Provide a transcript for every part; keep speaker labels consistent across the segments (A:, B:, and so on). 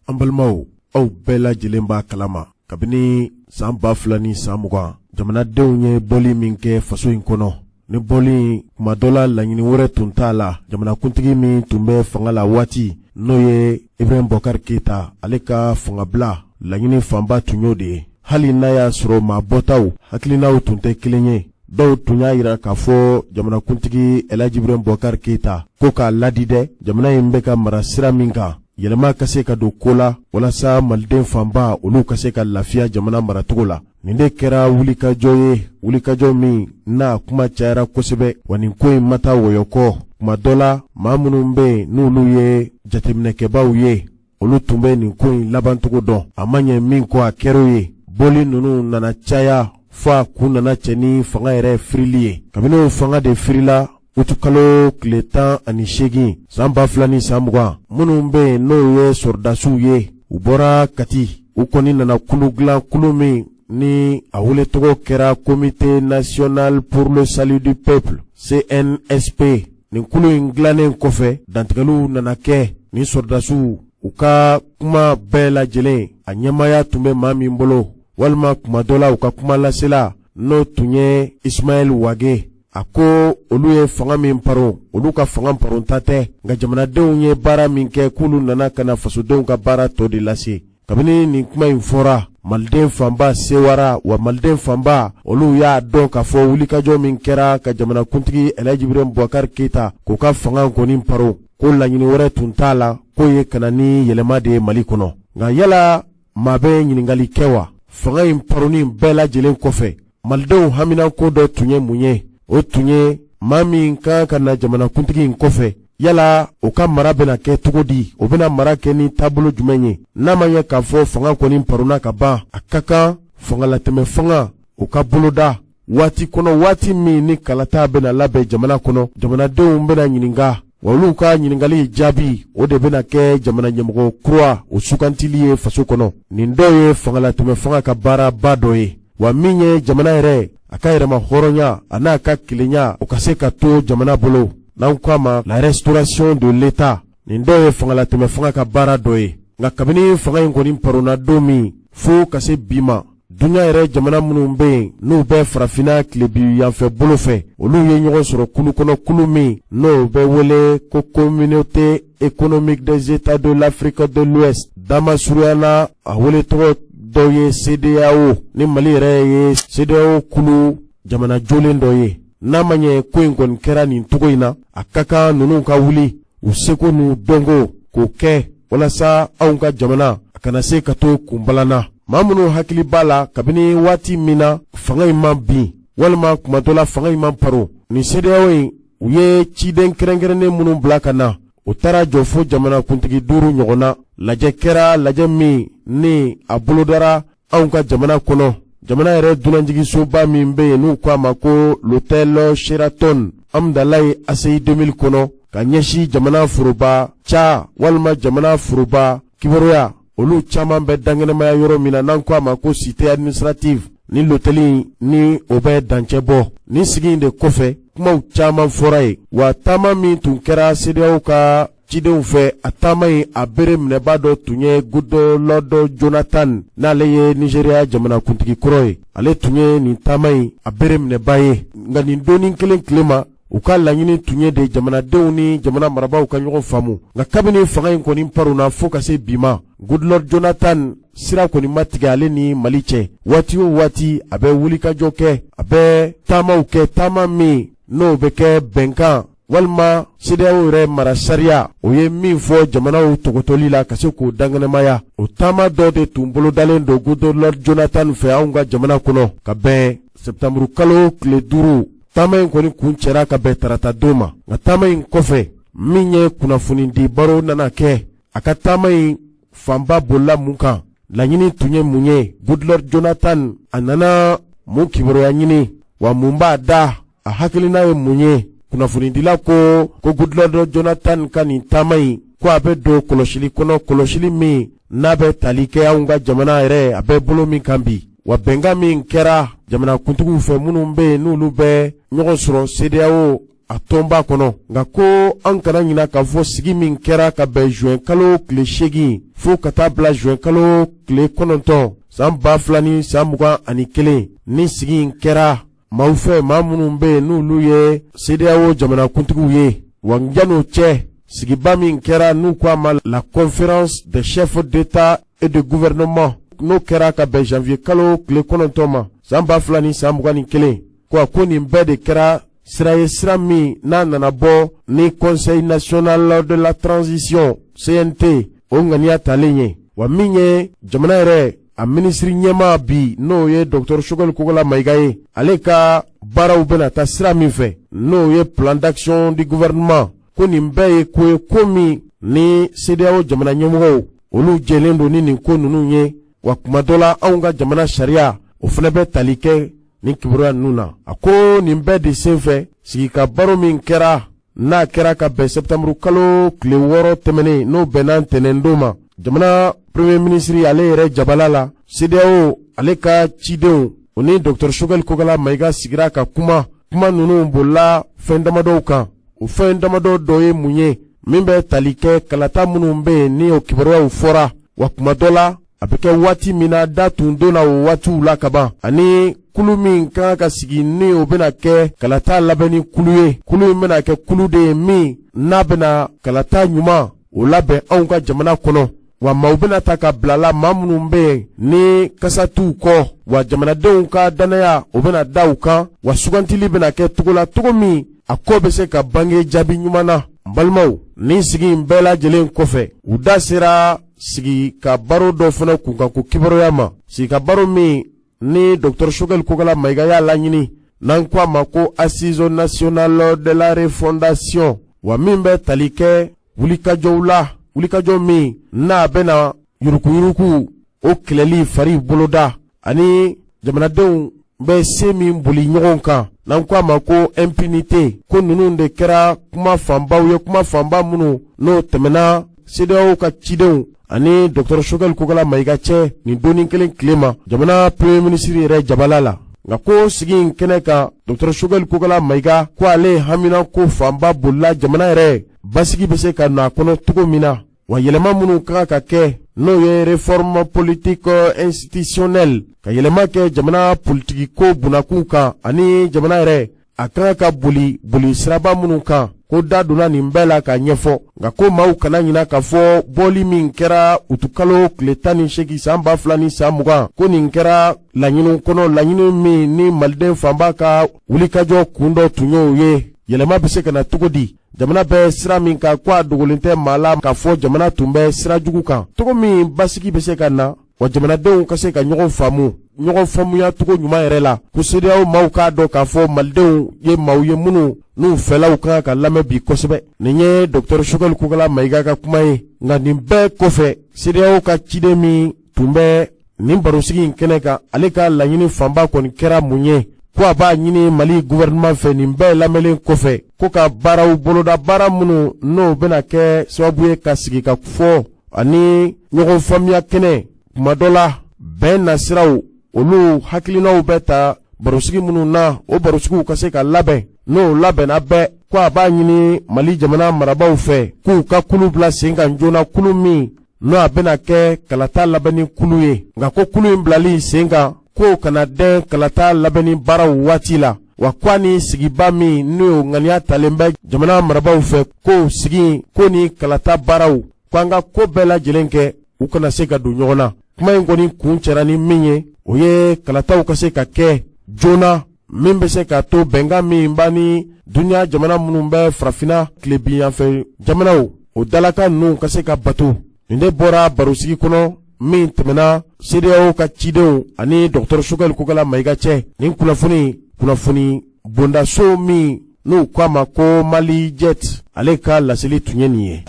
A: An balimaw, aw bɛɛ lajɛlen b'a kalama kabini san 2020, jamanadenw ye bɔli min kɛ faso in kɔnɔ. Ni bɔli kuma dɔ la, laɲini wɛrɛ tun t'a la, jamanakuntigi min tun bɛ fanga la waati, n'o ye Ibrahim Boubacar Keita, ale ka fangabila laɲini fanba tun y'o de ye. Hali n'a y'a sɔrɔ maa bɔtaw hakilinaw tun tɛ kelen ye, dɔw tun y'a jira k'a fɔ jamanakuntigi Elhaji Ibrahim Boubacar Keita ko k'a ladi dɛ, jamana in bɛ ka mara sira min kan, yɛlɛma ka se ka don ko la walasa maliden fanba olu ka se ka lafiya jamana maracogo la. Nin de kɛra wulikajɔ ye, wulikajɔ min n'a kuma cayara kosɛbɛ. Wa nin ko in ma taa wɔyɔ kɔ. Kuma dɔ la, maa minnu bɛ yen n'olu ye jateminɛkɛbaaw ye, olu tun bɛ nin ko in labancogo dɔn. A ma ɲɛ min kɔ, a kɛr'o ye. Bɔli ninnu nana caya fo a kun nana cɛ ni fanga yɛrɛ firili ye. Kabini o fanga de firila utukalo tile 18 san 2020, minnu bɛ yen n'o ye sɔrɔdasiw ye, u bɔra Kati, u kɔni nana kulu dilan, kulu min ni a wele tɔgɔ kɛra Comité national pour le salut du peuple, CNSP. Nin kulu in dilannen kɔfɛ, dantigɛliw nana kɛ. Ni sɔrɔdasiw u ka kuma bɛɛ lajɛlen, a ɲɛmaaya tun bɛ maa min bolo, walima kuma dɔ la u ka kuma lasela, n'o tun ye Ismaël Wagué, a ko olu ye fanga min paro, olu ka fanga paronta tɛ, nka jamanadenw ye baara min kɛ, k'olu nana ka na fasodenw ka baara tɔ de lase. Kabini nin kuma in fɔra, maliden fanba sewara. Wa maliden fanba olu y'a dɔn k'a fɔ wulikajɔ min kɛra ka jamanakuntigi Elhaji Ibrahim Boubacar Keita k'o ka fanga kɔni paro, ko laɲini wɛrɛ tun t'a la, k'o ye ka na ni yɛlɛma de ye Mali kɔnɔ. Nka yala maa bɛ ɲininkali kɛ wa, fanga in paroni bɛɛ lajɛlen kɔfɛ, malidenw haminanko dɔ tun ye mun ye? O tun ye maa min kan ka na jamanakuntigi in kɔfɛ, yala o ka mara bɛna kɛ cogo di? O bɛna mara kɛ ni taabolo jumɛn ye, n'a ma ɲɛ k'a fɔ fanga kɔni parona ka ban? A ka kan fangalatɛmɛ fanga o ka boloda waati kɔnɔ, waati min ni kalata bɛna labɛn jamana kɔnɔ, jamanadenw bɛna ɲininka. Wa olu ka ɲininkali jaabi, o de bɛna kɛ jamana ɲɛmɔgɔ kura o sugantili ye faso kɔnɔ. Nin dɔw ye fangalatɛmɛ fanga ka baaraba dɔ ye. Wa min ye jamana yɛrɛ a ka yɛrɛma hɔrɔnya a n'a ka kelenya, o ka se ka to jamana bolo, n'an ko a ma la restauration de l'État, nin dɔw ye fangalatɛmɛ fanga ka baara dɔ ye. Nka kabini fanga in kɔni paronna don min fo ka se bi ma, duɲa yɛrɛ jamana minnu bɛ yen n'u bɛ farafinna tilebi yanfɛ bolo fɛ, olu ye ɲɔgɔn sɔrɔ kulu kɔnɔ, kulu min n'o bɛ wele ko Communauté économique des États de l'Afrique de l'Ouest, damasurunyana a wele tɔgɔ dɔw ye CEDEAO. Ni Mali yɛrɛ ye CEDEAO kulu jamana jolen dɔ ye, n'a ma ɲɛ ko in kɔni kɛra nin cogo in na, a ka kan ninnu ka wuli u seko n'u dɔnko k'o kɛ walasa anw ka jamana a kana se ka to kunbalanna. Maa minnu hakili b'a la, kabini waati min na fanga in ma bin, walima kuma dɔ la fanga in ma paro, nin CEDEAO in, u ye ciden kɛrɛnkɛrɛnnen minnu bila ka na, o taara jɔ fo jamanakuntigi duuru ɲɔgɔn na. Lajɛ kɛra, lajɛ min ni a bolodara anw ka jamana kɔnɔ, jamana yɛrɛ dunanjiginsoba min bɛ yen n'u ko a ma ko l'hôtel Sheraton Amdalaye ACI 2000 kɔnɔ, ka ɲɛsin jamana foroba ca walima jamana foroba kibaruya olu caman bɛ dankɛnɛmaya yɔrɔ min na, n'an ko a ma ko Cité administrative. Ni lotɛli ni o bɛ dancɛ bɔ. Nin sigi in de kɔfɛ, kumaw caman fɔra yen. Wa taama min tun kɛra CEDEAO ka cidenw fɛ, a taama in a bere minɛba dɔ tun ye Goodluck Jonathan, n'ale ye Nigéria jamanakuntigi kɔrɔ ye. Ale tun ye nin taama in a bere minɛba ye. Nka nin donni kelen tile ma, u ka laɲini tun ye de jamanadenw ni jamana marabaaw ka ɲɔgɔn faamu. Nka kabini fanga in kɔni paronna fo ka se bi ma, Goodluck Jonathan sira kɔni ma tigɛ ale ni Mali cɛ. Waati o waati, a bɛ wulikajɔ kɛ, a bɛ taamaw kɛ, taama min n'o bɛ kɛ bɛnkan walima CEDEAO yɛrɛ mara sariya o ye min fɔ jamanaw tɔgɔtɔli la, ka se k'o dankɛnɛmaya. O taama dɔ de tun bolodalen don Goodluck Jonathan fɛ anw ka jamana kɔnɔ ka bɛn septembre kalo tile 5. Taama in kɔni kun cɛra ka bɛn tarata don ma. Nka taama in kɔfɛ, min ye kunnafonidi baro nana kɛ, a ka taama in fanba bolila mun kan? Laɲini tun ye mun ye? Goodluck Jonathan a nana mun kibaruya ɲini? Wa mun b'a da a hakilina ye mun ye? Kunnafonidila ko ko Goodluck Jonathan ka nin taama in, ko a bɛ don kɔlɔsili kɔnɔ, kɔlɔsili min n'a bɛ tali kɛ anw ka jamana yɛrɛ a bɛ bolo min kan bi. Wa bɛnkan min kɛra jamanakuntigiw fɛ, minnu bɛ yen n'olu bɛ ɲɔgɔn sɔrɔ CEDEAO a tɔnba kɔnɔ. Nka ko an kana ɲina k'a fɔ sigi min kɛra ka bɛn juin kalo tile 8 fo ka taa bila juin kalo tile 9 san 2021, ni sigi in kɛra maaw fɛ, maa minnu bɛ yen n'olu ye CEDEAO jamanakuntigiw ye. Wa jan'o cɛ, sigiba min kɛra n'u ko a ma la conférence des chefs d'État et de gouvernement, n'o kɛra ka bɛn janvier kalo tile 9 ma san 2021, ko a ko nin bɛɛ de kɛra sira ye, sira min n'a nana bɔ ni Conseil national de la transition CNT o ŋaniya talen ye. Wa min ye jamana yɛrɛ a minisiri ɲɛmaa bi, n'o ye Dr Choguel Kokalla Maïga ye, ale ka baaraw bɛna taa sira min fɛ, n'o ye plan d'action du gouvernement, ko nin bɛɛ ye ko ye, ko min ni CEDEAO jamana ɲɛmɔgɔw olu jɛlen don ni nin ko ninnu ye. Wa kuma dɔ la, anw ka jamana sariya o fana bɛ tali kɛ nin kibaruya ninnu na. A ko nin bɛɛ de senfɛ, sigi ka baro min kɛra, n'a kɛra ka bɛn septembre kalo tile 6 tɛmɛnen, n'o bɛnna ntɛnɛndon ma, jamana premier ministre ale yɛrɛ jabala la, CEDEAO ale ka cidenw o ni Dr Choguel Kokalla Maïga sigira ka kuma. Kuma ninnu bolila fɛn damadɔw kan. O fɛn damadɔ dɔ ye mun ye? Min bɛ tali kɛ kalata minnu bɛ yen ni o kibaruyaw fɔra, wa kuma dɔ la a bɛ kɛ waati min na da tun donna o waatiw la kaban, ani kulu min kan ka sigi ni o bɛna kɛ kalata labɛnni kulu ye. Kulu in bɛna kɛ kulu de ye min n'a bɛna kalata ɲuman o labɛn anw ka jamana kɔnɔ. Wa maaw bɛna ta ka bila la, maa minnu bɛ yen ni kasa t'u kɔ, wa jamanadenw ka danaya o bɛna da u kan, wa sugantili bɛna kɛ cogo la, cogo min a ko bɛ se ka bange jaabi ɲuman na. N balimaw, nin sigi in bɛɛ lajɛlen kɔfɛ, u da sera sigi ka baro dɔ fana kunkanko kibaruya ma, sigi ka baro min ni Dr Choguel Kokalla Maïga y'a laɲini, n'an ko a ma ko assise nationale de la refondation, wa min bɛ tali kɛ wulikajɔw la, wulikajɔ min n'a bɛna yurukuyuruku o kɛlɛli fari boloda, ani jamanadenw bɛ se min boli ɲɔgɔn kan, n'an ko a ma ko impunité. Ko ninnu de kɛra kuma fanbaw ye, kuma fanba minnu n'o tɛmɛna CEDEAO ka cidenw ani Dr Choguel Kokalla Maïga cɛ nin donni kelen tile ma, jamana premier ministre yɛrɛ jabala la. Nka ko sigi in kɛnɛ kan, Dr Choguel Kokalla Maïga ko ale hamina ko fanba bolila jamana yɛrɛ basigi bɛ se ka na a kɔnɔ cogo min na, wa yɛlɛma minnu kan ka kɛ, n'o ye réforme politique institutionnelle, ka yɛlɛma kɛ jamana politiki ko bunakun kan, ani jamana yɛrɛ a kan ka boli boli siraba minnu kan, ko da donna nin bɛɛ la k'a ɲɛfɔ. Nka ko maaw kana ɲina k'a fɔ bɔli min kɛra utukalo tile 18 san 2020, ko nin kɛra laɲiniw kɔnɔ, laɲini min ni maliden fanba ka wulikajɔ kun dɔ tun y'o ye. Yɛlɛma bɛ se ka na cogo di jamana bɛ sira min kan? Ko a dogolen tɛ maa la k'a fɔ jamana tun bɛ sira jugu kan. Cogo min basigi bɛ se ka na, wa jamanadenw ka se ka ɲɔgɔn faamu, ɲɔgɔn faamuya cogo ɲuman yɛrɛ la, ko CEDEAO maaw k'a dɔn k'a fɔ malidenw ye maaw ye minnu n'u fɛlaw kan ka lamɛn bi kosɛbɛ. Nin ye Dr Choguel Kokalla Maïga ka kuma ye. Nka nin bɛɛ kɔfɛ, CEDEAO ka ciden min tun bɛ nin barosigi in kɛnɛ kan, ale ka laɲini fanba kɔni kɛra mun ye? Ko a b'a ɲini Mali gouvernement fɛ, nin bɛɛ lamɛnlen kɔfɛ, ko ka baaraw boloda, baara minnu n'o bɛna kɛ sababu ye ka sigi ka fɔ ani ɲɔgɔn faamuya kɛnɛ, kuma dɔ la bɛn nasiraw olu hakilinaw bɛ ta barosigi minnu na, o barosigiw ka se ka labɛn. N'o labɛnna bɛɛ, ko a b'a ɲini Mali jamana marabaaw fɛ k'u ka kulu bila sen kan joona, kulu min n'o a bɛna kɛ kalata labɛnni kulu ye. Nka ko kulu in bilali sen kan, k'o kana dɛn kalata labɛnni baaraw waati la. Wa ko a ni sigiba min n'o ŋaniya talen bɛ jamana marabaaw fɛ, k'o sigi ko ni kalata baaraw, ko an ka ko bɛɛ lajɛlen kɛ u kana se ka don ɲɔgɔn na. Kuma in kɔni kun cɛra ni min ye, o ye kalataw ka se ka kɛ joona, min bɛ se ka to bɛnkan min b'a ni duniya jamana minnu bɛ farafinna tilebinyanfɛ jamanaw o dalakan ninnu ka se ka bato. Nin de bɔra barosigi kɔnɔ min tɛmɛna CEDEAO ka cidenw ani Dr Choguel Kokalla Maïga cɛ. Nin kunnafoni, kunnafoni bondaso min n'u ko a ma ko Mali Jet, ale ka laseli tun ye nin ye.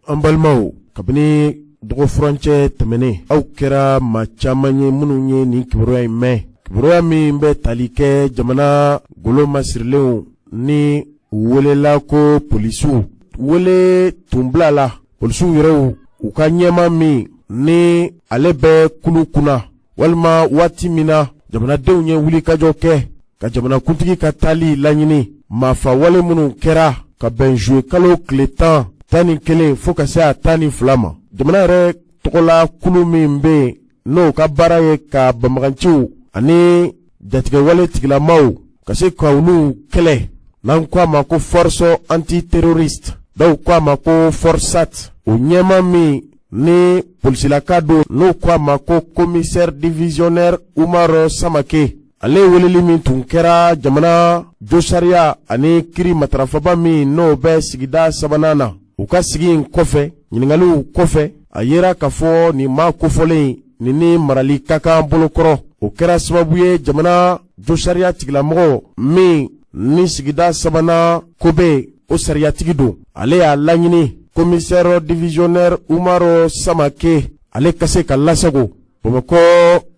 A: An balimaw, kabini dɔgɔfurancɛ tɛmɛnen, aw kɛra maa caman ye minnu ye nin kibaruya in mɛn, kibaruya min bɛ tali kɛ jamana golo masirilenw ni u welela ko polisiw. wele tun bilala polisiw yɛrɛw u ka ɲɛmaa min ni ale bɛ kulu kunna walima waati min na jamanadenw ye wulikajɔ kɛ ka jamanakuntigi ka taali laɲini maafa wale minnu kɛra ka bɛn zuwe kalo tile 11 fo ka se a 12 ma jamana yɛrɛ tɔgɔla kulu min bɛ yen n'o ka baara ye ka banbaganciw ani jatigɛwale tigilamaw ka se ka olu kɛlɛ n'an ko a ma ko force antiterroriste dɔw ko a ma ko forsat o ɲɛmaa min ni polisilaka don n'u ko a ma ko commissaire divisionnaire Umaru Samake ale weleli min tun kɛra jamana josariya ani kiri matarafaba min n'o bɛ sigida sabanan na u ka sigi in kɔfɛ ɲininkaliw kɔfɛ a yera k'a fɔ nin maa kofɔlen nin ni marali ka kan bolokɔrɔ o kɛra sababu ye jamana josariya tigilamɔgɔ min ni sigida sabanan ko bɛ o sariyatigi don ale y'a laɲini commissaire divisionnaire Umaru Samake ale ka se ka lasago Bamakɔ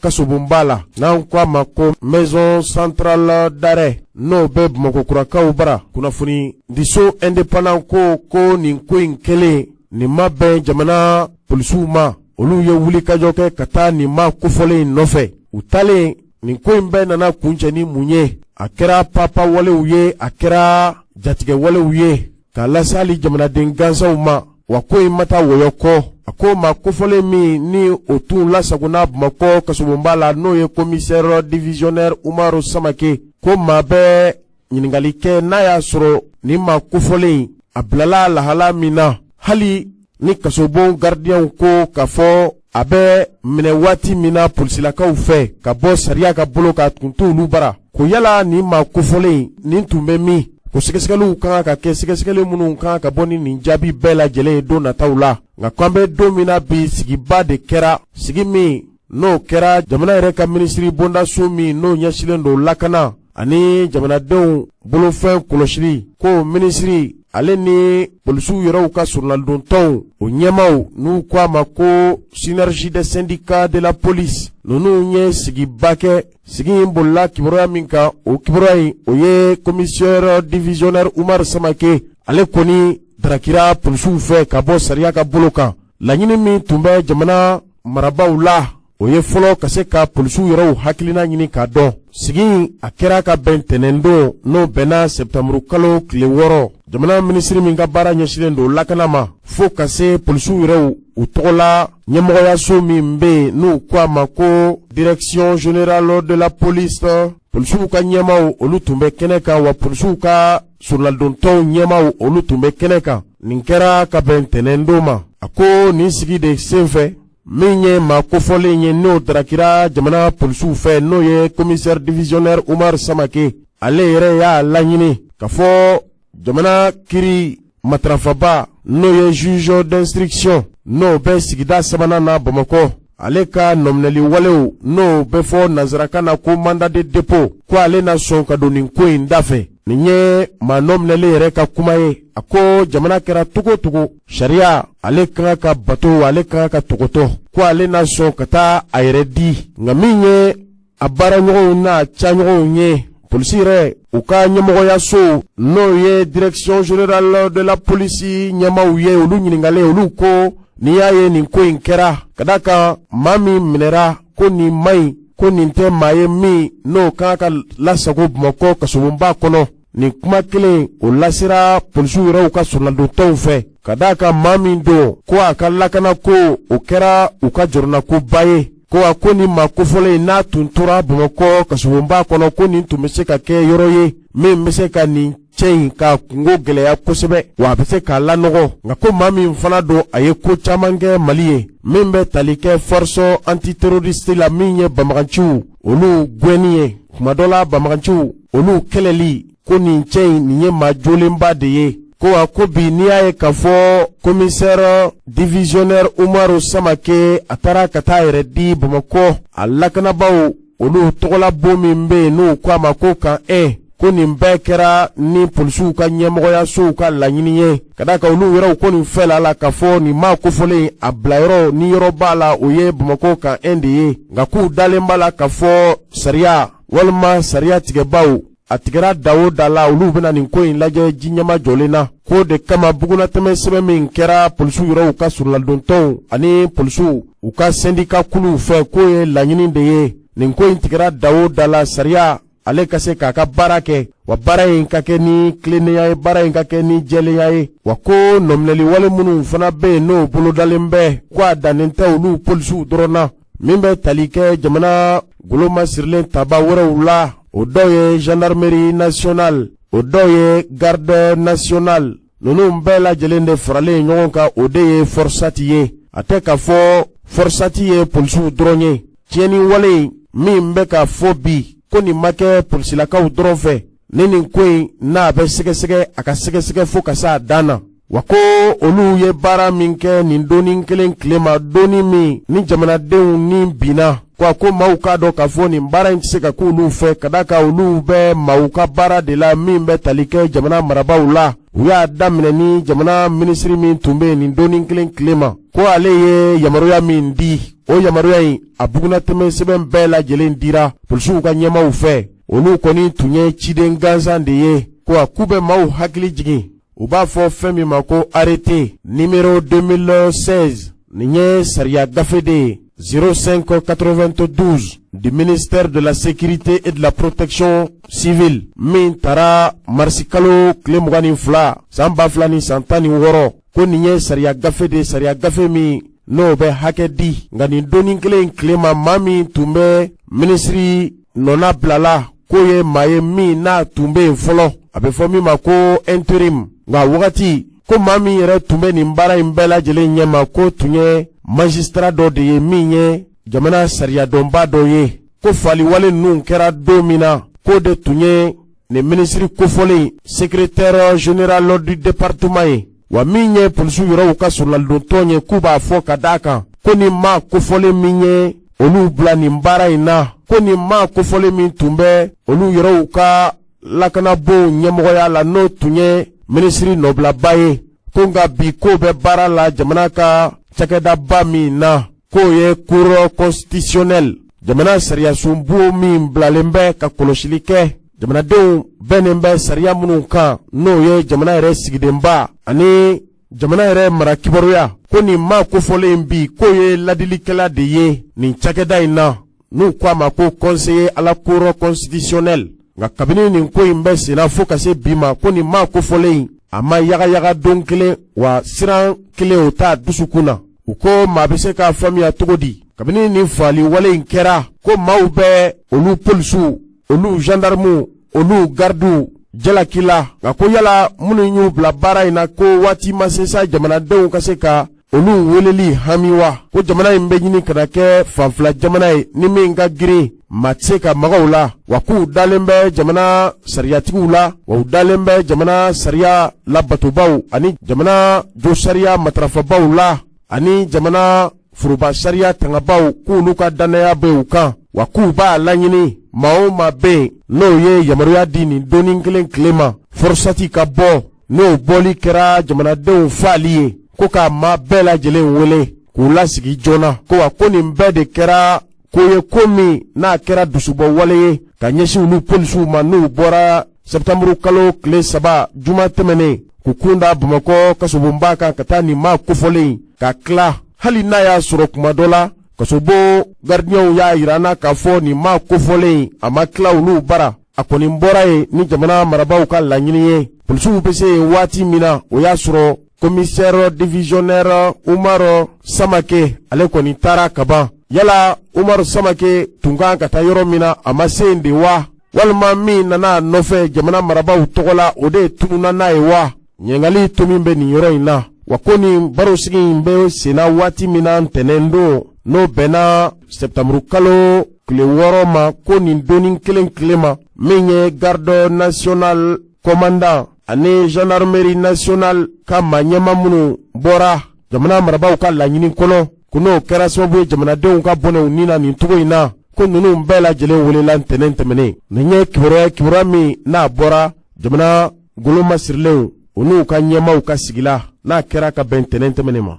A: kasobonba la n'an ko a ma ko maison centrale d'arrêt n'o bɛ Bamakɔkurakaw bara kunnafonidiso indépendant ko ko nin ko in kɛlen nin ma bɛn jamana polisiw ma olu ye wulikajɔ kɛ ka taa nin maa kofɔlen in nɔfɛ u taalen nin ko in bɛɛ nana kuncɛ ni mun ye a kɛra papa walew ye a kɛra jatigɛwalew ye k'a lase hali jamanaden gansanw ma wa ko in ma taa wɔyɔ kɔ a ko maa kofɔlen min ni o tun lasagonna Bamakɔ kasobonba la n'o ye commissaire divisionnaire Umaru Samake ko maa bɛ ɲininkali kɛ n'a y'a sɔrɔ nin maa kofɔlen in a bilala lahala min na hali ni kasobon garidiɲɛw ko k'a fɔ a bɛ minɛ waati min na polisilakaw fɛ ka bɔ sariya ka bolo kan tun t'olu bara ko yala nin maa kofɔlen nin tun bɛ min ko sɛgɛsɛgɛliw kan ka kɛ sɛgɛsɛgɛli minnu kan ka bɔ ni nin jaabi bɛɛ lajɛlen ye don nataw la nka ko an bɛ don min na bi sigiba de kɛra sigi min n'o kɛra jamana yɛrɛ ka minisiri bondaso min n'o ɲɛsinnen don lakana ani jamanadenw bolofɛn kɔlɔsili ko minisiri ale ni polisiw yɛrɛw ka soronalidon-tɔnw o ɲɛmaaw n'u ko a ma ko synergie des syndicats de la police ninnu ye sigiba kɛ sigi in bolila kibaruya min kan o kibaruya in o ye commissaire divisionnaire Umaru Samake ale kɔni darakira polisiw fɛ ka bɔ sariya ka bolo kan laɲini min tun bɛ jamana marabaaw la o ye fɔlɔ ka se ka polisiw yɛrɛw hakilina ɲini k'a dɔn sigi in a kɛra ka bɛn tɛnɛndon n'o bɛnna sɛtanburukalo tile 6 jamana minisiri min ka baara ɲɛsinnen don lakana ma fo ka se polisiw yɛrɛw u tɔgɔla ɲɛmɔgɔyaso min bɛ yen n'u ko a ma ko direction générale de la police polisiw ka ɲɛmaaw olu tun bɛ kɛnɛ kan wa polisiw ka soronalidon-tɔnw ɲɛmaaw olu tun bɛ kɛnɛ kan nin kɛra ka bɛn tɛnɛndon ma a ko nin sigi de senfɛ min ye maa kofɔlen ye n'o darakira jamana polisiw fɛ n'o ye commissaire divisionnaire Umaru Samake ale yɛrɛ y'a laɲini k'a fɔ jamana kiri matarafaba n'o ye juge d'instruction n'o bɛ sigida sabanan na Bamakɔ ale ka nɔminɛli walew n'o bɛ fɔ nansarakan na ko mandat de dépôt ko ale na sɔn ka don nin ko in da fɛ nin ye maa nɔminɛlen yɛrɛ ka kuma ye a ko jamana kɛra cogo o cogo sariya ale ka kan ka bato ale ka kan ka tɔgɔtɔ ko ale na sɔn ka taa a yɛrɛ di nka min ye a baaraɲɔgɔnw n'a caɲɔgɔnw ye polisi yɛrɛ u ka ɲɛmɔgɔyaso n'o ye direction générale de la police ɲɛmaaw ye olu ɲininkalen olu ko n'i y'a ye nin ko in kɛra ka d'a kan maa min minɛra ko nin man ɲi ko nin tɛ maa ye min n'o kan ka lasago bamakɔ kasobonba kɔnɔ nin kuma kelen o lasera polisiw yɛrɛw ka soronalidon-tɔnw fɛ ka d'a kan maa min don ko a ka lakanako o kɛra u ka jɔrɔnakoba ye ko a ko nin maa kofɔlen n'a tun tora bamakɔ kasobonba kɔnɔ ko nin tun bɛ se ka kɛ yɔrɔ ye min bɛ se ka nin cɛ in k'a kunko gɛlɛya kosɛbɛ wa a bɛ se k'a lanɔgɔ nka ko maa min fana don a ye ko caman kɛ mali ye min bɛ tali kɛ force antiterroriste la min ye banbaganciw olu gɛnni ye kuma dɔ la banbaganciw olu kɛlɛli ko nin cɛ in nin ye maa jolenba de ye ko wa ko bi n'i y'a ye k'a fɔ commissaire divisionnaire Umaru Samake a taara ka taa yɛrɛ di Bamakɔ a lakanabaaw olu tɔgɔlabon min bɛ yen n'u ko a ma ko camp 1 ko nin bɛɛ kɛra ni polisiw ka ɲɛmɔgɔyasow ka laɲini ye ka d'a kan olu yɛrɛw ko nin fɛ la k'a fɔ nin maa kofɔlen a bilayɔrɔ ni yɔrɔ b'a la o ye Bamakɔ camp 1 de ye nka k'u dalen b'a la k'a fɔ sariya walima sariya tigɛbaw A tigɛra da o da la, olu bɛna nin ko in lajɛ ji ɲɛmajɔlen na. K'o de kama bugunatɛmɛ sɛbɛn min kɛra polisiw yɛrɛw ka sɔrɔladontɔnw ani polisiw u ka sɛndika kuluw fɛ, k'o ye laɲini de ye. Nin ko in tigɛra da o da la, sariya ale ka se k'a ka baara kɛ, wa baara in ka kɛ ni tilennenya ye, baara in ka kɛ ni jɛlenya ye. Wa ko nɔminɛli wale minnu fana bɛ yen, n'o bolodalen bɛ, ko a dannen tɛ olu polisiw dɔrɔn na. Min bɛ tali kɛ jamana golo masirilen taba wɛrɛw la, o dɔw ye gendarmerie nationale, o dɔw ye garde nationale. Ninnu bɛɛ lajɛlen de faralen ɲɔgɔn kan, o de ye FORSAT ye. A tɛ k'a fɔ FORSAT ye polisiw dɔrɔn ye. Tiɲɛni wale min bɛ ka fɔ bi, ko nin ma kɛ polisilakaw dɔrɔn fɛ. Ni nin ko in n'a bɛ sɛgɛsɛgɛ, a ka sɛgɛsɛgɛ fo ka se a dan na. Wa ko olu ye baara min kɛ nin doni kelen tile ma, doni min ni jamanadenw ni binna, ko a ko maaw k'a dɔn k'a fɔ nin baara in tɛ se ka k'olu fɛ, ka d'a kan olu bɛ maaw ka baara de la min bɛ tali kɛ jamana marabaaw la. U y'a daminɛ ni jamana minisiri min tun bɛ yen nin doni kelen tile ma, ko ale ye yamaruya min di, o yamaruya in a bugunatɛmɛ sɛbɛn bɛɛ lajɛlen dira polisiw ka ɲɛmaaw fɛ. Olu kɔni tun ye ciden gansan de ye. Ko a k'u bɛ maaw hakili jigin, u b'a fɔ fɛn min ma ko arrêté numéro 2016. Nin ye sariya gafe de ye, 0592 du ministère de la Sécurité et de la Protection civile, min tara marisikalo tile 22 san 2016. Ko nin ye sariya gafe de, sariya gafe min n'o bɛ hakɛ di. Nka nin doni kelen tile ma, maa min tun bɛ minisiri nɔna bilala, k'o ye maa ye min n'a tun bɛ yen fɔlɔ, a bɛ fɔ min ma ko intérim. Nka wagati ko maa min yɛrɛ tun bɛ nin baara in bɛɛ lajɛlen ɲɛma, k'o tun ye magistrat dɔ de ye min ye jamana sariyadɔnba dɔ ye. Ko faliwale ninnu kɛra don min na, k'o de tun ye nin minisiri kofɔlen secrétaire général du département ye. Wa min ye polisiw yɛrɛw ka sɔrɔladontɔn ye, k'u b'a fɔ ka d'a kan ko nin maa kofɔlen min ye olu bila nin baara in na, ko nin maa kofɔlen min tun bɛ olu yɛrɛw ka lakanabonw ɲɛmɔgɔya la, n'o tun ye minisiri nɔbilaba ye, ko nka bi k'o bɛ baara la jamana ka cakɛdaba min na, k'o ye Cour constitutionnelle, jamana sariyasunbon min bilalen bɛ ka kɔlɔsili kɛ jamanadenw bɛnnen bɛ sariya minnu kan, n'o ye jamana yɛrɛ sigidenba ani jamana yɛrɛ mara kibaruya. Ko nin maa kofɔlen bi, k'o ye ladilikɛla de ye nin cakɛda in na, n'u ko a ma ko conseiller à la Cour constitutionnelle. Nka kabini nin ko in bɛ senna fo ka se bi ma, ko nin maa kofɔlen a ma yagayaga don kelen, wa siran kelen o t'a dusukun na. U ko maa bɛ se k'a faamuya cogo di, kabini nin faali wale in kɛra, ko maaw bɛ olu polisiw, olu gendarmew, olu gardiw jalaki la? Nka ko yala minnu y'u bila baara in na, ko waati ma se sa jamanadenw ka se ka olu weleli hami wa? Ko jamana in bɛ ɲini ka na kɛ fanfila jamana ye, ni min ka girin maa tɛ se ka magaw la. Wa k'u dalen bɛ jamana sariyatigiw la, wa u dalen bɛ jamana sariya labatobaw ani jamana josariya matarafabaw la ani jamana foroba sariya tangabaw, k'olu ka dannaya bɛ u kan. Wa k'u b'a laɲini, maa o maa bɛ yen n'o ye yamaruya di nin doni kelen tile ma FORSAT ka bɔ, n'o bɔli kɛra jamanadenw faali ye, ko k'a maa bɛɛ lajɛlen wele k'u lasigi joona. Ko wa ko nin bɛɛ de kɛra ko ye, ko min n'a kɛra dusubɔ wale ye ka ɲɛsin olu polisiw ma, n'u bɔra sɛptanburu kalo tile 3 juma tɛmɛnen k'u kun da Bamakɔ kasobonba kan ka taa nin maa kofɔlen ka tila. Hali n'a y'a sɔrɔ kuma dɔ la kasobon garidiɲɛw y'a yira an na k'a fɔ nin maa kofɔlen a ma tila olu bara, a kɔni bɔra yen ni jamana marabaaw ka laɲini ye. Polisiw bɛ se yen waati min na, o y'a sɔrɔ commissaire divisionnaire Umaru Samake ale kɔni taara kaban. Yala Umaru Samake tun kan ka taa yɔrɔ min na, a ma se yen de wa, walima min nana a nɔfɛ jamana marabaaw tɔgɔ la, o de tununna n'a ye wa? Ɲininkali to min bɛ nin yɔrɔ in na. Wa ko nin barosigi in bɛ senna waati min na, ntɛnɛn don, n'o bɛnna sɛptanburu kalo tile 6 ma, ko nin doni kelen tile ma, min ye garde nationale commandant ani gendarmerie nationale ka maa ɲɛma minnu bɔra jamana marabaaw ka laɲini kɔnɔ, ko n'o kɛra sababu ye jamanadenw ka bɔnɛw ni na nin cogo in na, ko ninnu bɛɛ lajɛlen welela ntɛnɛn tɛmɛnen. Nin ye kibaruya, kibaruya min n'a bɔra jamana golo masirilenw u n'u ka ɲɛmaaw ka sigila, n'a kɛra ka bɛn ntɛnɛn tɛmɛnen ma.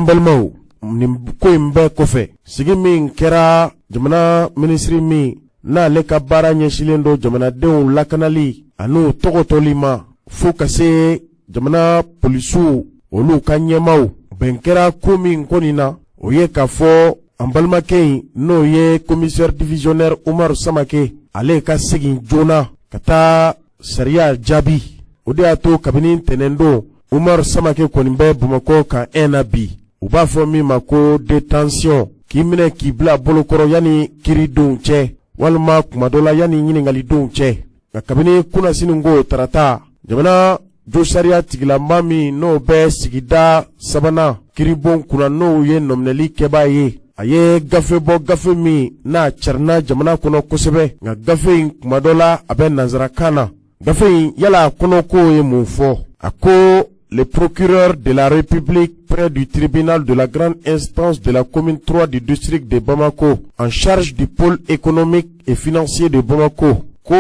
A: balimaw, nin ko in bɛɛ kɔfɛ, sigi min kɛra jamana minisiri min n'ale ka baara ɲɛsinlen don jamanadenw lakanali an'u tɔgɔtɔli ma, fo ka se jamana polisiw olu ka ɲɛmaaw, bɛn kɛra ko min kɔni na, o ye k'a fɔ an balimakɛ in, n'o ye commissaire divisionnaire Umaru Samake, ale ka segin joona ka taa sariya jaabi. O de y'a to kabini ntɛnɛndon, Umaru Samake kɔni bɛ Bamakɔ camp 1 na bi, u b'a fɔ min ma ko détention, k'i minɛ k'i bila bolokɔrɔ yanni kiiridenw cɛ, walima kuma dɔ la yanni ɲininkalidenw cɛ. Nka kabini kunasini ko tarata, jamana josariya tigilama min n'o bɛ sigida sabanan kiribon kunna, n'o ye nɔminɛli kɛbaa ye, a ye gafe bɔ, gafe min n'a carinna jamana kɔnɔ kosɛbɛ. Nka gafe in, kuma dɔ la a bɛ nansarakan na. Gafe in, yala kɔnɔko ye mun fɔ? A ko: le procureur de la République près du tribunal de la grande instance de la commune 3 du district de Bamako, en charge du pôle économique et financier de Bamako, ko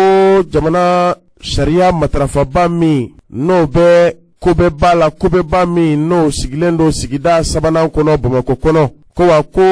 A: jamana sariya matarafaba min n'o bɛ kobɛba la, kobɛba min n'o sigilen don sigida sabanan kɔnɔ Bamakɔ kɔnɔ, ko wa ko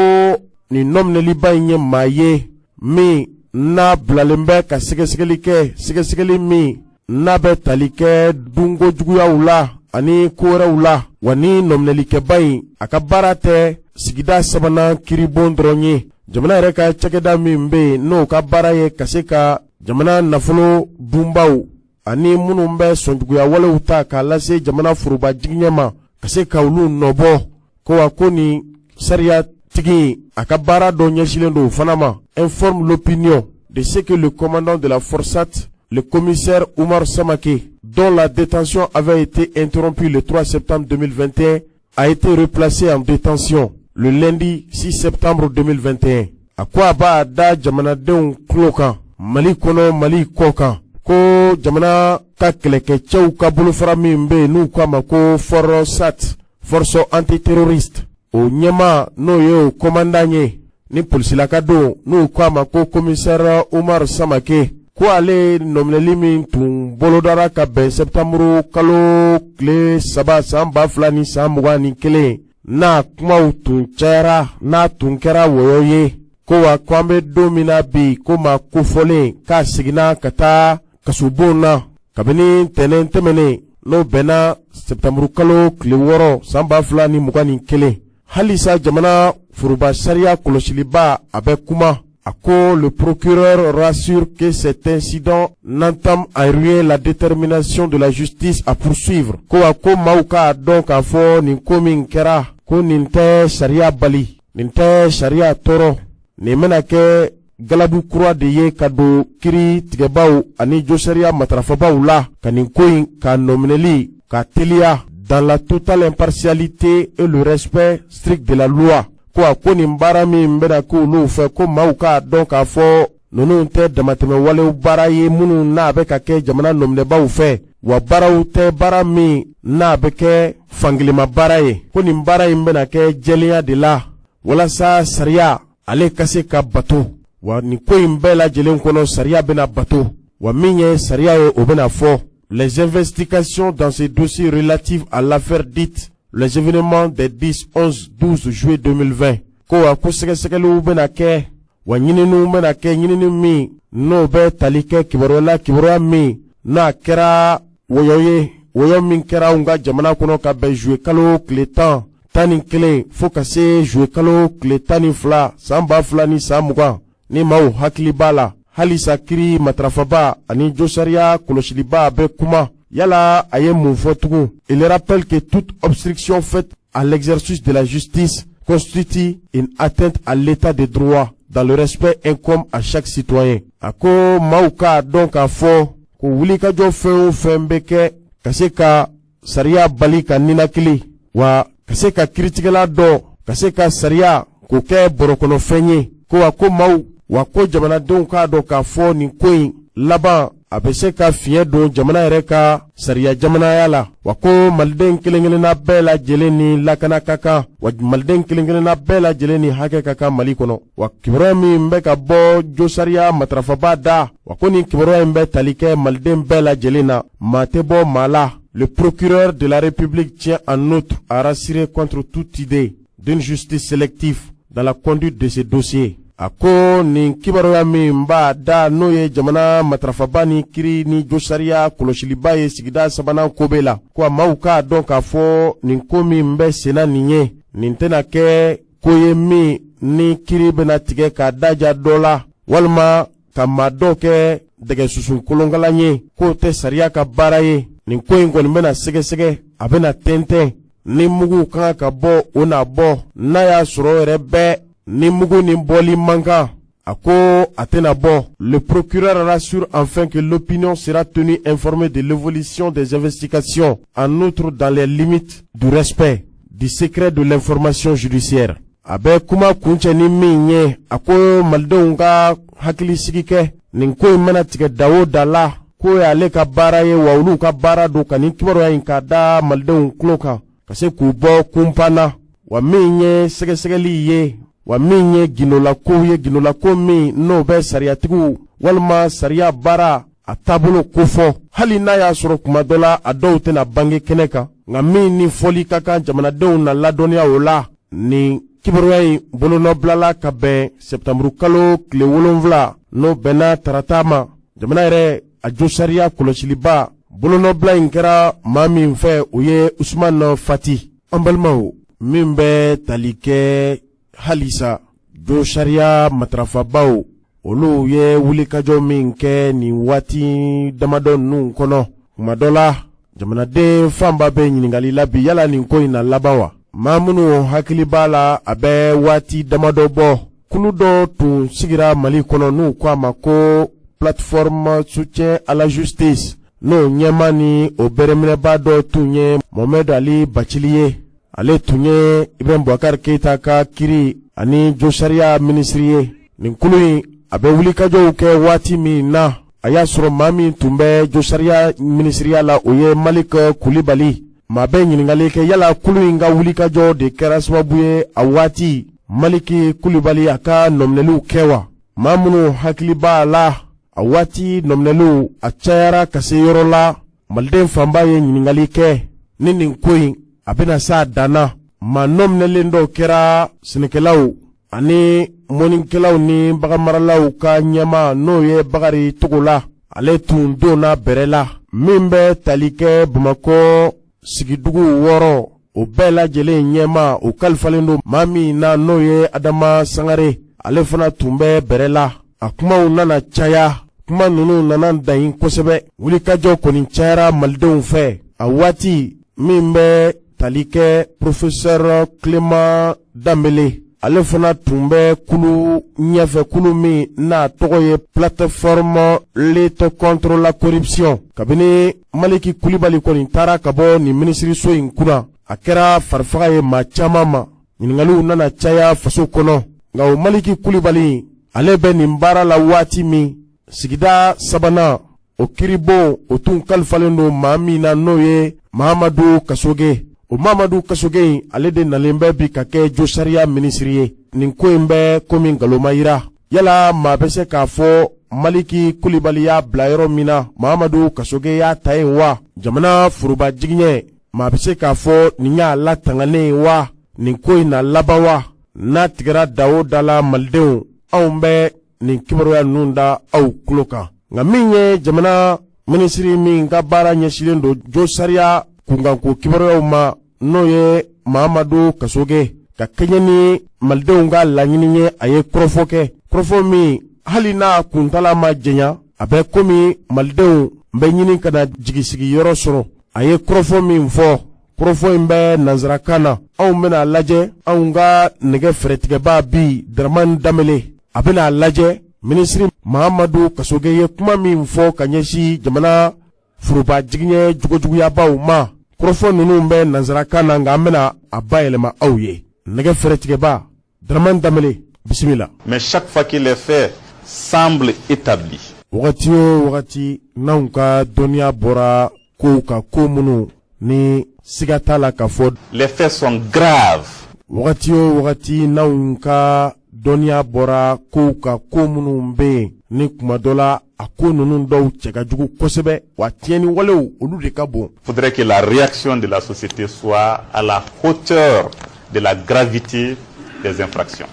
A: nin nɔminɛliba in ye maa ye min n'a bilalen bɛ ka sɛgɛsɛgɛli kɛ, sɛgɛsɛgɛli min n'a bɛ tali kɛ dunko juguyaw la ani ko wɛrɛw la. Wa ni nɔminɛlikɛba in, a ka baara tɛ sigida sabanan kiribon dɔrɔn ye, jamana yɛrɛ ka cakɛda min bɛ yen, n'o ka baara ye ka se ka jamana nafolo dunbaw ani minnu bɛ sɔnjuguya walew ta k'a lase jamana foroba jigiɲɛ ma, ka se ka olu nɔbɔ. Ko wa ko nin sariya tigi, a ka baara dɔ ɲɛsinnen don o fana ma, informe l'opinion de ce que le commandant de la FORSAT, le commissaire Oumar Samake, dont la détention avait été interrompue le 3 septembre 2021, a été replacé en détention le lundi 6 septembre 2021. A ko a b'a da jamanadenw tulo kan, Mali kɔnɔ, Mali kɔ kan, ko jamana ka kɛlɛkɛcɛw ka bolofara min bɛ yen, n'u k'a ma ko FORSAT, force antiterroriste, o ɲɛmaa, n'o ye o commandant ye ni polisilaka don, n'u k'a ma ko commissaire Umar Samake, ko ale nɔminɛli min tun bolodara ka bɛn sɛptanburu kalo tile 3 san 2021, n'a kumaw tun cayara, n'a tun kɛra wɔyɔ ye, ko wa ko an bɛ don min na bi, ko maa kofɔlen k'a seginna ka taa kasobon na kabini ntɛnɛn tɛmɛnen, n'o bɛnna sɛptanburu kalo tile 6 san 2021. Halisa jamana foroba sariya kɔlɔsiliba, a bɛ kuma. A ko: le procureur rassure que cet incident n'entame en rien la détermination de la justice à poursuivre. Ko wa ko maaw k'a dɔn k'a fɔ nin ko min kɛra, ko nin tɛ sariya bali, nin tɛ sariya tɔɔrɔ, nin bɛna kɛ galabu kura de ye ka don kiri tigɛbaw ani josariya matarafabaw la, ka nin ko in ka nɔminɛli ka teliya dans la totale impartialité et le respect strict de la loi. Ko a ko nin baara min bɛna k'olu fɛ, ko maaw k'a dɔn k'a fɔ ninnu tɛ damatɛmɛ walew baara ye minnu n'a bɛ ka kɛ jamana nɔminɛbaw fɛ, wa baaraw tɛ baara min n'a bɛ kɛ fankelenma baara ye, ko nin baara in bɛna kɛ jɛlenya de la walasa sariya ale ka se ka bato. Wa nin ko in bɛɛ lajɛlen kɔnɔ, sariya bɛna bato, wa min ye sariya ye, o bɛna fɔ. Les investigations dans ces dossiers relatifs à l'affaire dite les événements des 10, 11, 12 juillet 2020, ko wa ko sɛgɛsɛgɛliw bɛna kɛ, wa ɲininiw bɛna kɛ, ɲinini min n'o bɛ tali kɛ kibaruya la, kibaruya min n'a kɛra wɔyɔ ye, wɔyɔ min kɛra anw ka jamana kɔnɔ ka bɛn juillet kalo tile 10, 11 fo ka se juillet kalo tile 12 san 2020. Ni maaw hakili b'a la, halisa kiri matarafaba ani josariya kɔlɔsiliba bɛ kuma. Yala a ye mun fɔ tugun? Il rappelle que toute obstruction faite à l'exercice de la justice constitue une atteinte à l'état de droit dans le respect incombe à chaque citoyen. A ko maaw k'a dɔn k'a fɔ ko wulikajɔ fɛn o fɛn bɛ kɛ ka se ka sariya bali ka ninakili, wa ka se ka kiritigɛla dɔ ka se ka sariya k'o kɛ bɔrɔkɔnɔfɛn ye, ko wa ko maaw, wa ko jamanadenw k'a dɔn k'a fɔ nin ko in laban, a bɛ se ka fiɲɛ don jamana yɛrɛ ka sariya jamanaya la. Wa ko maliden kelen-kelenna bɛɛ lajɛlen ni lakana ka kan, wa maliden kelen-kelenna bɛɛ lajɛlen ni hakɛ ka kan Mali kɔnɔ. Wa kibaruya min bɛ ka bɔ josariya matarafaba da, wa ko nin kibaruya in bɛ tali kɛ maliden bɛɛ lajɛlen na, maa tɛ bɔ maa la. Le procureur de la République tient en outre à rassurer contre toute idée d'une justice sélective dans la conduite de ce dossier. A ko nin kibaruya min b'a da, n'o ye jamana matarafaba ni kiri ni josariya kɔlɔsiliba ye sigida sabanan kobe la, ko a maaw k'a dɔn k'a fɔ nin ko min bɛ senna nin ye, nin tɛna kɛ ko ye min ni kiri bɛna tigɛ k'a daja dɔ la walima ka maa dɔw kɛ dɛgɛsusun kolonkalan ye, k'o tɛ sariya ka baara ye. Nin ko in kɔni bɛna sɛgɛsɛgɛ, a bɛna tɛntɛn, ni mugu kan ka bɔ, o na bɔ. N'a y'a sɔrɔ yɛrɛ bɛɛ ni mugu ni bɔli man kan, a ko a tɛna bɔ. Le procureur rassure enfin que l'opinion sera tenue informée de l'évolution des investigations, en outre dans les limites du respect du secret de l'information judiciaire. A bɛ kuma kuncɛ ni min ye, a ko malidenw ka hakilisigi kɛ, nin ko in mana tigɛ da o da la, k'o y'ale ka baara ye, wa olu ka baara don ka nin kibaruya in k'a da malidenw tulo kan, ka se k'u bɔ kunpan na. Wa min ye sɛgɛsɛgɛli ye, wa min ye gindolakow ye, gindolako min n'o bɛ sariyatigiw walima sariya baara a taabolo kofɔ, hali n'a y'a sɔrɔ kuma dɔ la a dɔw tɛna bange kɛnɛ kan, nka min ni fɔli ka kan, jamanadenw na ladɔnniya o la. Nin kibaruya in bolonɔbilala ka bɛn sɛtanburukalo tile 7, n'o bɛnna tarata ma. Jamana yɛrɛ a josariya kɔlɔsiliba, bolonɔbila in kɛra maa min fɛ, o ye Usumani Fati. An balimaw, min bɛ tali kɛ halisa josariya matarafabaw, olu ye wulikajɔ min kɛ nin waati damadɔ ninnu kɔnɔ, kuma dɔ la jamanaden fanba bɛ ɲininkali la bi, yala nin ko in na laban wa? Maa minnu hakili b'a la, a bɛ waati damadɔ bɔ, kulu dɔ tun sigira Mali kɔnɔ n'u ko a ma ko Plateforme soutien à la justice, n'o ɲɛma ni o bɛrɛminɛba dɔ tun ye Mohamed Ali Bacili ye. Ale tun ye Ibrahim Boubacar Keita ka kiri ani josariya minisiri ye. Nin kulu in a bɛ wulikajɔw kɛ waati min na, a y'a sɔrɔ maa min tun bɛ josariya minisiriya la, o ye Malik Kulibali. Maa bɛ ɲininkali kɛ, yala kulu in ka wulikajɔ de kɛra sababu ye a waati Maliki Kulibali a ka nɔminɛliw kɛ wa? Maa minnu hakili b'a la, a waati nɔminɛliw a cayara ka se yɔrɔ la, maliden fanba ye ɲininkali kɛ ni nin ko in a bɛna s'a dan na. Maa nɔminɛlen dɔw kɛra sɛnɛkɛlaw ani mɔnikɛlaw ni baganmaralaw ka ɲɛmaa, n'o ye Bakari Togola, ale tun donna bɛrɛ la. Min bɛ tali kɛ Bamakɔ sigidugu 6, o bɛɛ lajɛlen ɲɛmaa, o kalifalen don maa min na, n'o ye Adama Sangare, ale fana tun bɛ bɛrɛ la. A kumaw nana caya, kuma ninnu nana dan kosɛbɛ, wulikajɔ kɔni cayara malidenw fɛ a waati. Min bɛ tali kɛ professeur Clément Danbele, ale fana tun bɛ kulu ɲɛfɛ, kulu min n'a tɔgɔ ye Plateforme lutte contre la corruption. Kabini Maliki Kulibali kɔni taara ka bɔ nin minisiriso in kunna, a kɛra farifaga ye maa caman ma, ɲininkaliw nana caya faso kɔnɔ. Nka o Maliki Kulibali, ale bɛ nin baara la waati min, sigida sabanan o kiribon, o tun kalifalen don maa min na, n'o ye Mahamadu Kasoge. O Mahamadu Kasoge in, ale de nalen bɛ bi ka kɛ josariya minisiri ye. Nin ko in bɛ komi nkalon yira. Yala maa bɛ se k'a fɔ Maliki Kulibali y'a bila yɔrɔ min na, Mahamadu Kasoge y'a ta yen wa? Jamana foroba jigiɲɛ, maa bɛ se k'a fɔ nin y'a latanganen ye wa? Nin ko in na laban wa? N'a tigɛra da o da la, malidenw, anw bɛ nin kibaruya ninnu da aw tulo kan. Nka min ye jamana minisiri min ka baara ɲɛsinnen don josariya kunkanko kibaruyaw ma, n'o ye Mahamadu Kasoge, ka kɛɲɛ ni malidenw ka laɲini ye, a ye kɔrɔfɔ kɛ, kɔrɔfɔ min hali n'a kuntala ma janya, a bɛ komi malidenw bɛ ɲini ka na jigisigiyɔrɔ sɔrɔ. A ye kɔrɔfɔ min fɔ, kɔrɔfɔ in bɛ nansarakan na. Anw bɛna lajɛ, anw ka nɛgɛ fɛrɛtigɛbaa bi, Daramani Danbele, a bɛna lajɛ minisiri Mahamadu Kasoge ye kuma min fɔ ka ɲɛsin jamana foroba jigiɲɛ jogojuguyabaw ma. Kɔrɔfɔ ninnu bɛ nansarakan na, nka an bɛna a bayɛlɛma aw ye. Nɛgɛ fɛrɛtigɛba Daramani Danbele, bisimila.
B: Mais chaque fois que les faits semblent établis,
A: Wagati o wagati n'anw ka dɔnniya bɔra kow ka, ko minnu ni siga t'a la ka fɔ
B: les faits sont graves,
A: wagati o wagati n'anw ka dɔnniya bɔra kow ka, ko minnu bɛ yen ni kuma dɔ la a ko ninnu dɔw cɛ ka jugu kosɛbɛ, wa tiɲɛni walew olu de ka bon,
B: faudrait que la réaction de la société soit à la hauteur de la gravité des infractions.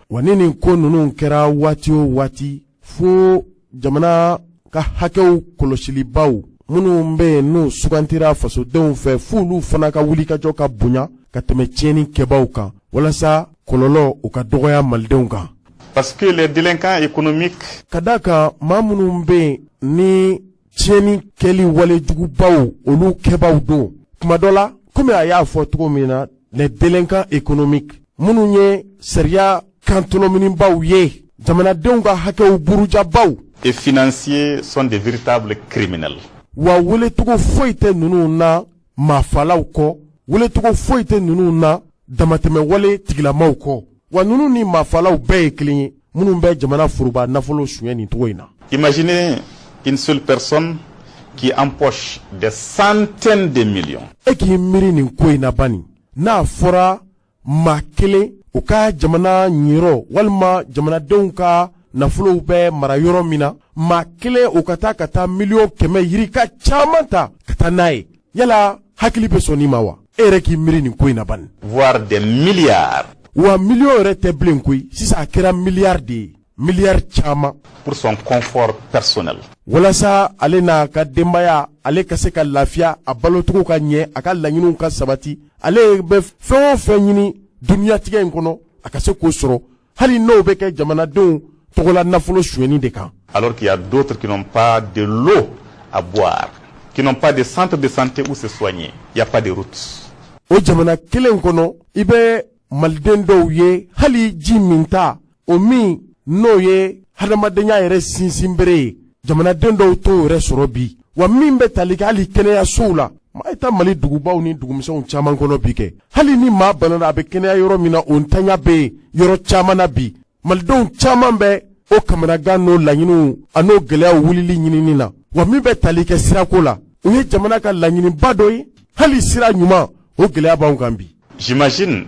A: Wa ni nin ko ninnu kɛra waati o waati, fo jamana ka hakɛw kɔlɔsilibaw minnu bɛ yen n'u sugantira fasodenw fɛ, f'olu fana ka wulikajɔ ka bonya ka tɛmɛ tiɲɛni kɛbaw kan, walasa kɔlɔlɔ o ka dɔgɔya malidenw kan.
B: Parce que les délinquants économiques
A: Ka da kan, maa minnu bɛ yen ni tiɲɛni kɛli walejugubaw olu kɛbaw don, tuma dɔ la, komi a y'a fɔ cogo min na, les délinquants économiques, minnu ye sariya kantɔnɔminibaw ye, jamanadenw ka hakɛw burujabaw
B: et financiers sont des véritables criminels.
A: Wa welecogo foyi tɛ ninnu na maafalaw kɔ, welecogo foyi tɛ ninnu na damatɛmɛwale tigilamaw kɔ. Wa ninnu ni maafalaw bɛɛ ye kelen ye, minnu bɛ jamana foroba nafolo suɲɛ nin cogo in na.
B: Imaginez une seule personne qui empoche des centaines de millions.
A: E k'i miiri nin ko in na bani, n'a fɔra maa kelen u ka jamana ɲirɔ walima jamanadenw ka nafolow bɛ mara yɔrɔ min na, maa kelen o ka taa miliyɔn 100 yirika caman ta ka taa n'a ye, yala hakili bɛ sɔn nin ma wa? E yɛrɛ k'i miiri nin ko in na bani.
B: Voire des milliards.
A: Wa miliyɔn yɛrɛ tɛ bilen koyi, sisan a kɛra miliyari de ye, miliyari caman.
B: Pour son confort personnel.
A: Walasa ale n'a ka denbaya, ale ka se ka lafiya, a balocogo ka ɲɛ, a ka laɲiniw ka sabati, ale bɛ fɛn o fɛn ɲini duniyatigɛ in kɔnɔ, a ka se k'o sɔrɔ, hali n'o bɛ kɛ jamanadenw tɔgɔla nafolo sonyɛni de kan.
B: Alors qu'il y a d'autres qui n'ont pas de l'eau à boire, qui n'ont pas de centre de santé où se soigner. Il n'y a pas de route.
A: O jamana kelen kɔnɔ, i bɛ maliden dɔw ye, hali ji min ta o min n'o ye hadamadenya yɛrɛ sinsinbere ye, jamanaden dɔw t'o yɛrɛ sɔrɔ bi. Wa min bɛ tali kɛ hali kɛnɛyasow la, maa ye taa Mali dugubaw ni dugumisɛnw caman kɔnɔ bi kɛ, hali ni maa banana, a bɛ kɛnɛya yɔrɔ min na, o ntanya bɛ yen yɔrɔ caman na bi. Malidenw caman bɛ o kamanagan n'o laɲiniw a n'o gɛlɛyaw wulili ɲinini na. Wa min bɛ tali kɛ sirako la, o ye jamana ka laɲiniba dɔ ye, hali sira ɲuman o gɛlɛya b'anw kan bi.
B: J'imagine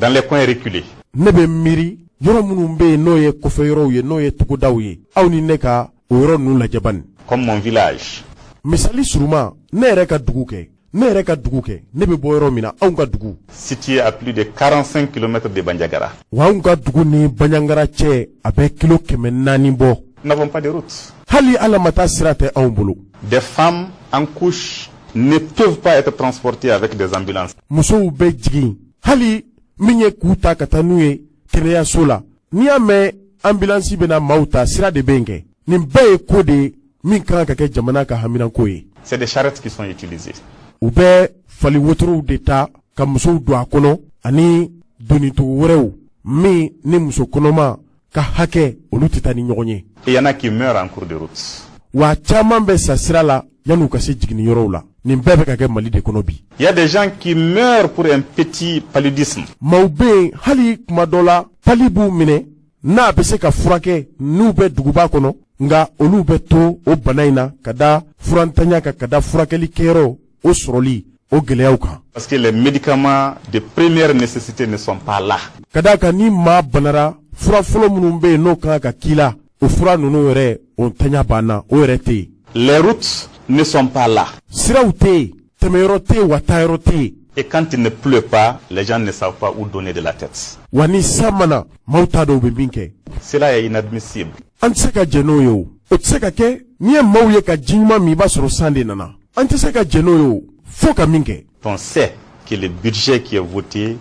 B: dans les coins reculés.
A: Ne bɛ miiri yɔrɔ minnu bɛ yen n'o ye kɔfɛ yɔrɔw ye, n'o ye togodaw ye, aw ni ne ka o yɔrɔ ninnu lajɛ bani.
B: Comme mon village.
A: Misali suruma, ne yɛrɛ ka dugu kɛ, ne yɛrɛ ka dugu kɛ, ne bɛ bɔ yɔrɔ min na, anw ka dugu.
B: Situé à plus de 45 km de Bandiagara.
A: Wa anw ka dugu ni Bandiagara cɛ, a bɛ kilo 400 bɔ.
B: Nous n'avons pas de route.
A: Hali ala ma taa sira tɛ anw bolo.
B: Des femmes en couche ne peuvent pas être transportées avec des ambulances.
A: Musow bɛ jigin, hali min ye k'u ta ka taa n'u ye kɛnɛyaso la, n'i y'a mɛn ambulance bɛna maaw ta, sira de bɛ yen kɛ. Nin bɛɛ ye ko de ye min kan ka kɛ jamana ka haminanko ye.
B: C'est des charrettes qui sont utilisées.
A: U bɛ fali wotorow de ta ka musow don a kɔnɔ ani donitogo wɛrɛw min ni muso kɔnɔma ka hakɛ olu tɛ taa ni ɲɔgɔn ye.
B: Et il y en a qui meurent en cours de route.
A: Wa caman bɛ sa sira la yan'u ka se jiginni yɔrɔw la. Nin bɛɛ bɛ ka kɛ Mali de kɔnɔ bi.
B: Il y a des gens qui meurent pour un petit paludisme.
A: Maaw bɛ yen, hali kuma dɔ la pali b'u minɛ, n'a bɛ se ka furakɛ n'u bɛ duguba kɔnɔ, nka olu bɛ to o bana in na ka da furantanya kan, ka da furakɛli kɛyɔrɔ o sɔrɔli o gɛlɛyaw kan.
B: Parce que les médicaments de première nécessité ne sont pas là.
A: Ka d'a kan, ni maa banara, fura fɔlɔ minnu bɛ yen n'o kan ka k'i la, o fura ninnu yɛrɛ o ntanya banna, o yɛrɛ tɛ yen.
B: Les routes ne sont pas là.
A: Siraw tɛ yen, tɛmɛyɔrɔ tɛ yen, wa taayɔrɔ tɛ yen.
B: Et quand il ne pleut pas, les gens ne savent pas où donner de la tête.
A: Wa ni san mana, maaw t'a dɔn u bɛ min kɛ.
B: Cela est inadmissible.
A: An tɛ se ka jɛn n'o ye, o o tɛ se ka kɛ. N'i ye maaw ye ka ji ɲuman min, i b'a sɔrɔ san de nana. An tɛ se ka jɛn n'o ye, o fo ka min kɛ.
B: On sait que le budget qui est voté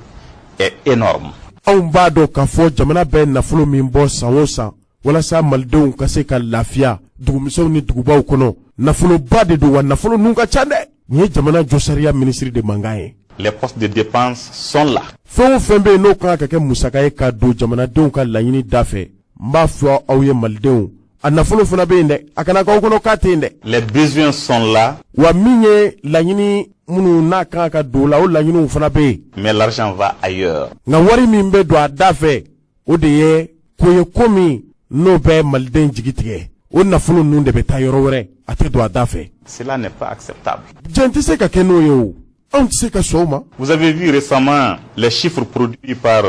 B: est énorme.
A: Anw b'a dɔn k'a fɔ jamana bɛ nafolo min bɔ san o san walasa malidenw ka se ka lafiya dugumisɛnw ni dugubaw kɔnɔ, nafoloba de don, wa nafolo nun ka ca dɛ. Nin ye jamana jɔsariya minisiri de mankan ye.
B: Les postes de dépenses sont là.
A: Fɛn o fɛn bɛ yen n'o kan ka kɛ musaka ye ka don jamanadenw ka laɲini da fɛ, n b'a fɔ aw ye malidenw, a nafolo fana bɛ yen dɛ, a kana k'aw kɔnɔ k'a tɛ yen dɛ.
B: Les besoins sont là.
A: Wa min ye laɲini minnu n'a kan ka don o la, o laɲiniw fana bɛ yen.
B: Mais l'argent va ailleurs.
A: Nka wari min bɛ don a da fɛ, o de ye ko ye, ko min n'o bɛ maliden jigi tigɛ, o nafolo ninnu de bɛ taa yɔrɔ wɛrɛ, a tɛ don a da fɛ.
B: Cela n'est pas acceptable.
A: Jɛn tɛ se ka kɛ n'o ye, o anw tɛ se ka sɔn o ma.
B: Vous avez vu récemment les chiffres produits par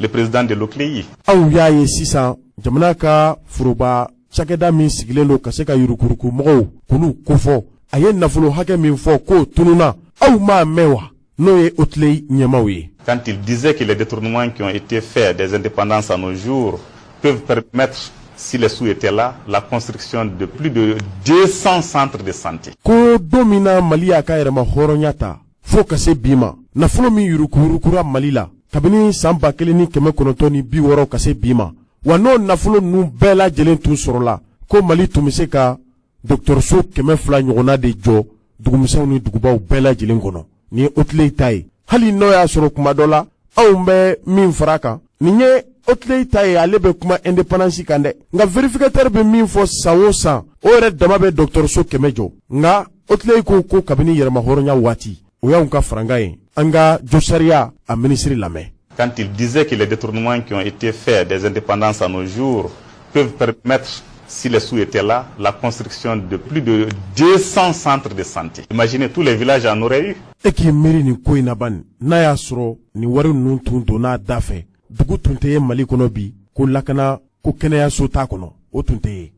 B: le président de l'OCLEI.
A: Aw y'a ye sisan, jamana ka foroba cakɛda min sigilen don ka se ka yurukuruku mɔgɔw k'olu kofɔ, a ye nafolo hakɛ min fɔ k'o tununna, aw m'a mɛn wa? N'o ye OCLEI ɲɛmaw ye.
B: Quand il disait que les détournements qui ont été faits des indépendances à nos jours peuvent permettre, si les sous étaient là, la construction de plus de 200 centres de santé.
A: Ko don min na Mali y'a ka yɛrɛma hɔrɔnya ta fo ka se bi ma, nafolo min yurukuyurukura Mali la kabini san 1960 ka se bi ma, wa n'o nafolo ninnu bɛɛ lajɛlen tun sɔrɔla, ko Mali tun bɛ se ka dɔgɔtɔrɔso 200 ɲɔgɔnna de jɔ dugumisɛnw ni dugubaw bɛɛ lajɛlen kɔnɔ. Nin ye Otilei ta ye, hali n'o y'a sɔrɔ kuma dɔ la anw bɛ min fara kan. Nin ye Otilei ta ye, ale bɛ kuma indépendance kan dɛ, nka vérificateur bɛ min fɔ san o san, o yɛrɛ dama bɛ dɔgɔtɔrɔso 100 jɔ. Nka Otilei ko ko kabini yɛrɛmahɔrɔnya waati, o y'anw ka farankan ye. An ka josariya a minisiri lamɛn.
B: Quand il disait que les détournements qui ont été faits des indépendances à nos jours peuvent permettre, si les sous étaient là, la construction de plus de 200 centres de santé. Imaginez, tous les villages en auraient eu.
A: E k'i miiri nin ko in na bani, n'a y'a sɔrɔ nin wari ninnu tun donn'a da fɛ, dugu tun tɛ ye Mali kɔnɔ bi ko lakana ko kɛnɛyaso t'a kɔnɔ, o tun tɛ ye.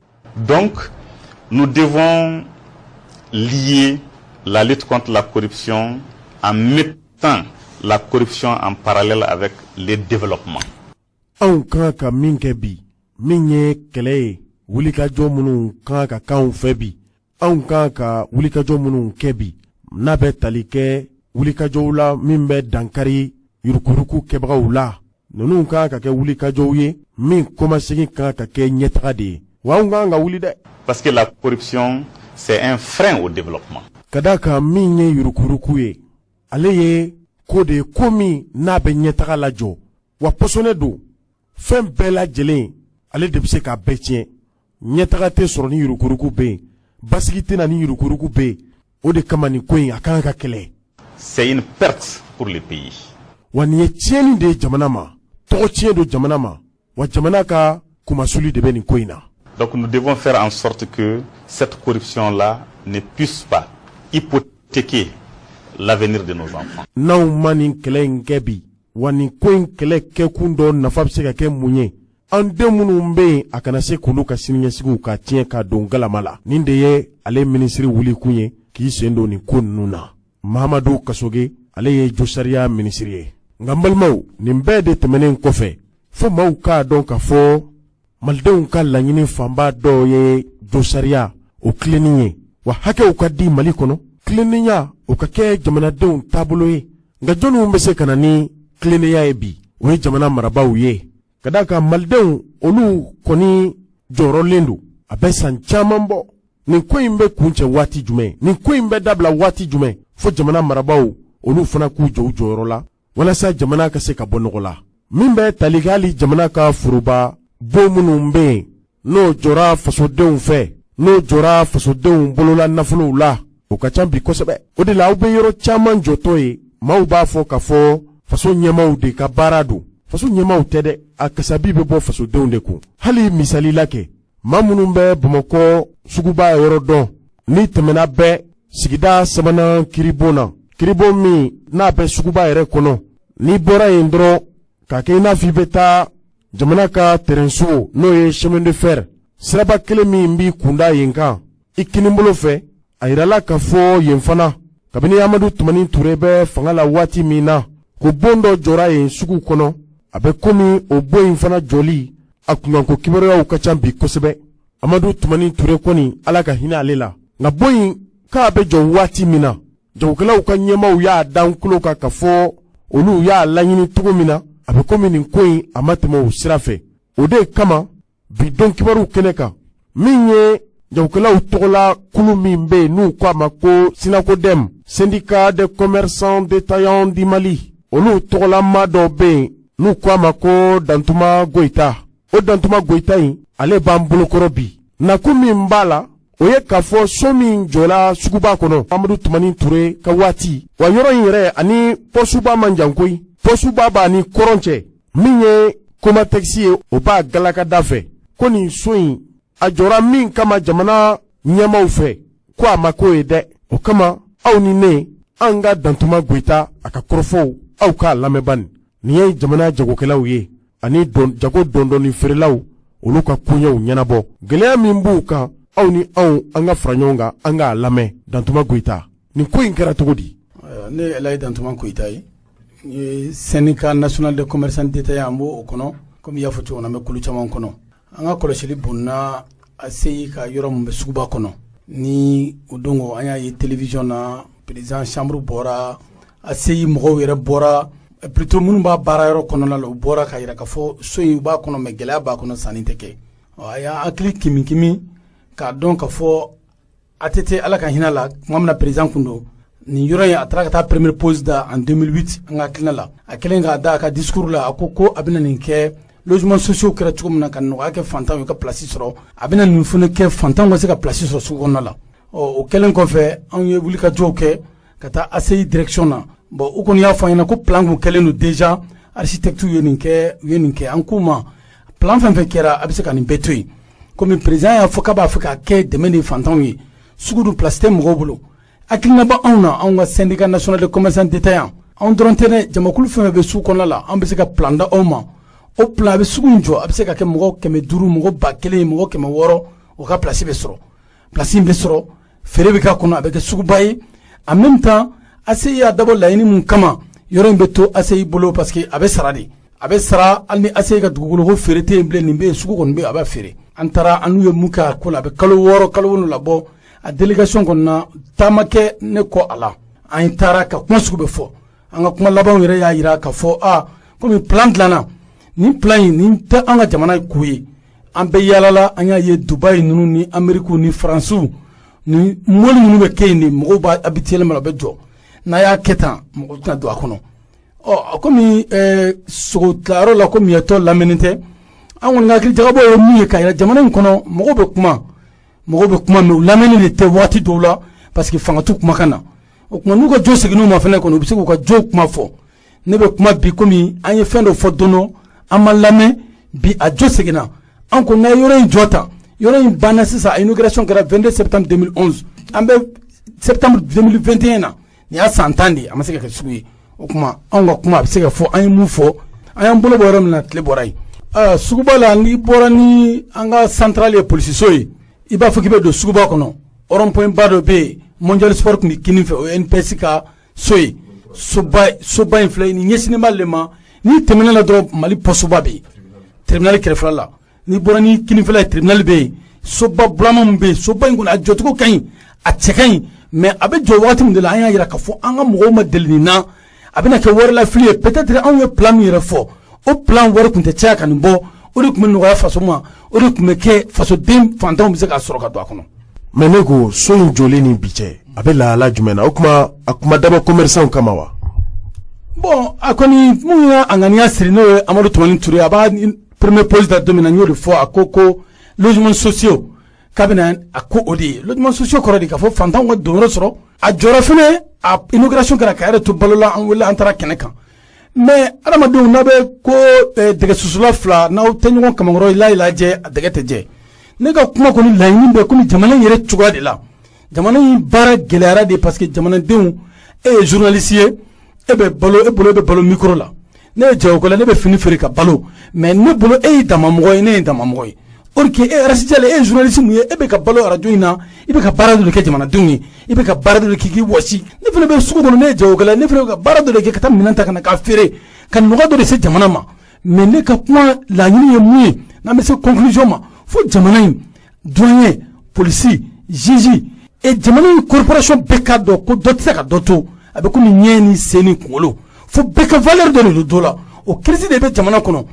B: Donc, nous devons lier la lutte contre la corruption en mettant la corruption en parallèle avec le développement.
A: Anw kan ka min kɛ bi, min ye kɛlɛ ye, wulikajɔ minnu kan ka k'anw fɛ bi, anw kan ka wulikajɔ minnu kɛ bi, n'a bɛ tali kɛ wulikajɔw la min bɛ dankari yurukuyuruku kɛbagaw la, ninnu kan ka kɛ wulikajɔw ye min kɔmasegin kan ka kɛ ɲɛtaga de ye, wa anw kan ka wuli dɛ.
B: Parce que la corruption, c'est un frein au développement.
A: Ka d'a kan min ye yurukuyuruku ye, ale ye ko de ye, ko min n'a bɛ ɲɛtaga lajɔ, wa pɔsɔnɛ don fɛn bɛɛ lajɛlen, ale de bɛ se k'a bɛɛ tiɲɛ. Ɲɛtaga tɛ sɔrɔ ni yurukuyuruku bɛ yen, basigi tɛ na ni yurukuyuruku bɛ yen. O de kama nin ko in a kan ka kɛlɛ.
B: C'est une perte pour le pays.
A: Wa nin ye tiɲɛni de ye jamana ma, tɔgɔ tiɲɛ don jamana ma, wa jamana ka kumasuli de bɛ nin ko in na.
B: Donc nous devons faire en sorte que cette corruption-là ne puisse pas hypothéquer l'avenir de nos enfants.
A: N'anw ma nin kɛlɛ in kɛ bi, wa nin ko in kɛlɛ kɛkun dɔ nafa bɛ se ka kɛ mun ye? An den minnu bɛ yen, a kana se k'olu ka siniɲɛsigiw ka tiɲɛ ka don galama la. Nin de ye ale minisiri wulikun ye k'i sen don nin ko ninnu na. Mahamadu Kasoge, ale ye josariya minisiri ye. Nka n balimaw, nin bɛɛ de tɛmɛnen kɔfɛ, fo maaw k'a dɔn k'a fɔ malidenw ka laɲini fanba dɔw ye josariya o tilenni ye, wa hakɛw ka di Mali kɔnɔ, tilennenya o ka kɛ jamanadenw taabolo ye. Nka jɔnniw bɛ se ka na ni tilennenya ye bi? O ye jamana marabaaw ye, ka d'a kan malidenw olu kɔni jɔyɔrɔlen don a bɛ san caman bɔ. Nin ko in bɛ kuncɛ waati jumɛn? Nin ko in bɛ dabila waati jumɛn? Fo jamana marabaaw olu fana k'u jɔ u jɔyɔrɔ la walasa jamana ka se ka bɔ nɔgɔ la. Min bɛ tali kɛ hali jamana ka foroba bon minnu bɛ yen, n'o jɔra fasodenw fɛ, n'o jɔra fasodenw bolola nafolow la, o ka ca bi kosɛbɛ. O de la aw bɛ yɔrɔ caman jɔtɔ ye, maaw b'a fɔ k'a fɔ faso ɲɛmaaw de ka baara don. Faso ɲɛmaaw tɛ dɛ, a kasabi bɛ bɔ fasodenw de kun. Hali misali la kɛ, maa minnu bɛ Bamakɔ suguba yɔrɔ dɔn, n'i tɛmɛna bɛɛ sigida sabanan kiribon na, kiribon min n'a bɛ suguba yɛrɛ kɔnɔ, n'i bɔra yen dɔrɔn k'a kɛ i n'a fɔ i bɛ taa jamana ka tɛrɛnso, n'o ye chemin de fer siraba kelen min b'i kunda yen kan i kinibolo fɛ, a yirala k'a fɔ yen fana, kabini Amadu Tumani Ture bɛ fanga la waati min na, ko bon dɔ jɔra yen sugu kɔnɔ. A bɛ komi o bon in fana jɔli a kunkanko kibaruyaw ka ca bi kosɛbɛ. Amadu Tumani Ture kɔni, Ala ka hinɛ ale la, nka bon in k'a bɛ jɔ waati min na, jagokɛlaw ka ɲɛmaaw y'a da n tulo kan k'a fɔ olu y'a laɲini cogo min na, a bɛ komi nin ko in a ma tɛmɛ o sira fɛ. O de kama bi don kibaruw kɛnɛ kan, min ye jagokɛlaw tɔgɔla kulu min bɛ yen n'u ko a ma ko Sinakodɛm, syndicat des commerçants détaillants du Mali, olu tɔgɔla maa dɔw bɛ yen n'u ko a ma ko Dantuma Goyita. O Dantuma Goyita in, ale b'an bolokɔrɔ bi. Nakun min b'a la, o ye k'a fɔ so min jɔla suguba kɔnɔ Amadu Tumani Ture ka waati, wa yɔrɔ in yɛrɛ ani pɔsuba man jan koyi, pɔsuba b'a ni kɔrɔn cɛ, min ye Komatɛkisi ye, o b'a galakada fɛ, ko nin so in a jɔra min kama jamana ɲɛmaaw fɛ, ko a ma k'o ye dɛ. O kama aw ni ne, an ka Dantuma Goyita a ka kɔrɔfɔw, aw k'a lamɛn. Nin ye jamana jagokɛlaw ye ani jago dɔndɔni feerelaw, olu ka koɲɛw ɲɛnabɔ, gɛlɛya min b'u kan, aw ni anw an ka fara ɲɔgɔn kan, an k'a lamɛn. Dantuma Goyita, nin ko in kɛra cogo di?
C: Ne ye Elayi Dantuma Goyita ye. Ye syndicat national de commerçants détaillants, an b'o kɔnɔ. Komi i y'a fɔ cogo min na, an bɛ kulu caman kɔnɔ. An ka kɔlɔsili bonna ACI ka yɔrɔ min bɛ suguba kɔnɔ ni o don, an y'a ye télévision na, président chambre bɔra, ACI mɔgɔw yɛrɛ bɔra, plutôt minnu b'a baara yɔrɔ kɔnɔna la, u bɔra ka jira k'a fɔ so in b'a kɔnɔ, mais gɛlɛya b'a kɔnɔ, sanni tɛ kɛ. A y'an hakili kimi k'a dɔn k'a fɔ ATT, Ala ka hinɛ la, tuma min na président kun don, nin yɔrɔ in, a taara ka taa première pose da en 2008. An ka hakilina la, a kɛlen k'a da a ka discours la, a ko ko a bɛna nin kɛ, logement sociaux kɛra cogo min na ka nɔgɔya kɛ fantanw ye ka place sɔrɔ, a bɛna nin fana kɛ fantanw ka se ka place sɔrɔ sugu kɔnɔna la. Ɔ, o kɛlen kɔfɛ, anw ye wulikajɔw kɛ ka taa ACI direction na. Bon, u kɔni y'a fɔ an ɲɛna ko plan kun kɛlen don déjà, architecte ye nin kɛ, u ye nin kɛ. An k'u ma, plan fɛn fɛn kɛra, a bɛ se ka nin bɛɛ to yen, komi président y'a fɔ k'a b'a fɛ k'a kɛ dɛmɛ de fantanw ye, sugu dun place tɛ mɔgɔw bolo. Hakilina bɛ anw na, anw ka syndicat national de commerçants détaillants, anw dɔrɔn tɛ dɛ, jamakulu fɛn fɛn bɛ sugu kɔnɔna la, an bɛ se ka plan da aw ma. O plan, a bɛ sugu in jɔ, a bɛ se ka kɛ mɔgɔ 500, mɔgɔ 1000, mɔgɔ 600, o ka place bɛ sɔrɔ, place in bɛ sɔrɔ, feere bɛ k'a kɔnɔ, a bɛ kɛ suguba ye. En même temps, ACI y'a dabɔ laɲini mun kama, yɔrɔ in bɛ to ACI bolo, parce que a bɛ sara de, a bɛ sara. Hali ni ACI ka dugukolo ko feere tɛ yen bilen, nin bɛ yen, sugu kɔni bɛ yen, a b'a feere. An taara, an n'u ye mun kɛ a ko la, a bɛ kalo 6, kalo 7 bɔ. A délégation kɔni na, taama kɛ ne kɔ a la, an taara ka kuma sugu bɛ fɔ. An ka kuma labanw yɛrɛ y'a jira k'a fɔ aa, komi plan dilanna, nin plan in, nin tɛ an ka jamana ko ye. An bɛ yaalala, an y'a ye Dubayi ninnu ni Ameriki ni Faransiw ni mɔli minnu bɛ kɛ yen, de mɔgɔw b'a habituellement, a bɛ jɔ. N'a y'a kɛ tan, mɔgɔ tɛna don a kɔnɔ. Ɔ, komi sogo tilayɔrɔ la, ko miyɛtɔ lamɛnni tɛ, an kɔni ka hakili jagabɔ ye mun ye, k'a yira jamana in kɔnɔ, mɔgɔw bɛ kuma, mɔgɔw bɛ kuma, mais u lamɛnni de tɛ waati dɔw la, parce que fanga t'u kumakan na. O tuma, n'u ka jo seginn'u ma fɛnɛ kɔnɔ, u bɛ se k'u ka jo kuma fɔ. Ne bɛ kuma bi komi an ye fɛn dɔ fɔ don dɔ, an ma lamɛn. Bi a jo seginna. An ko n'a ye yɔrɔ in jɔ tan, yɔrɔ in banna sisan, a inauguration kɛra 22 septembre 2011, an bɛ septembre 2021 na, nin y'a san 10 de ye, a ma se ka kɛ sugu ye. O tuma, anw ka kuma a bɛ se ka fɔ, an ye mun fɔ, an y'an bolo bɔ yɔrɔ min na, tile bɔra yen. Suguba la, n'i bɔra ni an ka centrale ye, polisiso ye, i b'a fɔ k'i bɛ don suguba kɔnɔ, rond point ba dɔ bɛ yen, Mondial Sport tun bɛ kinin fɛ, o ye NPS ka so ye. Soba, soba in filɛ nin ɲɛsinnen b'ale ma. N'i tɛmɛna la dɔrɔn, Mali poste ba bɛ yen, tribunal kɛrɛfɛla la. N'i bɔra ni kinifɛla ye, tribunal bɛ yen, soba bulama min bɛ yen. Soba in kɔni, a jɔcogo ka ɲi, a cɛ ka ɲi, mais a bɛ jɔ waati min de la, an y'a jira k'a fɔ an ka mɔgɔw ma deli nin na, a bɛna kɛ warilafili ye. Peut-être anw ye plan min yɛrɛ fɔ, o plan wari tun tɛ caya ka nin bɔ, o de tun bɛ nɔgɔya faso ma, o de tun bɛ kɛ fasoden fantanw bɛ se k'a sɔrɔ ka don a kɔnɔ.
A: Mais ne ko, so in jɔlen ni bi cɛ, a bɛ lahala jumɛn na? O tuma, a kuma dabɔ commerçant kama wa?
C: Bon, a kɔni mun y'a a ŋaniya siri, n'o ye Amadu Tumani Ture, a b'a premier pose da don min na, n y'o de fɔ. A ko ko logements sociaux, k'a bɛna a ko o de ye logements sociaux kɔrɔ de k'a fɔ fantanw ka donyɔrɔ sɔrɔ. A jɔra fɛnɛ, a inauguration kɛra k'a yɛrɛ to balo la, an wele, an taara kɛnɛ kan. Mais adamadenw, n'a bɛ ko dɛgɛ susula fila, n'aw tɛ ɲɔgɔn kamankɔrɔ, i la lajɛ, a dɛgɛ tɛ jɛ. Ne ka kuma kɔni, laɲini bɛ komi jamana in yɛrɛ cogoya de la, jamana in baara gɛlɛyara de, parce que jamanadenw, e ye journaliste ye, e bɛ balo, e bolo e bɛ balo micro la, ne ye jagokɛla, ne bɛ fini feere ka balo, mais ne bolo e ye damamɔgɔ ye, ne ye damamɔgɔ ye. Or que e Arasijale, e ye journaliste mun ye, e bɛ ka balo radio in na, i bɛ ka baara dɔ de kɛ jamanadenw ye, i bɛ ka baara dɔ de kɛ k'i wɔsi. Ne fana bɛ sugu kɔnɔ, ne ye jagokɛla, ne fana bɛ ka baara dɔ de kɛ ka taa minɛn ta ka na k'a feere ka nɔgɔya dɔ de se jamana ma. Mais ne ka kuma laɲini ye mun ye, n'an bɛ se conclusion ma, fo jamana in douanier, polisi, juge et jamana in corporation bɛɛ k'a dɔn ko dɔ tɛ se ka dɔ to, a bɛ komi ɲɛ ni sen ni kunkolo, fo bɛɛ ka valeur dɔ de don dɔ la. O crise de bɛ jamana kɔnɔ.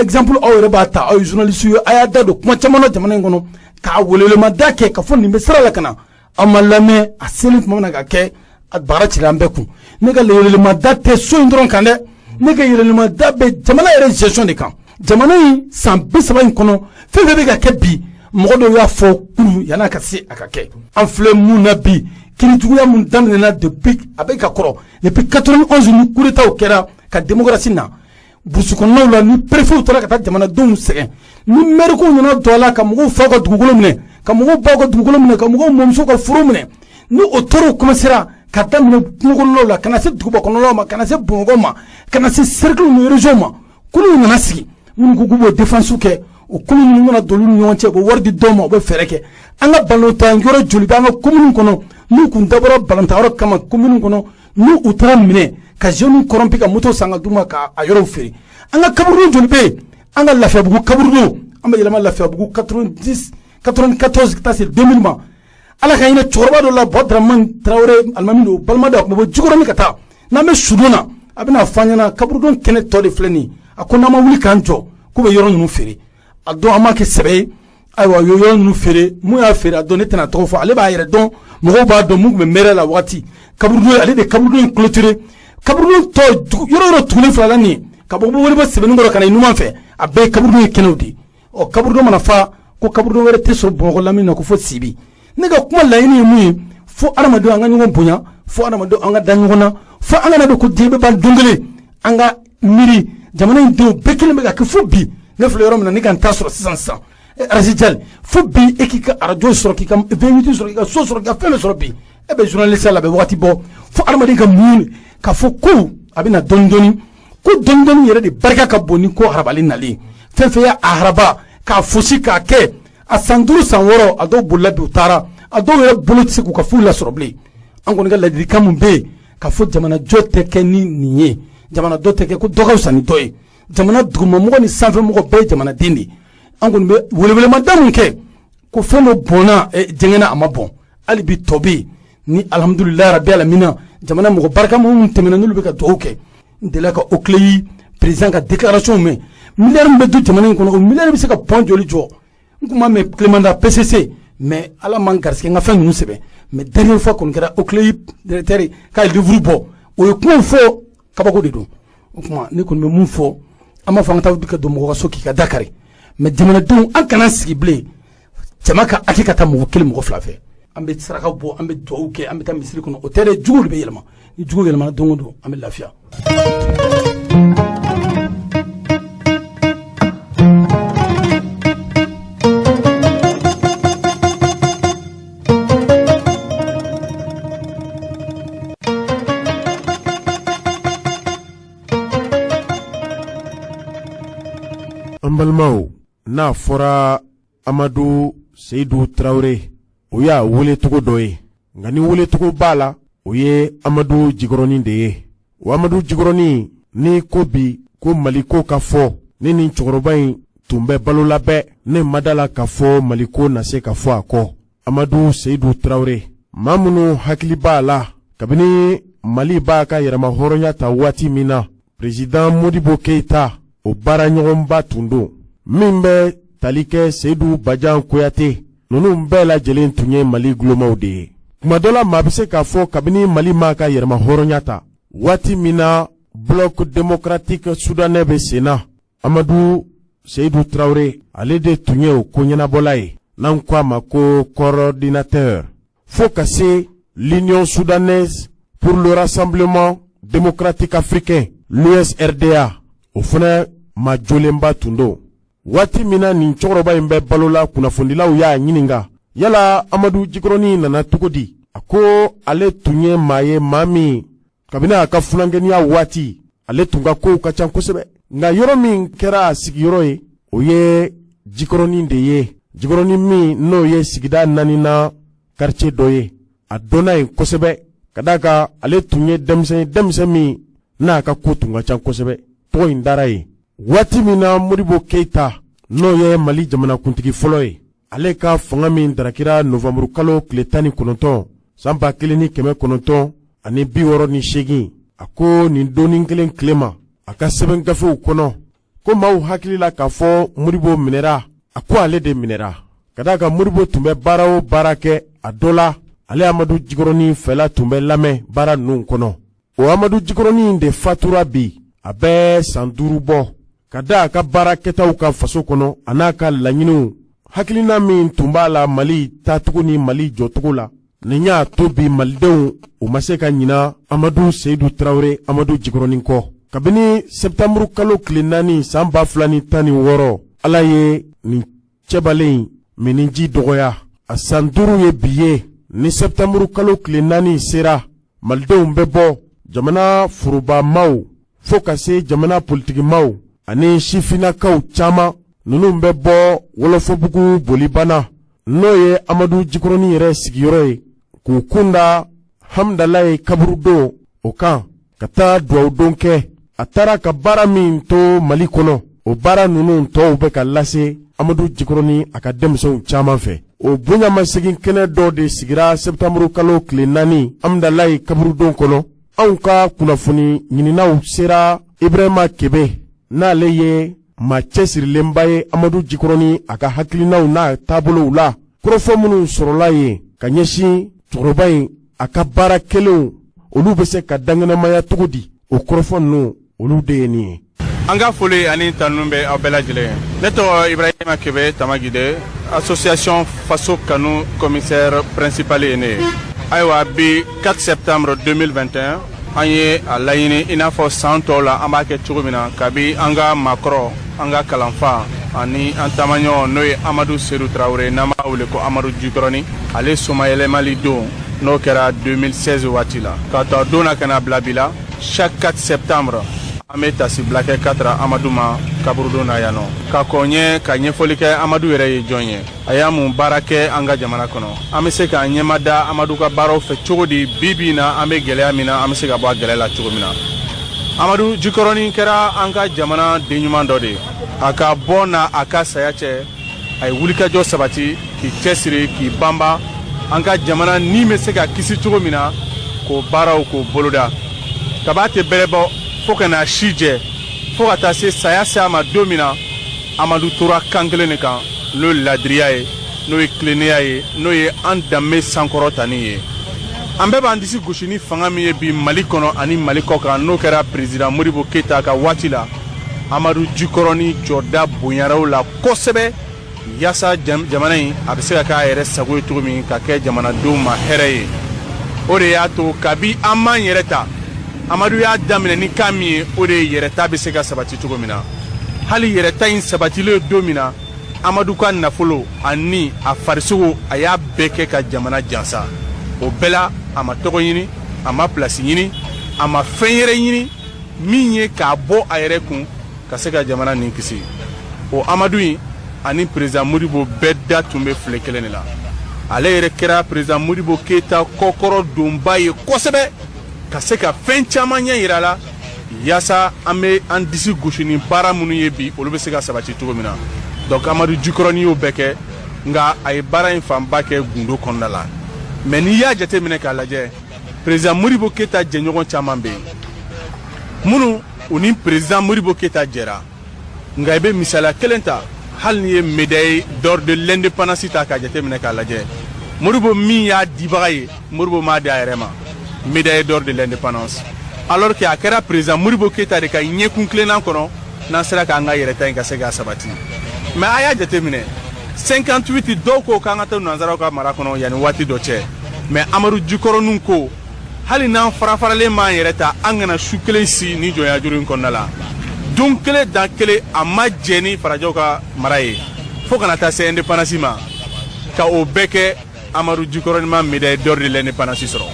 C: Exemple, aw yɛrɛ b'a ta, aw ye journaliste ye, a y'a da don kuma caman na jamana in kɔnɔ k'a welewelema kɛ ka fɔ nin bɛ sira la ka na, aw ma lamɛn. A selen tuma min na ka kɛ, a baara cira an bɛɛ kun. Ne ka welewelema tɛ so in dɔrɔn kan dɛ, ne ka yɛlɛmada bɛ jamana yɛrɛ gestion de kan. Jamana in san 30 in kɔnɔ, fɛn fɛn bɛ ka kɛ bi, mɔgɔ dɔw y'a fɔ kuru yan'a ka se a ka kɛ. An filɛ mun na bi, kiirijuguya mun daminɛna depuis, a bɛ ka kɔrɔ depuis 91 ni coup d'état kɛra ka démocratie na, brousse kɔnɔnaw la, ni préfet taara ka taa jamanadenw sɛgɛn, ni maire ko nana don a la ka mɔgɔw faw ka dugukolo minɛ, ka mɔgɔw baw ka dugukolo minɛ, ka mɔgɔw mɔmuso ka foro minɛ, ni o tɔɔrɔw commencera ka daminɛ kungo kɔnɔnaw la, ka na se duguba kɔnɔnaw ma, ka na se Bamakɔ ma, ka na se cercle ni région ma, kuluw nana sigi minnu ko k'u b'o défense kɛ. O kulu ninnu mana don olu ni ɲɔgɔn cɛ, u bɛ wari di dɔw ma, u bɛ fɛɛrɛ kɛ. An ka balontan yɔrɔ joli bɛ an ka commune kɔnɔ, n'u kun dabɔra balontan yɔrɔ kama commune kɔnɔ, n'u u taara minɛ ka Ka jeunes corrompu, ka moto san ka d'u ma k'a yɔrɔw feere. An ka kaburudon joli bɛ yen? An ka Lafiyabugu kaburudon, an bɛ yɛlɛma Lafiyabugu 90, 94 ka taa se 2000 ma. Ala ka hinɛ cɛkɔrɔba dɔ la, Bɔ Dramani Tarawele, alimami don, balima dɔ, a tun bɛ bɔ Jikɔrɔni ka taa. N'an bɛ sudon na, a bɛna fɔ an ɲɛna, kaburudon kɛnɛ tɔ de filɛ nin ye. A ko n'an ma wuli k'an jɔ, k'u bɛ yɔrɔ ninnu feere. A dɔn an m'a kɛ sɛbɛ ye. Ayiwa, u ye yɔrɔ ninnu feere. Mun y'a feere, a dɔn ne tɛna tɔgɔ fɔ, ale b'a yɛrɛ dɔn, mɔgɔw b'a dɔn. Mun tun bɛ mɛrɛ la waati, kaburudon, ale de kaburudon in clôturé. Kaburudon tɔ yɔrɔ yɔrɔ tugulen fila la nin ye, ka bɔ wele bɔ Sɛbɛnnikɔrɔ ka na i numan fɛ, a bɛɛ ye kaburudon ye, kɛnɛw de ye. Ɔ, kaburudon mana fa, ko kaburudon wɛrɛ tɛ sɔrɔ Bamakɔ lamini na, ko fo Sibi. Ne ka kuma laɲini ye mun ye? Fo adamadenw an ka ɲɔgɔn bonya, fo adamadenw an ka da ɲɔgɔn na, fo an kana don ko diɲɛ bɛ ban don kelen. An ka miiri jamana in denw bɛɛ kelen bɛ ka kɛ. Fo bi, ne filɛ yɔrɔ min na, ne ka n ta sɔrɔ sisan sisan, Arasijali, fo bi e k'i ka arajo sɔrɔ, k'i ka V8 sɔrɔ, k'i ka so sɔrɔ, k'i ka fɛn bɛɛ sɔrɔ, bi e bɛ journaliste la, a bɛ waati bɔ. Fo adamaden ka muɲu k'a fɔ ko a bɛ na dɔɔni dɔɔni, ko dɔɔni dɔɔni yɛrɛ de barika ka bon ni ko harabali nalen. Fɛn fɛn y'a haraba k'a fosi k'a kɛ a san 5, san 6, a dɔw bolila bi, u taara, a dɔw yɛrɛ bolo tɛ se k'u ka foyi lasɔrɔ bilen. An kɔni ka ladilikan mun bɛ yen k'a fɔ, jamanajɔ tɛ kɛ ni nin ye, jamanajɔ tɛ kɛ ko dɔ ka fisa ni dɔ ye. Jamana dugumamɔgɔ ni sanfɛmɔgɔ bɛɛ ye jamanaden de ye. An kɔni bɛ welewelemada mun kɛ, ko fɛn dɔ bɔnna jɛngɛnna, a ma bɔn, hali bi tɔ bɛ yen. Ni alhamdulilayi rabi alamina, jamana mɔgɔ barika minnu tɛmɛna, n'olu bɛ ka dugawu kɛ. N delila ka OCLEI président ka déclaration mɛn, miliyari min bɛ du jamana in kɔnɔ, o miliyari bɛ se ka pont joli jɔ? N kun m'a mɛn Clémenda PCC, mais Ala man garisɛgɛ n ka fɛn ninnu sɛbɛn. Mais dernière fois kɔni kɛra OCLEI directeur k'a ye livre bɔ, o ye kumaw fɔ, kabako de don. O tuma ne kɔni bɛ mun fɔ? An b'a fɔ an ka taa ka don mɔgɔ ka so k'i ka da kari, mais jamanadenw, an kana sigi bilen jama ka hakɛ ka taa mɔgɔ kelen, mɔgɔ fila fɛ. An bɛ saraka bɔ, an bɛ dugawu kɛ, an bɛ taa misiri kɔnɔ. O tɛ dɛ, juguw de bɛ yɛlɛma. Ni jugu yɛlɛmana don o don, an bɛ lafiya.
A: An balimaw, n'a fɔra Amadu Seyidu Tarawele, o y'a welecogo dɔ ye, nka ni welecogo b'a la, o ye Amadu Jikɔrɔni de ye. O Amadu Jikɔrɔni ni ko bi ko Maliko ka fɔ, ni nin cɛkɔrɔba in tun bɛ balo la bɛɛ, ne ma da la k'a fɔ Maliko na se ka fɔ a kɔ. Amadu Seyidu Tarawele, maa minnu hakili b'a la, kabini Mali b'a ka yɛrɛmahɔrɔnya ta waati min na, président Modibo Keyita, o baaraɲɔgɔnba tun don, min bɛ tali kɛ Seyidu Bajan Kuyate, ninnu bɛɛ lajɛlen tun ye Mali gulomaw de ye. Tuma dɔ la, maa bɛ se k'a fɔ kabini Mali m'a ka yɛrɛmahɔrɔnya ta waati min na, Bloc démocratique soudanais bɛ sen na, Amadu Seyidu Tarawele, ale de tun ye o ko ɲɛnabɔla ye, n'an ko a ma ko coordinateur, fo ka se l'Union soudanaise pour le rassemblement démocratique africain, l'USRDA, o fana maa jolenba tun don. Waati min na nin cɛkɔrɔba in bɛ balo la, kunnafonidilaw y'a ɲininka, yala Amadu Jikɔrɔni nana cogo di? A ko ale tun ye maa ye, maa min kabini a ka funankɛniya waati, ale tun ka kow ka ca kosɛbɛ, nka yɔrɔ min kɛra a sigiyɔrɔ ye, o ye Jikɔrɔni de ye. Jikɔrɔni min n'o ye sigida naaninan quartier dɔ ye, a dɔnna yen kosɛbɛ, ka d'a kan ale tun ye denmisɛn ye, denmisɛn min n'a ka ko tun ka ca kosɛbɛ, tɔgɔ in dara yen. Waati min na Modibo Keyita, n'o ye Mali jamanakuntigi fɔlɔ ye, ale ka fanga min darakira novanburu kalo tile 19 san 1968, a ko nin donni kelen tile ma, a ka sɛbɛn gafew kɔnɔ, ko maaw hakili la k'a fɔ Modibo minɛra, a ko ale de minɛra, ka d'a kan Modibo tun bɛ baara o baara kɛ, a dɔ la ale Amadu Jikɔrɔni fɛla tun bɛ lamɛn baara ninnu kɔnɔ. O Amadu Jikɔrɔni de fatura bi, a bɛ san 5 bɔ, ka da a ka baara kɛtaw kan faso kɔnɔ, a n'a ka laɲiniw, hakilina min tun b'a la Mali taacogo ni Mali jɔcogo la. Nin y'a to bi malidenw u ma se ka ɲina Amadu Seyidu Tarawele, Amadu Jikɔrɔni kɔ. Kabini sɛtanburu kalo tile 4 san 2016, Ala ye nin cɛbalen in minniji dɔgɔya, a san 5 ye bi ye. Ni sɛtanburu kalo tile 4 sera, malidenw bɛ bɔ, jamana forobamaw fo ka se jamana politikimaw ani sifinnakaw caman, ninnu bɛ bɔ Wɔlɔfɔbugu Bolibana, n'o ye Amadu Jikɔrɔni yɛrɛ sigiyɔrɔ ye, k'u kunda Hamdalaye kaburudo o kan. ka taa dugawudon kɛ. A taara ka baara min to Mali kɔnɔ, o baara ninnu tɔw bɛ ka lase Amadu Jikɔrɔni a ka denmisɛnw caman fɛ. O bonyamasegin kɛnɛ dɔ de sigira sɛtanburu kalo tile 4 Amudalayi kaburudon kɔnɔ. Anw ka kunnafoni ɲininaw sera Ibrahima Kebe, n'ale ye maa cɛsirilenba ye Amadu Jikɔrɔni a ka hakilinaw n'a taabolow la. Kɔrɔfɔ minnu sɔrɔla yen ka ɲɛsin cɛkɔrɔba in a ka baara kɛlenw, olu bɛ se ka dankɛnɛmaya cogo di, o kɔrɔfɔ ninnu, olu de ye nin ye.
D: An ka foli ani tanu bɛ aw bɛɛ lajɛlen ye. Ne tɔgɔ Ibrahima Kebe Tamagide, association Faso Kanu commissaire principal ye ne ye. Ayiwa, bi 4 septembre 2021, an ye a laɲini i n'a fɔ san tɔw la an b'a kɛ cogo min na, kabi an ka maakɔrɔ, an ka kalanfa ani an taamaɲɔgɔn, n'o ye Amadu Sedu Tarawele, n'an b'a wele ko Amadu Jikɔrɔni, ale somayɛlɛmali don, n'o kɛra 2016 waati la, ka ta don na ka na bila bi la, chaque 4 septembre an bɛ tasibila kɛ ka taara Amadu ma kaburudon na yan nɔ, ka kɔn ɲɛ ka ɲɛfɔli kɛ Amadu yɛrɛ ye jɔn ye, a y'a mun baara kɛ an ka jamana kɔnɔ, an bɛ se k'an ɲɛma da Amadu ka baaraw fɛ cogo di, bi bi in na an bɛ gɛlɛya min na, an bɛ se ka bɔ a gɛlɛya la cogo min na. Amadu Jikɔrɔni kɛra an ka jamana den ɲuman dɔ de ye. A ka bɔ na a ka saya cɛ, a ye wulikajɔ sabati k'i cɛsiri k'i banba an ka jamana ni bɛ se ka kisi cogo min na, k'o baaraw k'o boloda. Kaba tɛ bɛrɛ bɔ fo ka na si jɛ, fo ka taa se saya se a ma don min na, Amadu tora kan kelen de kan, n'o ye ladiriya ye, n'o ye tilennenya ye, n'o ye an danbe sankɔrɔtani ye. An bɛɛ b'an disi gosi ni fanga min ye bi Mali kɔnɔ ani Mali kɔ kan, n'o kɛra président Modibo Keyita ka waati la, Amadu Jikɔrɔni jɔda bonyara o la kosɛbɛ, yaasa jamana in a bɛ se ka k'a yɛrɛ sago ye cogo min, ka kɛ jamanadenw ma hɛrɛ ye. O de y'a to kabi an m'an yɛrɛ ta, Amadu y'a daminɛ ni kan min ye, o de ye yɛrɛta bɛ se ka sabati cogo min na. Hali yɛrɛta in sabatilen don min na, Amadu ka nafolo ani a farisogo, a y'a bɛɛ kɛ ka jamana jansa. O bɛɛ la, a ma tɔgɔ ɲini, a ma pilasi ɲini, a ma fɛn yɛrɛ ɲini min ye k'a bɔ a yɛrɛ kun ka se ka jamana nin kisi. O Amadu in ani président Modibo bɛɛ da tun bɛ file kelen de la. Ale yɛrɛ kɛra président Modibo Keyita kɔkɔrɔ donba ye kosɛbɛ, ka se ka fɛn caman ɲɛ yira a la, yaasa an bɛ an disi gosi ni baara minnu ye bi, olu bɛ se ka sabati cogo min na. Donc Amadu Jikɔrɔni y'o bɛɛ kɛ, nka a ye baara in fanba kɛ gundo kɔnɔna la. Mais n'i y'a jateminɛ k'a lajɛ, président Modibo Keyita jɛɲɔgɔn caman bɛ yen minnu u ni président Modibo Keyita jɛra. Nka i bɛ misaliya kelen ta, hali n'i ye médaille d'or de l'indépendance ta k'a jateminɛ k'a lajɛ, Modibo min y'a dibaga ye, Modibo m'a di a yɛrɛ ma médaille d'or de l'indépendance, alors que a kɛra président Modibo Keyita de ka ɲɛkun tilennan kɔnɔ n'an sera k'an ka yɛrɛta in ka se k'a sabati. Mais a y'a jateminɛ, 58, dɔw ko k'an ka taa nanzaraw ka mara kɔnɔ yanni waati dɔ cɛ, mais Amadu Jikɔrɔninw ko hali n'an farafaralen m'an yɛrɛ ta, an kana su kelen si ni jɔnya juru in kɔnɔna la. Don kelen dan kelen, a ma jɛ ni farajɛw ka mara ye fo kana taa se indépendance ma. Ka o bɛɛ kɛ, Amadu Jikɔrɔni ma médaille d'or de l'indépendance sɔrɔ.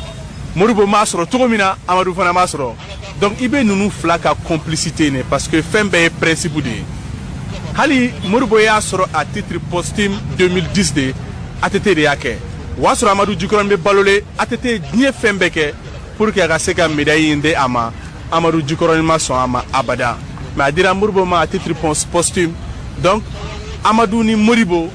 D: Modibo m'a sɔrɔ cogo min na, Amadu fana m'a sɔrɔ. Donc i bɛ ninnu fila ka complicité ne, parce que fɛn bɛɛ ye principe de ye. Hali Modibo y'a sɔrɔ à titre posthume 2010 de, ATT de y'a kɛ. O y'a sɔrɔ Amadu Jikɔrɔni bɛ balolen. ATT ye diɲɛ fɛn bɛɛ kɛ pour que a ka se ka médaille in di a ma. Amadu Jikɔrɔni ma sɔn a ma abada, mais a dira Modibo ma à titre posthume. Donc Amadu ni Modibo,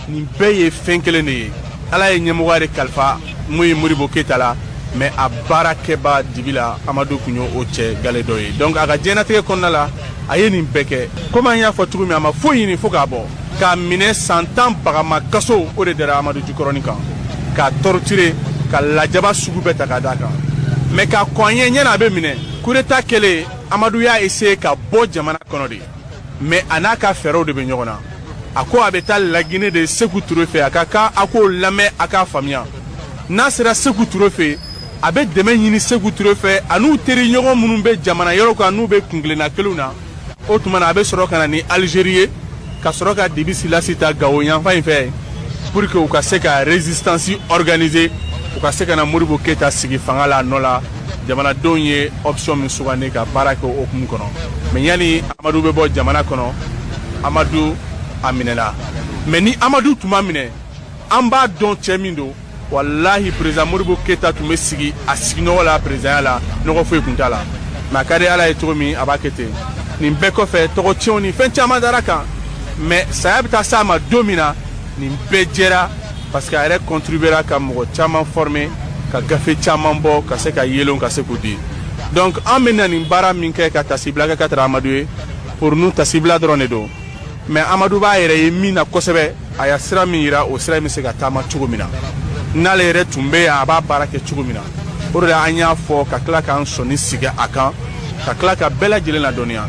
D: nin bɛɛ ye fɛn kelen de ye. Ala ye ɲɛmɔgɔya de kalifa mun ye Modibo Keyita la, mais a baarakɛba dibi la, Amadu tun ye o cɛ gale dɔ ye. Donc a ka diɲɛnatigɛ kɔnɔna la, a ye nin bɛɛ kɛ. Komi an y'a fɔ cogo min, a ma foyi ɲini fo k'a bɔ k'a minɛ. San 10 bagama kaso, o de dara Amadu Jikɔrɔni kan, k'a torturer, ka lajaba sugu bɛɛ ta k'a d'a kan. Mais k'a kɔn ɲɛ ɲɛna a bɛ minɛ, coup d'état kɛlen, Amadu y'a essayer ka bɔ jamana kɔnɔ de, mais a n'a ka fɛɛrɛw de bɛ ɲɔgɔn na. A ko a bɛ taa Laginɛ de Seku Ture fɛ. A ka kan a k'o lamɛn, a k'a faamuya. N'a sera Seku Ture fɛ, a bɛ dɛmɛ ɲini Seku Ture fɛ, a n'u teri ɲɔgɔn minnu bɛ jamana yɔrɔ kan, n'u bɛ kunkilenna kelenw na. O tuma na, a bɛ sɔrɔ ka na ni Algérie ye, ka sɔrɔ ka Dibi Silasi ta Gawo yanfan in fɛ, pour que u ka se ka résistance organiser, u ka se ka na Modibo Keyita sigi fanga la a nɔ la. Jamanadenw ye option min sugandi ka baara kɛ o hukumu kɔnɔ. Mais yanni Amadu bɛ bɔ jamana kɔnɔ, Amadu a minɛna. Mais ni Amadu tun ma minɛ, an b'a dɔn cɛ min don. Walahi, président Modibo Keyita tun bɛ sigi a siginɔgɔ la présidenya la, nɔgɔ foyi tun t'a la. Mais a ka di Ala ye cogo min, a b'a kɛ ten. Nin bɛɛ kɔfɛ, tɔgɔcɛnw ni fɛn caman dara kan, mais saya bɛ taa s'a ma don min na, nin bɛɛ jɛra, parce que a yɛrɛ contribuera ka mɔgɔ caman former, ka gafe caman bɔ, ka se ka yelenw ka se k'u di. Donc an bɛ na nin baara min kɛ ka tasibila kɛ ka tara Amadu ye, pour nous tasibila dɔrɔn de don. Mais Amadu b'a yɛrɛ ye min na kosɛbɛ, a y'a sira min yira, o sira in bɛ se ka taama cogo min na, n'ale yɛrɛ tun bɛ yan, a b'a baara kɛ cogo min na. O de la an y'a fɔ ka tila k'an sɔnni sigi a kan, ka tila ka bɛɛ lajɛlen ladɔnniya.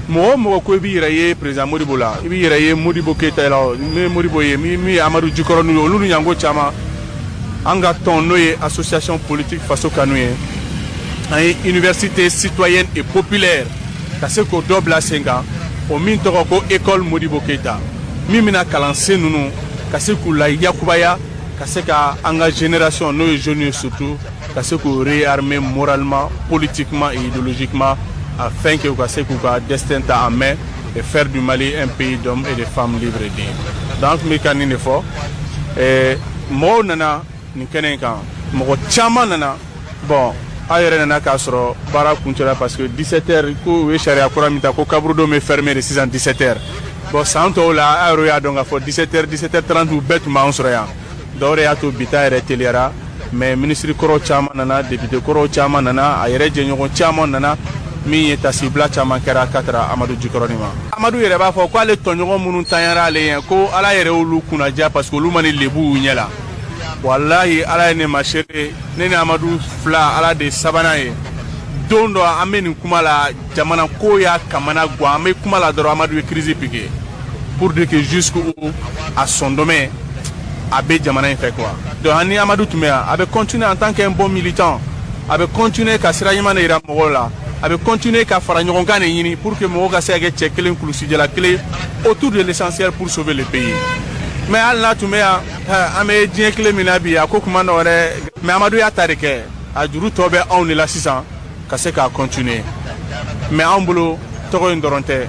D: Mɔgɔ o mɔgɔ ko i b'i yɛrɛ ye président Modibo la, i b'i yɛrɛ ye Modibo Keyita la, min ye Modibo ye, min ye Amadu Jikɔrɔni ye, olu ni ɲango caman. An ka tɔn, n'o ye association politique Faso Kanu ye, an ye université citoyenne et populaire ka se k'o dɔ bila sen kan, o min tɔgɔ ko école Modibo Keyita, min bɛna kalansen ninnu ka se k'u la yakubaya, ka se ka an ka génération, n'o ye jeunes ye surtout, ka se k'u réarmer moralement, politiquement et idéologiquement, afin que u ka se k'u ka destin ta en main et faire du Mali un pays d'hommes et de femmes libres et dignes. Donc an tun bɛ ka nin de fɔ. Mɔgɔw nana nin kɛnɛ in kan, mɔgɔ caman nana. Bon, aw yɛrɛ nana k'a sɔrɔ baara kuncɛla, parce que 17 heures ko u ye sariya kura min ta ko kaburudo bɛ fermé de sisan 17 heures. Bon, san tɔw la, aw yɛrɛ y'a dɔn k'a fɔ 17 heures, 17 heures 30, u bɛɛ tun b'an sɔrɔ yan. Donc o de y'a to bi ta yɛrɛ teliyara. Mais ministre kɔrɔw caman nana, député kɔrɔw caman nana, a yɛrɛ jɛɲɔgɔn caman nana, min ye tasibila caman kɛra ka tara Amadu Jikɔrɔni ma. Amadu yɛrɛ b'a fɔ k'ale tɔɲɔgɔn minnu tanyara ale ɲɛ, ko Ala yɛrɛ y'olu kunnaja, parce que olu ma ni lebu y'u ɲɛ la. Walahi, Ala ye ne ma seere, ne ni Amadu fila, Ala de sabanan ye. Don dɔ an bɛ nin kuma la, jamana ko y'a kamana gan, an bɛ kuma la dɔrɔn, Amadu ye crise piqué, pour dire que jusqu'où a sɔndɔmɛ a bɛ jamana in fɛ quoi. Donc an ni Amadu tun bɛ yan, a bɛ continuer en tant qu'un bon militant, a bɛ continuer ka sira ɲuman de yira mɔgɔw la, a bɛ continuer ka fara ɲɔgɔn kan de ɲini pour que mɔgɔw ka se ka kɛ cɛ kelen, kulusijala kelen, autour de l'essentiel pour sauver le pays. Mais hali n'a tun bɛ yan, an bɛ diɲɛ kelen min na bi, a ko kuma nɔgɔ dɛ. Mais Amadu y'a ta de kɛ, a juru tɔ bɛ anw de la sisan ka se k'a continuer. Mais anw bolo, tɔgɔ in dɔrɔn tɛ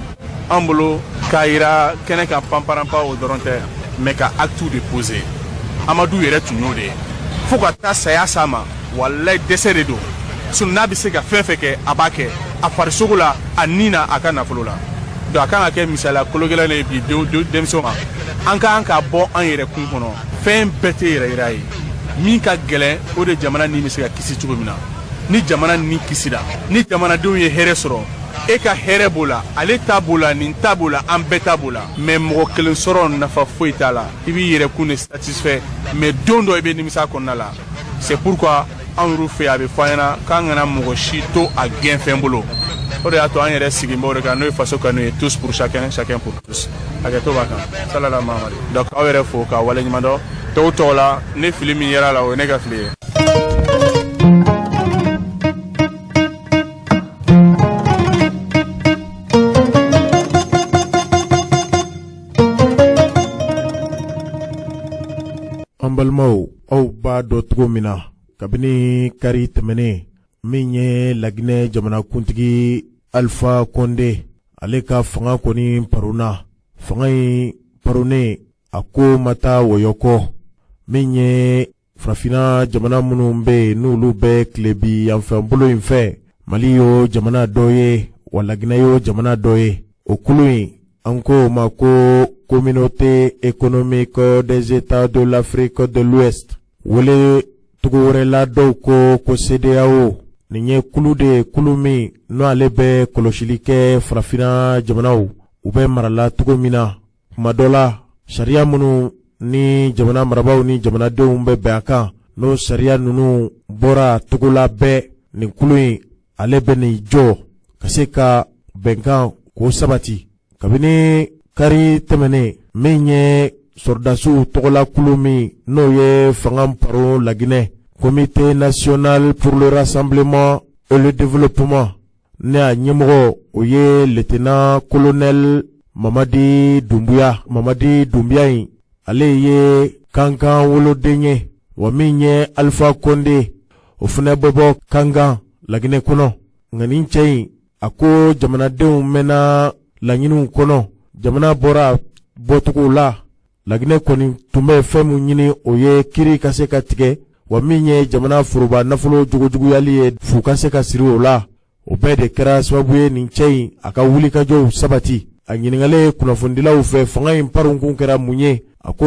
D: an bolo k'a yira kɛnɛ kan panparanpa, o dɔrɔn tɛ, mais ka acte de poser. Amadu yɛrɛ tun y'o de ye fo ka taa saya s'a ma. Walayi, dɛsɛ de don, sinon n'a bɛ se ka fɛn fɛn kɛ, a b'a kɛ, a farisogo la, a ni na, a ka nafolo la. Donc a kan ka kɛ misaliya kologɛlɛn de ye bi denmisɛnw ma. An ka kan ka bɔ an yɛrɛ kun kɔnɔ, fɛn bɛɛ tɛ yɛrɛ yira ye. Min ka gɛlɛn, o de jamana ni bɛ se ka kisi cogo min na. Ni jamana ni kisira, ni jamanadenw ye hɛrɛ sɔrɔ, e ka hɛrɛ b'o la, ale ta b'o la, nin ta b'o la, an bɛɛ ta b'o la. Mais mɔgɔ kelen sɔrɔ, nafa foyi t'a la. I b'i yɛrɛ kun de satisfait, mais don dɔ i bɛ nimisa kɔnɔna la. C'est pourquoi anw yɛrɛ fɛ, a bɛ fɔ an ɲɛna k'an kana mɔgɔ si to a gɛnfɛn bolo. O de y'a to an yɛrɛ sigi b'o de kan, n'o ye Faso Kanu ye, tous pour chacun, chacun pour tous. Hakɛto b'a kan, salala Mamadi. Donc aw yɛrɛ fo k'a waleɲuman dɔn tɔw tɔgɔ la. Ne fili min yera la, o ye ne ka fili ye.
A: An balimaw, aw b'a dɔn cogo min na, kabini kari tɛmɛnen, min ye Laginɛ jamanakuntigi Alpha Condé, ale ka fanga kɔni paronna. Fanga in paronnen, a ko ma taa wɔyɔ kɔ. Min ye farafinna jamana minnu bɛ yen, n'olu bɛ tilebi yanfan bolo in fɛ, Mali y'o jamana dɔ ye, wa Laginɛ y'o jamana dɔ ye. O kulu in, an ko o ma ko Communauté économique des États de l'Afrique de l'Ouest, wele cogo wɛrɛ la dɔw ko ko CEDEAO. Nin ye kulu de ye, kulu min n'o ale bɛ kɔlɔsili kɛ farafinna jamanaw u bɛ marala cogo min na. Kuma dɔ la, sariya minnu ni jamana marabaaw ni jamanadenw bɛ bɛn a kan, n'o sariya ninnu bɔra cogo la bɛɛ, nin kulu in ale bɛ nin jɔ ka se ka bɛnkan k'o sabati. Kabini kari tɛmɛnen, min ye sɔrɔdasiw tɔgɔla kulu min n'o ye fanga paro Laginɛ, Comité national pour le rassemblement et le développement, ne a ɲɛmɔgɔ o ye lieutenant colonel Mamadi Dumbuya. Mamadi Dumbuya in, ale ye Kankan woloden ye, wa min ye Alpha Condé, o fana bɛ bɔ Kankan Laginɛ kɔnɔ. Nka nin cɛ in, a ko jamanadenw mɛnna laɲiniw kɔnɔ, jamana bɔra bɔcogo la. Laginɛ kɔni tun bɛ fɛn min ɲini, o ye kiri ka se ka tigɛ, wa min ye jamana foroba nafolo jogojuguyali ye, fu ka se ka siri o la. O bɛɛ de kɛra sababu ye nin cɛ in a ka wulikajɔw sabati. A ɲininkalen kunnafonidilaw fɛ fanga in parunkun kɛra mun ye, a ko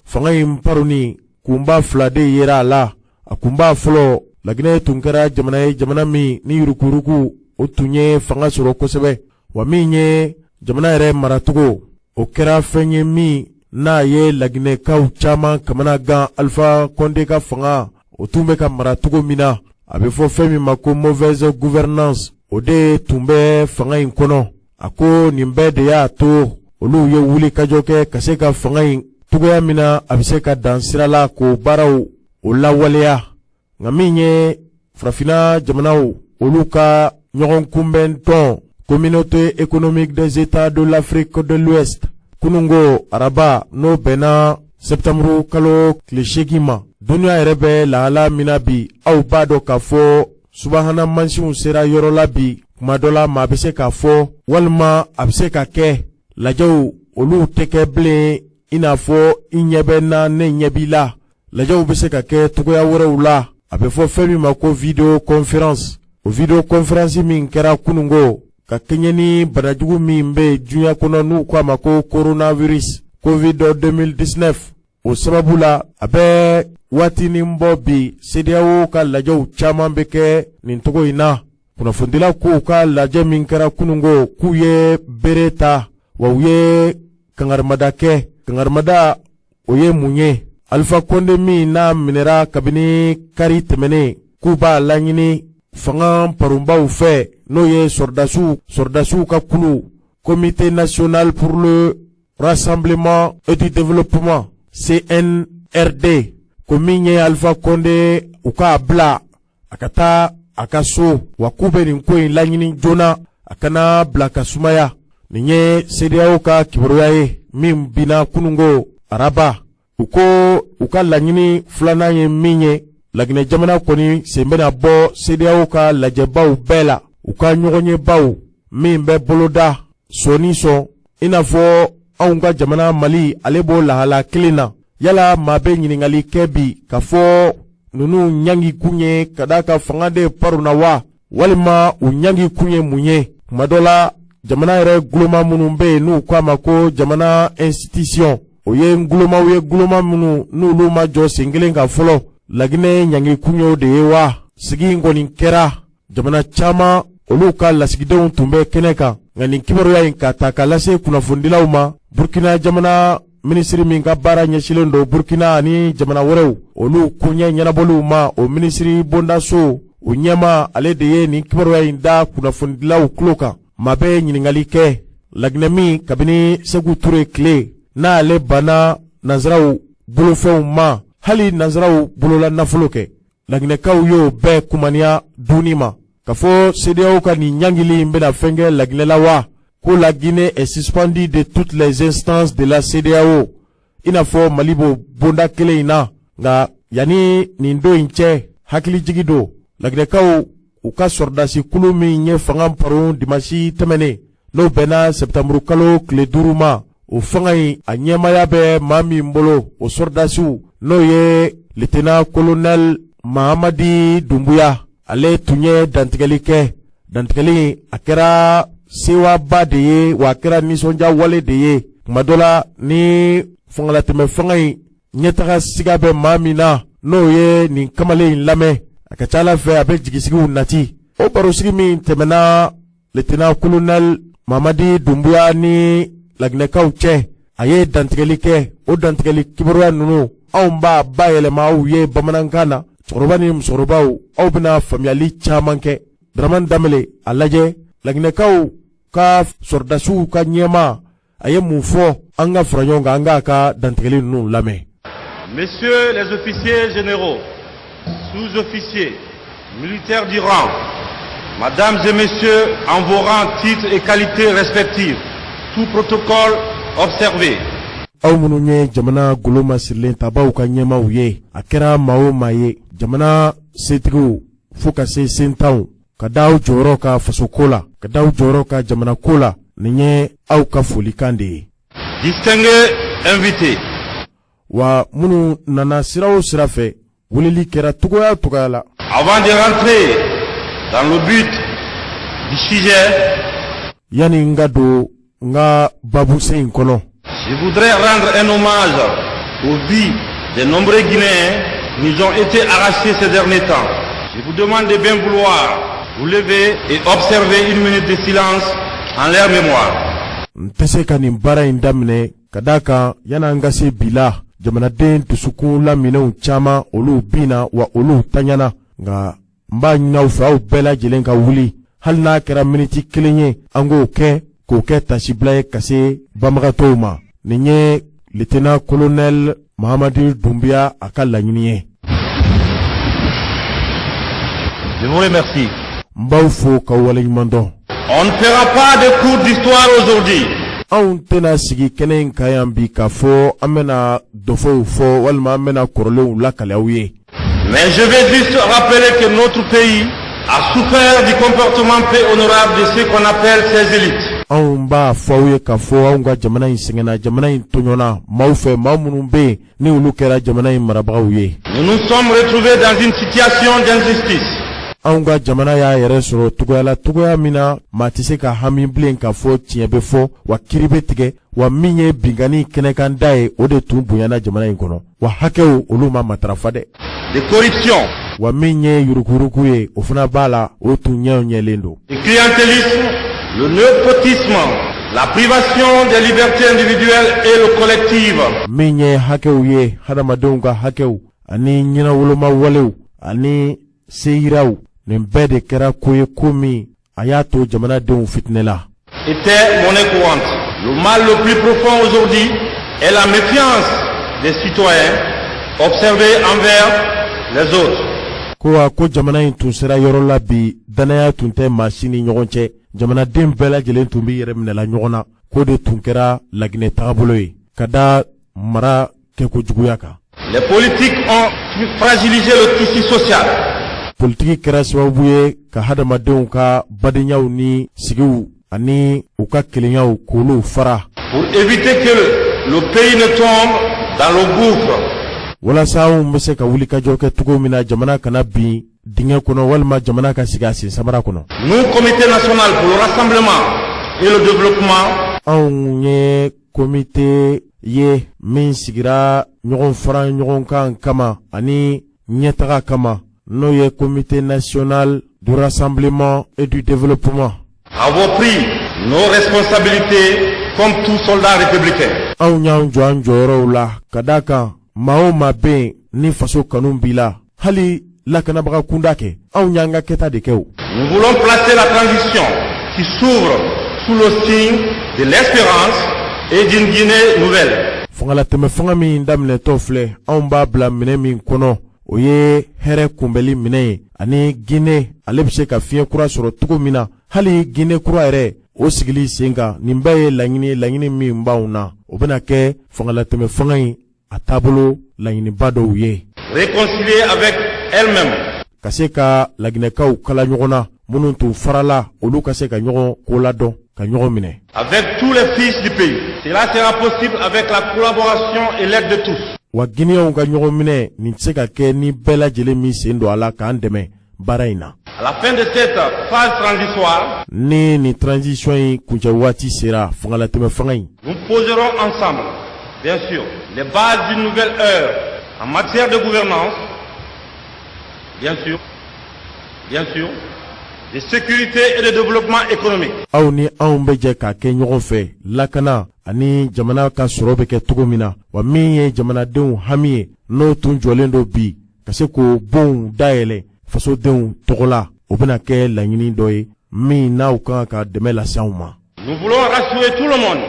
A: fanga in parunni kunba fila de yera a la. A kunba fɔlɔ, Laginɛ tun kɛra jamana ye, jamana min ni yuruguyurugu o tun ye fanga sɔrɔ kosɛbɛ, wa min ye jamana yɛrɛ maracogo, o kɛra fɛn ye min n'a ye Laginɛkaw caman kamana gan. Alpha Condé ka fanga o tun bɛ ka mara cogo min na, a bɛ fɔ fɛn min ma ko mauvaise gouvernance, o de tun bɛ fanga in kɔnɔ. A ko nin bɛɛ de y'a to olu ye wulikajɔ kɛ ka se ka fanga in cogoya min na a bɛ se ka dan sira la, k'o baaraw o lawaleya. Nka min ye farafinna jamanaw olu ka ɲɔgɔn kunbɛn tɔn, Communauté économique des États de l'Afrique de l'Ouest, kununko araba, n'o bɛnna sɛptanburu kalo tile 8 ma, dunuya yɛrɛ bɛ lahala min na bi, aw b'a dɔn k'a fɔ subahana mansinw sera yɔrɔ la bi. Kuma dɔ la, maa bɛ se k'a fɔ walima a bɛ se ka kɛ lajɛw olu tɛ kɛ bilen i n'a fɔ i ɲɛ bɛ n na, ne ɲɛ b'i la. Lajɛw bɛ se ka kɛ cogoya wɛrɛw la, a bɛ fɔ fɛn min ma ko vidéoconférence. O vidéoconférence min kɛra kununko ka kɛɲɛ ni banajugu min bɛ diɲɛ kɔnɔ, n'u k'a ma ko coronavirus covid 2019, o sababu la, a bɛ waatinin bɔ bi, CEDEAO ka lajɛw caman bɛ kɛ nin cogo in na. Kunnafonidilaw k'u ka lajɛ min kɛra kununko, k'u ye bere ta, wa u ye kangarimada kɛ. Kangarimada o ye mun ye? Alpha Condé min n'a minɛra kabini kari tɛmɛnen, k'u b'a laɲini fanga parunbaw fɛ, n'o ye sɔrɔdasiw ka kulu Comité national pour le rassemblement et du développement, CNRD, ko min ye Alpha Condé, u k'a bila a ka taa a ka so, wa k'u bɛ nin ko in laɲini joona, a kana bila ka sumaya. Nin ye CEDEAO ka kibaruya ye min binna kununko araba. U ko u ka laɲini filanan ye min ye, Laginɛ jamana kɔni sen bɛna bɔ CEDEAO ka lajɛbaw bɛɛ la, u ka ɲɔgɔnyebaw min bɛ boloda sɔɔni sɔn, i n'a fɔ anw ka jamana Mali, ale b'o lahala kelen na. Yala maa bɛ ɲininkali kɛ bi k'a fɔ ninnu ɲangi kun ye ka d'a ka fanga de paruna wa, walima u ɲangi kun ye mun ye? Kuma dɔ la, jamana yɛrɛ guloma minnu bɛ yen, n'u k'a ma ko jamana institution, o ye gulomaw ye, guloma minnu n'olu ma jɔ sen kelen kan fɔlɔ. Laginɛ ɲangi kun y'o de ye wa? Sigi in kɔni kɛra, jamana caman olu ka lasigidenw tun bɛ kɛnɛ kan. Nka nin kibaruya in ka ta ka lase kunnafonidilaw ma, Burkina jamana minisiri min ka baara ɲɛsinnen don Burkina ani jamana wɛrɛw olu koɲɛ ɲɛnabɔliw ma, o minisiri bondaso o ɲɛma, ale de ye nin kibaruya in da kunnafonidilaw tulo kan. Maa bɛ ɲininkali kɛ, Laginɛ min kabini Seku Ture tile n'ale banna nansaraw bolofɛnw ma, hali nansaraw bolola nafolo kɛ, Laginɛkaw y'o bɛɛ kumaniya dunni ma, ka fɔ CEDEAO ka nin ɲangili in bɛna fɛn kɛ Laginɛ la wa? Ko la Guinée est suspendue de toutes les instances de la CEDEAO, i n'a fɔ Mali b'o bonda kelen in na. Nka yanni nin don in cɛ, hakilijigi don, Laginɛkaw u ka sɔrɔdasi kulu min ye fanga parun dimasi tɛmɛnen, n'o bɛnna sɛptanburu kalo tile 5 ma, o fanga in a ɲɛmaya bɛ maa min bolo, o sɔrɔdasiw, n'o ye lieutenant colonel Mahamadi Dunbuya, ale tun ye dantigɛli kɛ. Dantigɛli a kɛra sewaba de ye, wa a kɛra nisɔndiya wale de ye. Kuma dɔ la, ni fangalatɛmɛ fanga in ɲɛtaga siga bɛ maa min na, n'o ye nin kamalen in lamɛn, a ka ca ala fɛ a bɛ jigisigiw nati. O barosigi min tɛmɛna lieutenant colonel Mamadi Dunbuya ni Laginɛkaw cɛ, a ye dantigɛli kɛ. O dantigɛli kibaruya ninnu, anw b'a bayɛlɛma aw ye bamanankan na. Cɛkɔrɔba ni musokɔrɔbaw, aw bɛna faamuyali caman kɛ. Dramane Danbele, a lajɛ, Laginɛkaw ka sɔrɔdasiw ka ɲɛmaa, a ye mun fɔ? An ka fara ɲɔgɔn kan, an k'a ka dantigɛli ninnu lamɛn.
E: Messieurs les officiers généraux, sous-officiers, militaires du rang, Mesdames et Messieurs, en vos rangs, titres et qualités respectifs, tout protocole observé.
A: Aw minnu ye jamana golo masirilen tabaw ka ɲɛmaw ye, a kɛra maa o maa ye, jamana setigiw fo ka se sentanw, ka da aw jɔyɔrɔ ka fasoko la, ka da aw jɔyɔrɔ ka jamana ko la, nin ye aw ka folikan de ye.
E: Distingués invités.
A: Wa minnu nana sira o sira fɛ, weleli kɛra togoya togoya la.
E: Avant de rentrer dans le but sujet,
A: Yanni n ka don n ka babusen in kɔnɔ,
E: je voudrais rendre un hommage aux vies des nombreux Guinéens qui nous ont été arrachés ces derniers temps. Je vous demande de bien vouloir vous lever et observer une minute de silence en leur mémoire.
A: N tɛ se ka nin baara in daminɛ, ka d'a kan yan'an ka se bi la, jamanaden dusukun laminɛw caman, olu binna wa olu taɲana. Nka n b'a ɲini aw fɛ, aw bɛɛ lajɛlen ka wuli, hali n'a kɛra miniti kelen ye, an k'o kɛ, k'o kɛ tasibila ye ka se banbagatɔw ma. Nin ye lieutenant colonel Mahamadu Dunbiya a ka laɲini ye.
E: Je vous remercie.
A: N b'aw fo k'aw waleɲuman dɔn.
E: On ne fera pas de cours d'histoire aujourd'hui.
A: Anw tɛna sigi kɛnɛ in kan yan bi k'a fɔ an bɛna dɔfɔw fɔ walima an bɛna kɔrɔlenw lakale aw ye.
E: Mais je vais juste rappeler que notre pays a souffert du comportement peu honorable de ce qu'on appelle ses élites.
A: Anw b'a fɔ aw ye k'a fɔ anw ka jamana in sɛgɛnna, jamana in tɔɲɔna maaw fɛ, maa minnu bɛ yen ni olu kɛra jamana in marabagaw ye.
E: Nous nous sommes retrouvés dans une situation d'injustice.
A: Anw ka jamana y'a yɛrɛ sɔrɔ togoya la, togoya min na maa tɛ se ka hami bilen k'a fɔ tiɲɛ bɛ fɔ wa kiiri bɛ tigɛ. Wa min ye binkanni kɛnɛkanda ye, o de tun bonyana jamana in kɔnɔ, wa hakɛw, olu ma matarafa dɛ.
E: De corruption,
A: Wa min ye yuruguyurugu ye, o fana b'a la, o tun ɲɛw ɲɛlen don.
E: le clientélisme, le népotisme, la privation des libertés individuelles et le collectives.
A: Min ye hakɛw ye, hadamadenw ka hakɛw ani ɲɛnawoloma walew ani seyiraw, nin bɛɛ de kɛra ko ye, ko min a y'a to jamanadenw fitinɛla.
E: Était monnaie courante. Le mal le plus profond aujourd'hui est la méfiance des citoyens observée envers les autres.
A: Ko wa ko jamana in tun sera yɔrɔ la bi, danaya tun tɛ maa si ni ɲɔgɔn cɛ. Jamanaden bɛɛ lajɛlen tun b'i yɛrɛ minɛla ɲɔgɔn na, k'o de tun kɛra Laginɛ tagabolo ye ka da mara kɛko juguya kan.
E: Les politiques ont fragilisé le tissu social.
A: Politiki kɛra sababu ye ka hadamadenw ka badenyaw ni sigiw ani u ka kelenyaw, k'olu fara.
E: Pour éviter que le pays ne tombe dans le gouffre.
A: Walasa anw bɛ se ka wulikajɔ kɛ cogo min na, jamana kana bin dingɛ kɔnɔ walima jamana ka sigi a sen samara kɔnɔ.
E: Nous, Comité national pour le rassemblement et le développement,
A: Anw ye komite ye min sigira ɲɔgɔn fara ɲɔgɔn kan kama ani ɲɛtaga kama, n'o ye Comité national du rassemblement et du développement,
E: avons pris nos responsabilités comme tout soldat républicain.
A: Anw y'an jɔ an jɔyɔrɔw la, ka d'a kan maa o maa bɛ yen ni faso kanu b'i la, hali lakanabaga kunda kɛ, anw y'an ka kɛta de kɛ o.
E: Nous voulons placer la transition qui s'ouvre sous le signe de l'espérance et d'une Guinée nouvelle.
A: Fangalatɛmɛ fanga min daminɛtɔ filɛ, anw b'a bila minɛ min kɔnɔ, o ye hɛrɛ kunbɛli minɛ ye, ani Guinée ale bɛ se ka fiɲɛ kura sɔrɔ cogo min na, hali Guinée kura yɛrɛ o sigili sen kan. Nin bɛɛ ye laɲini ye, laɲini min b'anw na, o bɛna kɛ fangalatɛmɛ fanga in a taabolo laɲiniba dɔw ye.
E: Réconciliée avec elle-même.
A: Ka se ka Laginɛkaw kala ɲɔgɔn na, minnu tun farala, olu ka se ka ɲɔgɔn ko ladɔn, ka ɲɔgɔn minɛ.
E: Avec tous les fils du pays. Cela sera possible avec la collaboration et l'aide de tous.
A: Wa Ginɛw ka ɲɔgɔn minɛ nin tɛ se ka kɛ ni bɛɛ lajɛlen min sen don a la k'an dɛmɛ baara in na.
E: À la fin de cette phase transitoire,
A: Ni nin transition in kuncɛ waati sera, fangalatɛmɛ fanga in,
E: nous poserons ensemble, bien sûr, les bases d'une nouvelle ère en matière de gouvernance, bien sûr, de sécurité et de développement économique.
A: Aw ni anw bɛ jɛ k'a kɛ ɲɔgɔn fɛ, lakana ani jamana ka sɔrɔ bɛ kɛ cogo min na. Wa min ye jamanadenw hami ye, n'o tun jɔlen don bi, ka se k'o bonw dayɛlɛ fasodenw tɔgɔ la, o bɛna kɛ laɲini dɔ ye min n'aw kan ka dɛmɛ lase anw ma.
E: Nous voulons rassurer tout le monde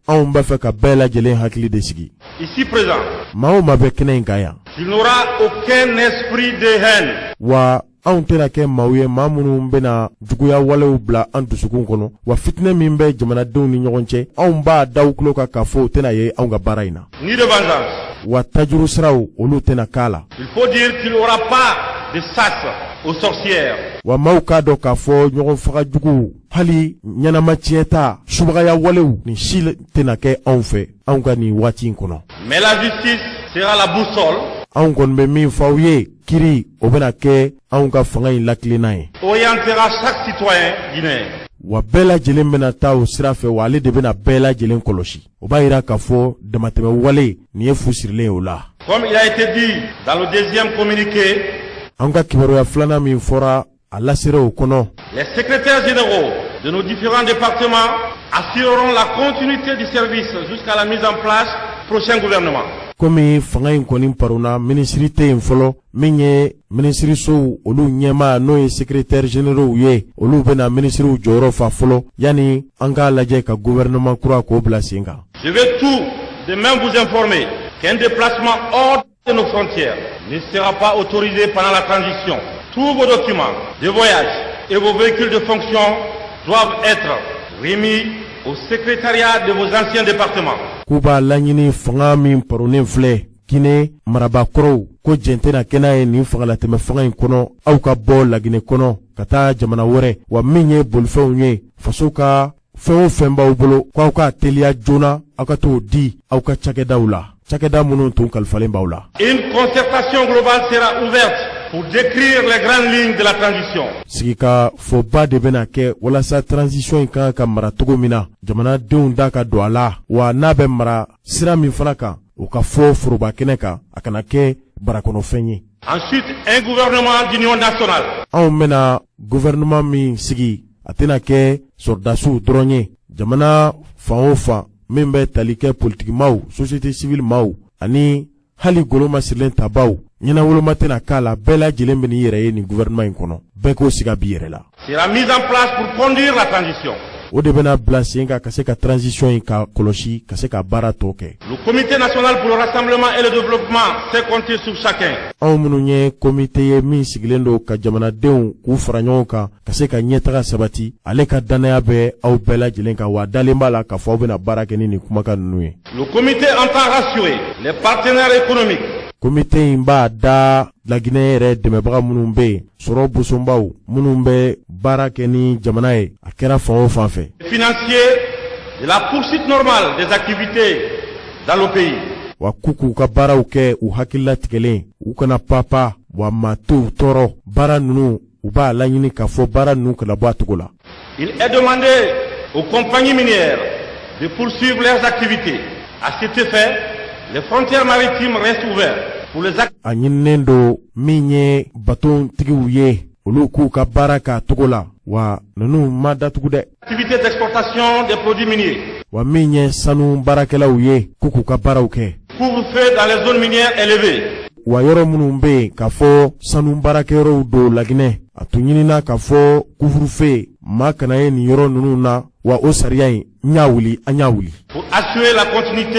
A: Anw b'a fɛ ka bɛɛ lajɛlen hakili de sigi,
E: ici présent
A: maa o maa bɛ kɛnɛ in kan yan,
E: qu'il n'aura aucun esprit de haine,
A: wa anw tɛna kɛ maaw ye, maa minnu bɛna juguya walew bila an dusukun kɔnɔ. Wa fitinɛ min bɛ jamanadenw ni ɲɔgɔn cɛ, anw b'a da tulo kan k'a fɔ o tɛna ye anw ka baara in na.
E: Ni de vengeance.
A: Wa tajuru siraw, olu tɛna k'a la.
E: Il faut dire qu'il n'y aura pas de chasse aux sorcières.
A: Wa maaw k'a dɔn k'a fɔ ɲɔgɔn faga jugu, hali ɲɛnama tiɲɛta, subagaya walew, nin si tɛna kɛ anw fɛ anw ka nin waati in kɔnɔ.
E: Mais la justice sera la boussole
A: Anw kɔni bɛ min fɔ aw ye, kiri o bɛna kɛ anw ka fanga in lakilenna ye.
E: Orientera chaque citoyen guinéen.
A: Wa bɛɛ lajɛlen bɛna taa o sira fɛ, wa ale de bɛna bɛɛ lajɛlen kɔlɔsi. O b'a yira k'a fɔ damatɛmɛ wale nin ye fu sirilen ye o la.
E: Comme il a été dit dans le deuxième communiqué,
A: An ka kibaruya filanan min fɔra, a lasera o kɔnɔ.
E: Les secrétaires généraux de nos différents départements assureront la continuité du service jusqu'à la mise en place du prochain gouvernement.
A: Komi fanga in kɔni paronna, minisiri tɛ yen fɔlɔ. Min ye minisirisow olu ɲɛmaa, n'o ye secrétaire généraux ye, olu bɛna minisiriw jɔyɔrɔ fa fɔlɔ yanni an k'a lajɛ ka gouvernement kura k'o bila sen kan.
E: Je vais tout de même vous informer qu'un déplacement hors de nos frontières ne sera pas autorisé pendant la transition. Tous vos documents de voyage et vos véhicules de fonction doivent être remis au secrétariat de vos anciens départements.
A: K'u b'a laɲini, fanga min paronnen filɛ, Guinée marabakɔrɔw ko jɛn tɛna kɛ n'a ye nin fangalatɛmɛ fanga in kɔnɔ, aw ka bɔ Laginɛ kɔnɔ ka taa jamana wɛrɛ. Wa min ye bolifɛnw ye, faso ka fɛn o fɛn b'aw bolo, k'aw k'a teliya joona, aw ka t'o di aw ka cakɛdaw la, cakɛda minnu tun kalifalen b'aw la.
E: Une concertation globale sera ouverte pour décrire les grandes lignes de la transition.
A: Sigikafɔba de bɛna kɛ walasa transition in kan ka mara cogo min na, jamanadenw da ka don a la, wa n'a bɛ mara sira min fana kan, o ka fɔ foroba kɛnɛ kan, a kana kɛ barakɔnɔfɛn ye.
E: Ensuite, un gouvernement d'union nationale.
A: Anw bɛna gouvernement min sigi, a tɛna kɛ sɔrɔdasiw dɔrɔn ye. Jamana fan o fan min bɛ tali kɛ politikimaw, société civile maaw ani hali goloma sirilen tabaw, ɲɛnawoloma tɛna k'a la. Bɛɛ lajɛlen bɛ n'i yɛrɛ ye nin gouvernement in kɔnɔ, bɛɛ k'o siga b'i yɛrɛ la.
E: Sera mise en place pour conduire la transition.
A: O de bɛna bila sen kan ka se ka transition in ka kɔlɔsi, ka se ka baara tɔ kɛ.
E: Le Comité national pour le rassemblement et le développement sait compter sur chacun.
A: Anw minnu ye komite ye min sigilen don ka jamanadenw k'u fara ɲɔgɔn kan ka se ka ɲɛtaga sabati, ale ka dannaya bɛ aw bɛɛ lajɛlen kan, wa dalen b'a la k'a fɔ aw bɛna baara kɛ ni nin kumakan ninnu ye.
E: Le comité entend rassurer les partenaires économiques
A: Komite in b'a da Laginɛ yɛrɛ dɛmɛbaga minnu bɛ yen, sɔrɔ bosonbaw minnu bɛ baara kɛ ni jamana ye, a kɛra fan o fan fɛ,
E: financiers de la poursuite normale des activités dans le pays.
A: Wa k'u k'u ka baaraw kɛ u hakililatigɛlen, u kana papa wa maa t'u tɔɔrɔ. Baara ninnu, u b'a laɲini k'a fɔ baara ninnu kana bɔ a cogo la.
E: Il est demandé aux compagnies minières de poursuivre leurs activités. À cet effet, les frontières maritimes restent ouvertes pour les
A: A ɲininen don, min ye batontigiw ye, olu k'u ka baara k'a cogo la, wa ninnu ma datugu dɛ.
E: Activités d'exportation des produits miniers.
A: Wa min ye sanu baarakɛlaw ye, k'u k'u ka baaraw kɛ.
E: Couvre-feu dans les zones minières est levé.
A: Wa yɔrɔ minnu bɛ yen k'a fɔ sanu baarakɛyɔrɔw don Laginɛ, a tun ɲinina k'a fɔ couvre-feu, maa kana ye nin yɔrɔ ninnu na, wa o sariya in, n y'a wuli, an y'a wuli.
E: Pour assurer la continuité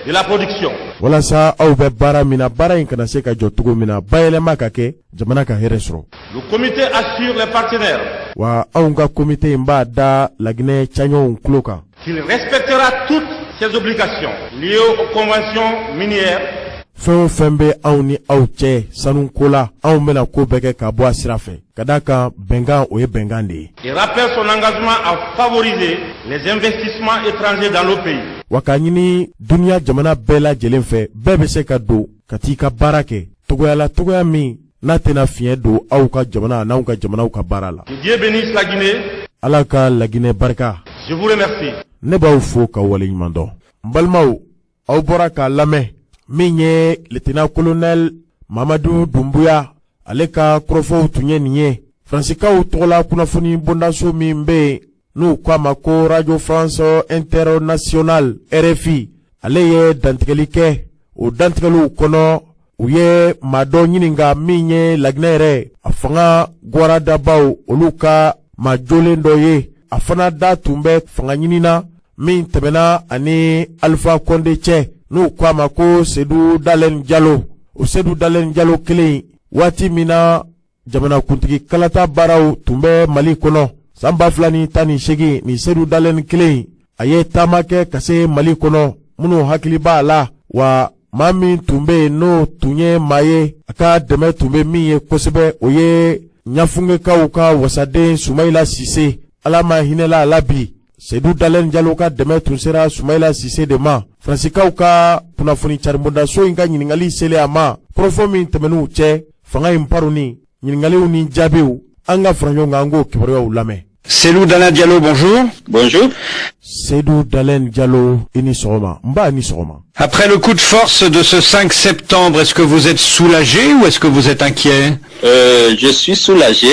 E: de la production.
A: Walasa aw bɛ baara min na, baara in kana se ka jɔ cogo min na, bayɛlɛma ka kɛ, jamana ka hɛrɛ sɔrɔ.
E: Le comité assure les partenaires
A: Wa anw ka komite in b'a da Laginɛ caɲɔgɔnw tulo kan
E: qu'il respectera toutes ses obligations liées aux conventions minières
A: fɛn o fɛn bɛ anw ni aw cɛ sanuko la, anw bɛna ko bɛɛ kɛ ka bɔ a sira fɛ, ka d'a kan bɛnkan, o ye bɛnkan de ye.
E: Et rappelle son engagement à favoriser les investissements étrangers dans le pays.
A: Wa k'a ɲini duniya jamana bɛɛ lajɛlen fɛ, bɛɛ bɛ se ka don ka t'i ka baara kɛ togoya la, togoya min n'a tɛna fiɲɛ don aw ka jamana n'anw ka jamanaw ka baara la.
E: Que Dieu bénisse la Guinée.
A: Ala ka Laginɛ barika.
E: Je vous remercie.
A: Ne b'aw fo ka waleɲuman dɔn. N balimaw, aw bɔra k'a lamɛn, min ye lieutenant colonel Mamadu Dunbuya, ale ka kɔrɔfɔw tun ye nin ye. Faransikaw tɔgɔla kunnafoni bondaso min bɛ yen n'u ko a ma ko Radio France Internationale, RFI, ale ye dantigɛli kɛ. O dantigɛliw kɔnɔ, u ye maa dɔ ɲininka min ye Laginɛ yɛrɛ a fanga gwaradabaw olu ka maa jolen dɔ ye. A fana da tun bɛ fanga ɲini na min tɛmɛna ani Alpha Condé cɛ, n'u ko a ma ko Sedu Dalen Jalo. O Sedu Dalen Jalo kelen, waati min na jamanakuntigi kalata baaraw tun bɛ Mali kɔnɔ san 2018, nin Sedu Dalen kelen, a ye taama kɛ ka se Mali kɔnɔ. Minnu hakili b'a la, wa maa min tun bɛ yen, n'o tun ye maa ye a ka dɛmɛ tun bɛ min ye kosɛbɛ, o ye Ɲafungekaw ka wasaden Sumayila Sise. Ala ma hinɛla a la bi, Sedu Dalen Jalo ka dɛmɛ tun sera Sumayila Sise de ma. Faransikaw ka kunnafoni caribondaso in ka ɲininkali selen a ma, kɔrɔfɔ min tɛmɛn'u cɛ. Fanga in paroni, ɲininkaliw ni jaabiw, an ka fara ɲɔgɔn kan, an k'o kibaruyaw lamɛn.
F: Cellou Dalein Diallo, bonjour.
G: Bonjour.
A: Seydou Dalein Diallo, i ni sɔgɔma. N ba, ni sɔgɔma.
F: Après le coup de force de ce 5 septembre, est-ce que vous êtes soulagé ou est-ce que vous êtes inquiet?
G: Je suis soulagé.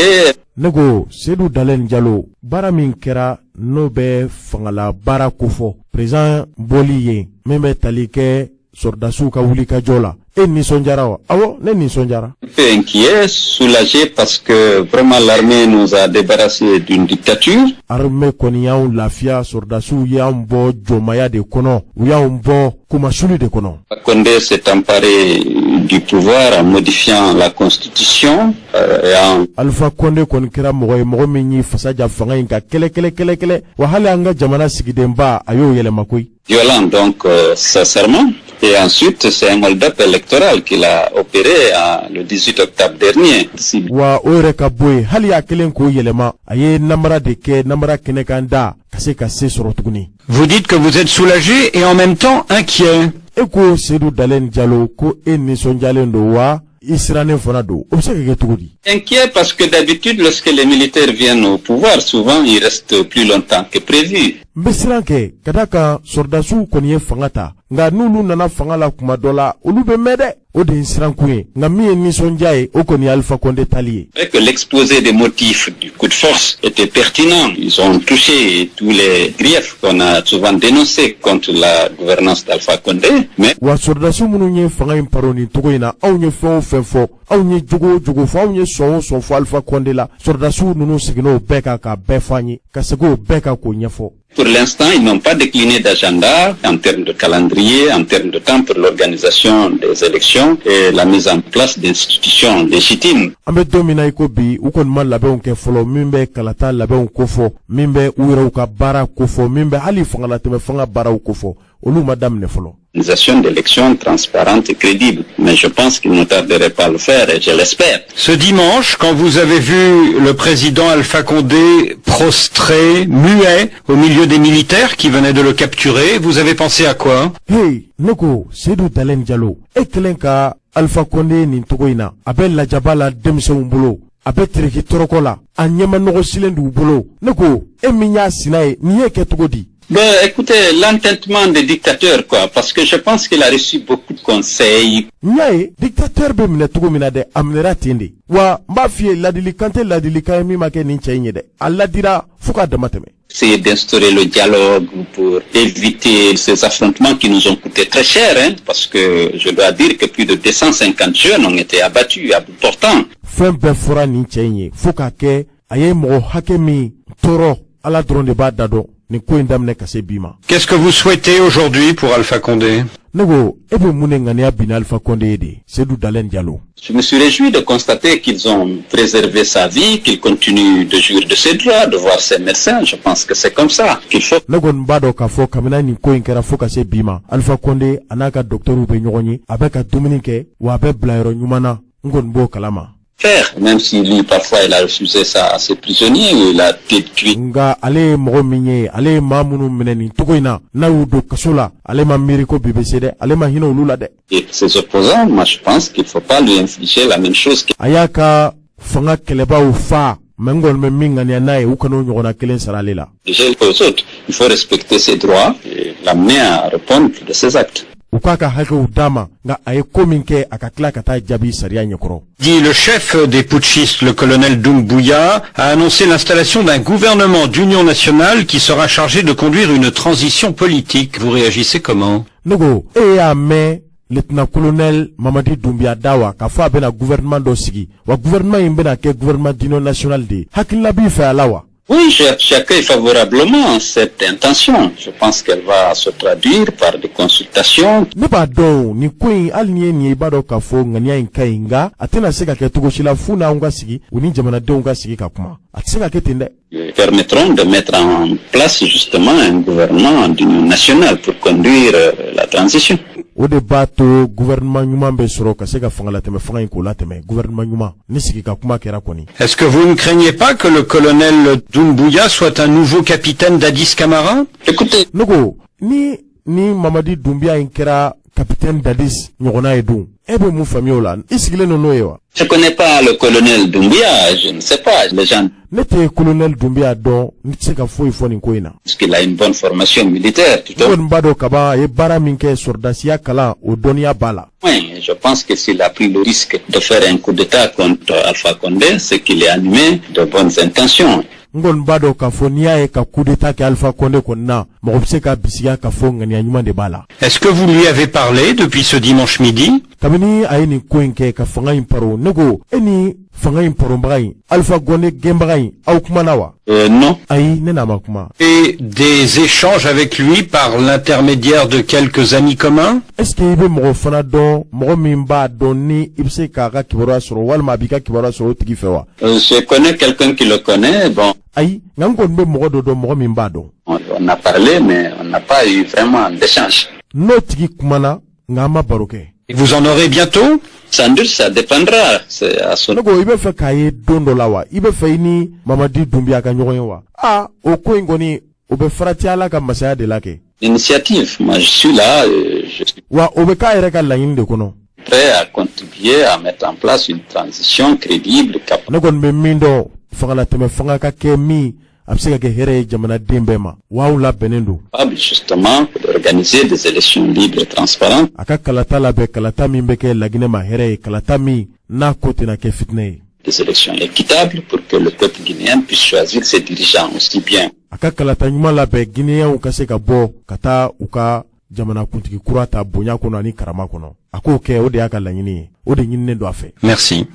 A: Ne ko, Seydou Dalein Diallo, baara min kɛra, n'o bɛ fangala baara kofɔ, président bɔli ye min bɛ tali kɛ sɔrɔdasiw ka wulikajɔ la, e nisɔndiyara wa? Awɔ, ne nisɔndiyara.
G: Un peu inquiet, soulagé parce que vraiment l'armée nous a débarrassé d'une dictature.
A: Armée kɔni y'anw lafiya, sɔrɔdasiw y'an bɔ jɔnmaya de kɔnɔ, u y'anw bɔ kumasuli de kɔnɔ.
G: Condé s'est emparé du pouvoir en modifiant la constitution et en
A: Alpha Condé kɔni kɛra mɔgɔ ye, mɔgɔ min y'i fasa ja fanga in ka kɛlɛ kɛlɛ kɛlɛ kɛlɛ wa, hali an ka jamana sigidenba, a y'o yɛlɛma koyi.
G: violant donc sa serment. Et ensuite, c'est un hold-up électoral qu'il a opéré le 18 octobre dernier.
A: Wa o yɛrɛ ka bɔ yen, hali y'a kelen k'o yɛlɛma, a ye namara de kɛ, namara kɛnɛkan da ka se ka se sɔrɔ tuguni.
F: Vous dites que vous êtes soulagé et en même temps inquiet.
A: E ko, Seydou Dalein Diallo, ko e nisɔndiyalen don wa i sirannen fana don, o bɛ se ka kɛ cogo di?
G: Inquiet parce que d'habitude, lorsque les militaires viennent au pouvoir, souvent ils restent plus longtemps que prévu.
A: N bɛ siran kɛ ka da kan, sɔrɔdasiw kɔni ye fanga ta, nka n'olu nana fanga la kuma dɔ la, olu bɛ mɛn dɛ. O de ye sirankun ye, nka min ye nisɔndiya ye, o kɔni ye Alpha Condé tali ye.
G: C'est que l'exposé des motifs du coup de force était pertinent. Ils ont touché tous les griefs qu'on a souvent dénoncés contre la gouvernance d'Alpha Condé. Mais
A: Wa sɔrɔdasiw minnu ye fanga in paro nin cogo in na, anw ye fɛn o fɛn fɔ, anw ye jogo o jogo fɔ, anw ye sɔn o sɔn fɔ Alpha Condé la, sɔrɔdasiw ninnu seginn'o bɛɛ kan k'a bɛɛ fɔ an ye, ka segin o bɛɛ kan k'o ɲɛfɔ.
G: Pour l'instant, ils n'ont pas décliné d'agenda en termes de calendrier, en termes de temps pour l'organisation des élections et la mise en place d'institutions légitimes.
A: An bɛ don min na i ko bi, u kɔni ma labɛnw kɛ fɔlɔ min bɛ kalata labɛnw kofɔ, min bɛ u yɛrɛw ka baara kofɔ, min bɛ hali fangalatɛmɛ fanga baaraw kofɔ, olu ma daminɛ fɔlɔ.
G: Organisation d'élections transparentes et crédibles. Mais je pense qu'ils ne tarderaient pas à le faire et je l'espère.
F: Ce dimanche, quand vous avez vu le président Alpha Condé prostré, muet, au milieu des militaires qui venaient de le capturer, vous avez pensé à quoi?
A: Hey, ne ko, Seydou Dalein Diallo, e kelen ka Alpha Condé nin togo in na, a bɛ lajaba la denmisɛnw bolo, a bɛ teriki tɔrɔkɔ la, a ɲɛma nɔgɔsilen d'u bolo, ne ko, e min y'a sina ye, nin ye kɛ cogo di?
G: Ben, écoutez, l'entêtement des dictateurs, quoi, parce que je pense qu'il a reçu beaucoup de conseils.
A: N y'a ye dictateur bɛ minɛ cogo min na dɛ, a minɛra ten de wa. N b'a f'i ye, ladilikan tɛ ladilikan ye min ma kɛ nin cɛ in ye dɛ, a ladira fo k'a dama tɛmɛ.
G: Essayer d'instaurer le dialogue pour éviter ces affrontements qui nous ont coûté très cher, hein, parce que je dois dire que plus de 250 jeunes ont été abattus à bout portant.
A: Fɛn bɛɛ fɔra nin cɛ in ye fo k'a kɛ a ye mɔgɔ hakɛ min tɔɔrɔ, Ala dɔrɔn de b'a da dɔn nin ko in daminɛ ka se bi ma.
F: Qu'est-ce que vous souhaitez aujourd'hui pour Alpha Condé?
A: Ne ko, e bɛ mun de ŋaniya bi ni Alpha Condé ye de, Seydou Dalein Diallo?
G: Je me suis réjoui de constater qu'ils ont préservé sa vie, qu'il continue de jouir de ses droits, de voir ses médecins. Je pense que c'est comme ça qu'il faut.
A: Ne kɔni b'a dɔn k'a fɔ kabini nin ko in kɛra fo ka se bi ma, Alpha Condé a n'a ka dɔkitɛriw bɛ ɲɔgɔn ye, a bɛ ka dumuni kɛ wa a bɛ bila yɔrɔ ɲuman na, n kɔni b'o kalama.
G: Faire, même si lui, parfois, il a refusé ça à ses prisonniers, ou il a détruit.
A: Nka ale ye mɔgɔ min ye, ale ye maa minnu minɛ nin cogo in na, n'a y'u don kaso la, ale ma miiri ko bi bɛ se dɛ, ale ma hinɛ olu la dɛ.
G: Et ses opposants, moi, je pense qu'il ne faut pas lui infliger la même chose.
A: A y'a ka fanga kɛlɛbaw fa mɛ, n kɔni bɛ min ŋaniya n'a ye, u kan'o ɲɔgɔnna kelen sara ale la.
G: Aux autres. Il faut respecter ses droits et l'amener à répondre de ses actes.
A: U k'a ka hakɛw d'a ma, nka a ye ko min kɛ, a ka tila ka taa jaabi sariya ɲɛkɔrɔ.
F: Dit le chef des putschistes, le colonel Doumbouya, a annoncé l'installation d'un gouvernement d'union nationale qui sera chargé de conduire une transition politique. Vous réagissez comment?
A: Ne ko, e y'a mɛn lieutenant colonel Mamadi Doumbouya da wa, k'a fɔ a bɛna gouvernement dɔ sigi wa, gouvernement in bɛna kɛ gouvernement d'union nationale de ye, hakilina b'i fɛ a la wa?
G: Oui, j'accueille favorablement cette intention. Je pense qu'elle va se traduire par des consultations.
A: Ne b'a dɔn nin ko in, hali ni ye nin ye, i b'a dɔn k'a fɔ ŋaniya in ka ɲi, nka a tɛna se ka kɛ cogo si la f'u n'anw ka sigi, u ni jamanadenw ka sigi ka kuma. A tɛ se ka kɛ ten dɛ.
G: Permettront de mettre en place justement un gouvernement d'union nationale pour conduire la transition.
A: O de b'a to gouvernement ɲuman bɛ sɔrɔ ka se ka fanga latɛmɛ fanga in k'o latɛmɛ, gouvernement ɲuman ni sigi ka kuma kɛra kɔni.
F: Est-ce que vous ne craignez pas que le colonel Doumbouya soit un nouveau capitaine Dadis Camara?
G: Écoutez,
A: Ne ko, ni Mamadi Doumbouya in kɛra capitaine Dadis ɲɔgɔnna ye dun? E bɛ mun faamuya o la? I sigilen don n'o ye wa?
G: Je connais pas le colonel Doumbouya, je ne sais pas. Les gens
A: Ne tɛ colonel Doumbouya dɔn, n tɛ se ka foyi fɔ nin ko in na.
G: Parce qu'il a une bonne formation militaire, tout
A: Ne kɔni b'a dɔn kaban, a ye baara min kɛ, sɔrɔdasiya kalan, o dɔnniya b'a la.
G: Oui, je pense que s'il a pris le risque de faire un coup d'État contre Alpha Condé, c'est qu'il est animé de bonnes intentions.
A: N kɔni b'a dɔn k'a fɔ n'i y'a ye ka coup d'état kɛ Alpha Condé kɔni na, mɔgɔ bɛ se ka bisigiya k'a fɔ ŋaniya ɲuman de b'a la.
F: Est-ce que vous lui avez parlé depuis ce dimanche midi?
A: Kabini a ye nin ko in kɛ ka fanga in paro, ne ko e ni fanga in paronbaga in, Alpha Condé gɛnbaga in, aw kumana wa?
G: Non.
A: Ayi, ne n'a ma kuma.
F: Et des échanges avec lui par l'intermédiaire de quelques amis communs?
A: Est ce que i bɛ mɔgɔ fana dɔn, mɔgɔ min b'a dɔn, ni i bɛ se k'a ka kibaruya sɔrɔ, walima a b'i ka kibaruya sɔrɔ o tigi fɛ wa?
G: Je connais quelqu'un qui le connaît. Bon,
A: Ayi, nka n kɔni bɛ mɔgɔ dɔ dɔn, mɔgɔ min b'a dɔn.
G: on a parlé, mais on n'a pas eu vraiment d'échange.
A: N'o tigi kumana, nka an ma baro kɛ.
F: Et vous en aurez bientôt?
G: Sans doute, ça dépendra. C'est à son
A: Ne ko i bɛ fɛ k'a ye don dɔ la wa? I bɛ fɛ i ni Mamadi Dunbiya ka ɲɔgɔn ye wa? Aa, o ko in kɔni, o bɛ farati Ala ka masaya de la kɛ.
G: initiative. Moi, je suis là, je suis
A: Wa o bɛ k'a yɛrɛ ka laɲini de kɔnɔ.
G: prêt à contribuer à mettre en place une transition crédible, capable
A: Ne kɔni bɛ min dɔn, fangalatɛmɛ fanga ka kɛ min a bɛ se ka kɛ hɛrɛ ye jamanaden bɛɛ ma, wa aw labɛnnen don.
G: justement d'organiser des élections libres et transparentes.
A: A ka kalata labɛn, kalata min bɛ kɛ Laginɛ ma hɛrɛ ye, kalata min n'a ko tɛna kɛ fitinɛ ye.
G: Des élections équitables pour que le peuple guinéen puisse choisir ses dirigeants aussi bien
A: A ka kalata ɲuman labɛn, Guinéenw ka se ka bɔ ka taa u ka jamanakuntigi kura ta bonya kɔnɔ ani karama kɔnɔ. A k'o kɛ, o de y'a ka laɲini ye, o de ɲininen don a fɛ.
F: Merci.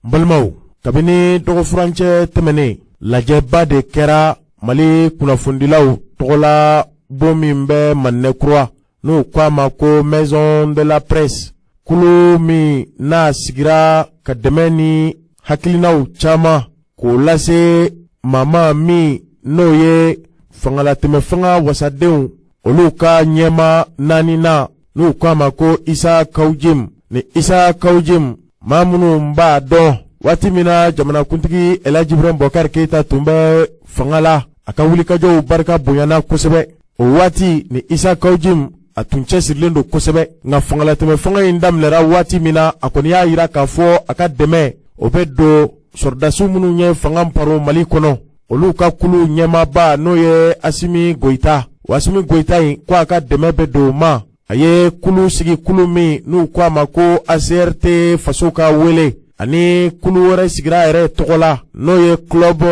A: N balimaw, kabini dɔgɔfurancɛ tɛmɛnen, lajɛba de kɛra Mali kunnafonidilaw tɔgɔla bon min bɛ Maninɛkura, n'u ko a ma ko Maison de la Presse. Kulu min n'a sigira ka dɛmɛ ni hakilinaw caman k'o lase mama min n'o ye fangalatɛmɛ fanga wasadenw olu ka ɲɛma naaninan, n'u ko a ma ko Isa Kawujim. Ni Isa Kawujim, maa minnu b'a dɔn, waati min na jamanakuntigi Elhaji Ibrahim Bɔkari Keyita tun bɛ fanga la, a ka wulikajɔw barika bonyana kosɛbɛ. O waati ni Isa Kawujim a tun cɛsirilen don kosɛbɛ. Nka fangalatɛmɛ fanga in daminɛra waati min na, a kɔni y'a jira k'a fɔ a ka dɛmɛ o bɛ don sɔrɔdasiw minnu ye fanga paro Mali kɔnɔ, olu ka kulu ɲɛmaaba n'o ye Asimi Goyita. O Asimi Goyita in ko a ka dɛmɛ bɛ don o ma. A ye kulu sigi, kulu min n'u ko a ma ko ACRT Faso ka wele, ani kulu wɛrɛ sigira a yɛrɛ tɔgɔ la, n'o ye Club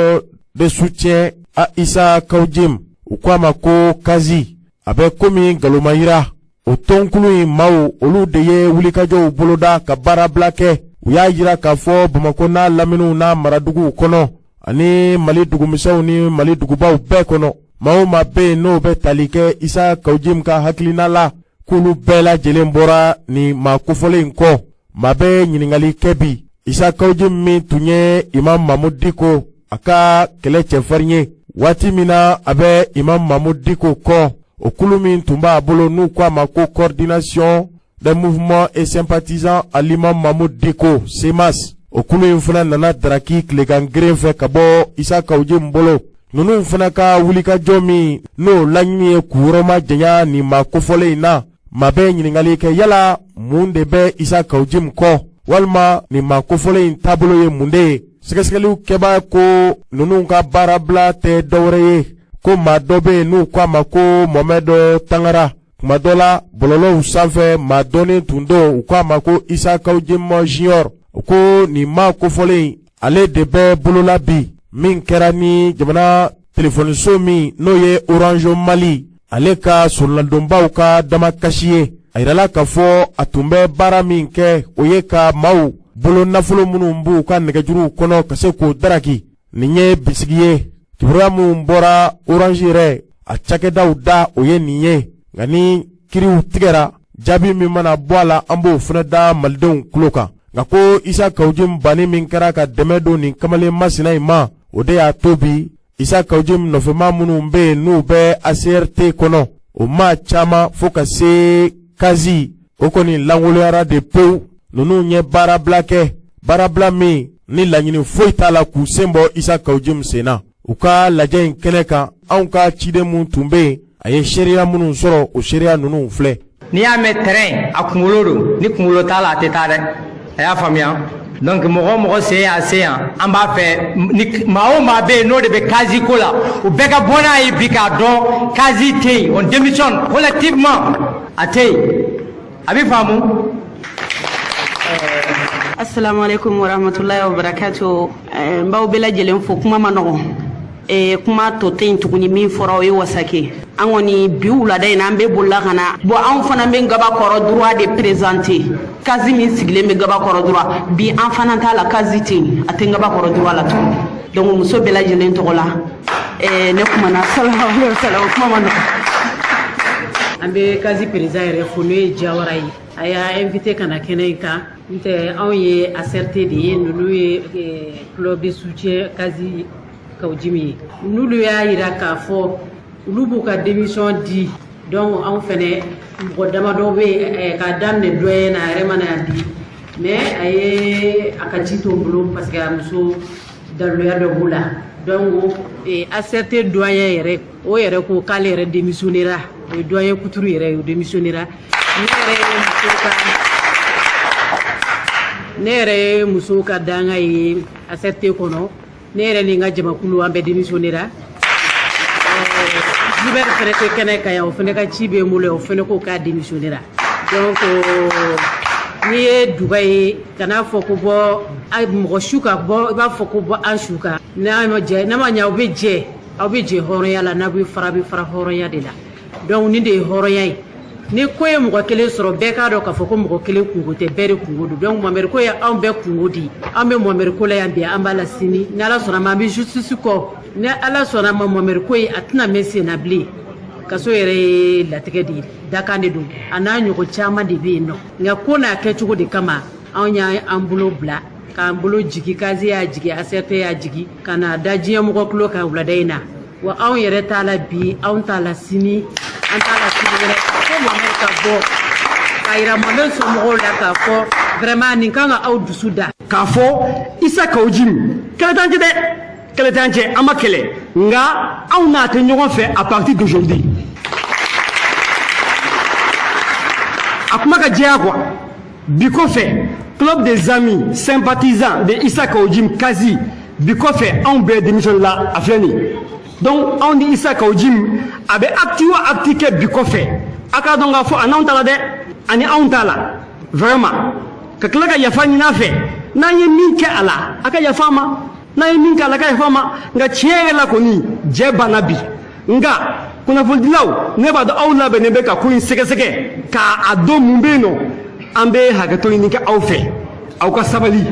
A: de soutien à Issa Kaou-Djim, u ko a ma ko Kazi. A bɛ komi nkalonmayira, o tɔnkulu in maaw, olu de ye wulikajɔw boloda ka baarabila kɛ. U y'a jira k'a fɔ Bamakɔ n'a laminiw n'a maraduguw kɔnɔ, ani Mali dugumisɛnw ni Mali dugubaw bɛɛ kɔnɔ, maa o maa bɛ yen n'o bɛ tali kɛ Isa Kawujim ka hakilina la, k'olu bɛɛ lajɛlen bɔra nin maa kofɔlen in kɔ. Maa bɛ ɲininkali kɛ bi, Isa Kawujim min tun ye Imam Mahmoud Dicko a ka kɛlɛ cɛfarin ye, waati min na a bɛ Imam Mahmoud Dicko kɔ, o kulu min tun b'a bolo n'u ko a ma ko Coordination des mouvements et sympathisants à l'imam Mahmoud Dicko, CMAS, o kulu in fana nana daraki tilegan geren fɛ ka bɔ Isa Kawujim bolo. Ninnu fana ka wulikajɔ min n'o laɲini ye k'u yɔrɔma janya nin maa kofɔlen in na, maa bɛ ɲininkali kɛ, yala mun de bɛ Isa Kawujim kɔ, walima nin maa kofɔlen in taabolo ye mun de ye? Sɛgɛsɛgɛliw kɛbaa ko ninnu ka baarabila tɛ dɔwɛrɛ ye ko maa dɔ bɛ yen n'u ko a ma ko Mohamed Tangara. Tuma dɔ la bɔlɔlɔw sanfɛ, maa dɔnnen tun don, u ko a ma ko Isa Kawujim Junior. U ko nin maa kofɔlen in, ale de bɛ bolola bi min kɛra ni jamana telefɔniso min n'o ye Orange Mali, ale ka soronadonbaw ka damakasi ye. A yirala k'a fɔ a tun bɛ baara min kɛ, o ye ka maaw bolo nafolo minnu b'u ka nɛgɛjuruw kɔnɔ ka se k'o daraki. Nin ye bisigi ye, kibaruya minnu bɔra Orange yɛrɛ a cakɛdaw da, o ye nin ye. Nka ni kiriw tigɛra, jaabi min mana bɔ a la, an b'o fana da malidenw tulo kan. Nka ko Isa Kawujim banni min kɛra ka dɛmɛ don nin kamalen masina in ma, o de y'a to bi Isa Kawujim nɔfɛmaa minnu bɛ yen n'u bɛ ACRT kɔnɔ, o maa caman fo ka se kazi, o kɔni lankoloyara de pewu. Ninnu ye baarabila kɛ, baarabila min ni laɲini foyi t'a la k'u sen bɔ Isa Kawu Jim sen na. U ka lajɛ in kɛnɛ kan, anw ka ciden mun tun bɛ yen, a ye seereya minnu sɔrɔ, o seereya ninnu filɛ.
H: N'i y'a mɛn train, a kunkolo don. Ni kunkolo t'a la, a tɛ taa dɛ. A y'a faamuya? Donc mɔgɔ o mɔgɔ sen y'a se yan, an b'a fɛ ni maa o maa bɛ yen n'o de bɛ CASI ko la, u bɛɛ ka bɔ n'a ye bi k'a dɔn CASI tɛ yen. On démissionne collectivement, a tɛ yen. A bɛ faamu.
I: Assalamu alaikum warahmatullahi wabarakatuh. N b'aw bɛɛ lajɛlen fo. Kuma ma nɔgɔn, kuma tɔ tɛ yen tuguni. Min fɔra, o ye wasake. An kɔni bi wulada in na, an bɛ bolila ka na bɔn. Anw fana bɛ Gabakɔrɔ droit de présenter. CASI min sigilen bɛ Gabakɔrɔ droit, bi an fana t'a la. CASI tɛ yen, a tɛ Gabakɔrɔ droit la tuguni. Donc muso bɛɛ lajɛlen tɔgɔ la, ne kumana. Sallallahu alaihi wasallam. Kuma ma nɔgɔn.
J: An bɛ CASI président yɛrɛ fo, n'o ye Jawara ye. A y'a invité ka na kɛnɛ in kan. N tɛ, anw ye ACRT de ye, ninnu ye club de soutien CASI Kaou Djim ye. N'olu y'a yira k'a fɔ olu b'u ka démission di, donc anw fɛnɛ mɔgɔ damadɔ bɛ yen k'a daminɛ doyen na. A yɛrɛ mana yan bi, mais a ye a ka ci to n bolo parce que a muso daluya dɔ b'u la. Donc ACRT doyen yɛrɛ, o yɛrɛ ko k'ale yɛrɛ démissionnera. O ye doyen Kuturu yɛrɛ ye, o démissionnera. Ne yɛrɛ ye musow ka danga ye ACRT kɔnɔ. Ne yɛrɛ ni n ka jamakulu, an bɛɛ démissionnera. Gilbert fɛnɛ tɛ kɛnɛ kan yan, o fɛnɛ ka ci bɛ n bolo yan, o fɛnɛ ko k'a démissionnera. Donc n'i ye duga ye, kan'a fɔ ko bɔ mɔgɔ su ka bɔ, i b'a fɔ ko bɔ an su kan. N'a ma jɛ, n'a ma ɲɛ, aw bɛ jɛ, aw bɛ jɛ hɔrɔnya la. N'a bɛ fara, a bɛ fara hɔrɔnya de la. Donc nin de ye hɔrɔnya ye. Ni ko ye mɔgɔ kelen sɔrɔ, bɛɛ k'a dɔn k'a fɔ ko mɔgɔ kelen kungo tɛ, bɛɛ de kungo don. Donc Mohamed ko ye anw bɛɛ kungo di. An bɛ Mohamed ko la yan bi, an b'a la sini. Ni Ala sɔnna ma, an bɛ justice kɔ. Ni Ala sɔnna ma, Mohamed ko ye a tɛna mɛn sen na bilen. Kaso yɛrɛ ye latigɛ de ye, dakan de don. A n'a ɲɔgɔn caman de bɛ yen nɔ, nka ko n'a kɛcogo de kama, anw y'an bolo bila k'an bolo jigi. CASI y'a jigi, ACRT y'a jigi ka na da diɲɛ mɔgɔ tulo kan wulada in na. Wa anw yɛrɛ t'a la bi, anw t'a la sini, an t'a la sini wɛrɛ, fo Mohamed ka bɔ k'a yira Mohamed somɔgɔw la k'a fɔ vraiment nin kan ka aw dusu da.
K: K'a fɔ Isa Kaou Djim, kɛlɛ t'an cɛ dɛ, kɛlɛ t'an cɛ, an ma kɛlɛ, nka anw n'a tɛ ɲɔgɔn fɛ à partir d'aujourd'hui. A kuma ka jɛya quoi. Bi kɔfɛ, club des amis sympathisants de Issa Kaou Djim CASI, bi kɔfɛ anw bɛɛ démission la. A filɛ nin ye. Donc anw ni Issa Kaou Djim, a bɛ acte o acte kɛ bi kɔfɛ, a k'a dɔn k'a fɔ a n'anw ta la dɛ, ani anw t'a la vraiment. Ka tila ka yafa ɲini a fɛ, n'an ye min kɛ a la, a ka yafa a ma. N'an ye min kɛ a la, a ka yafa a ma. Nka tiɲɛ yɛrɛ la kɔni, jɛ banna bi. Nka kunnafonidilaw, ne b'a dɔn aw labɛnnen bɛ ka ko in sɛgɛsɛgɛ k'a dɔn mun bɛ yen nɔ. An bɛ hakɛto ɲini kɛ aw fɛ, aw ka sabali.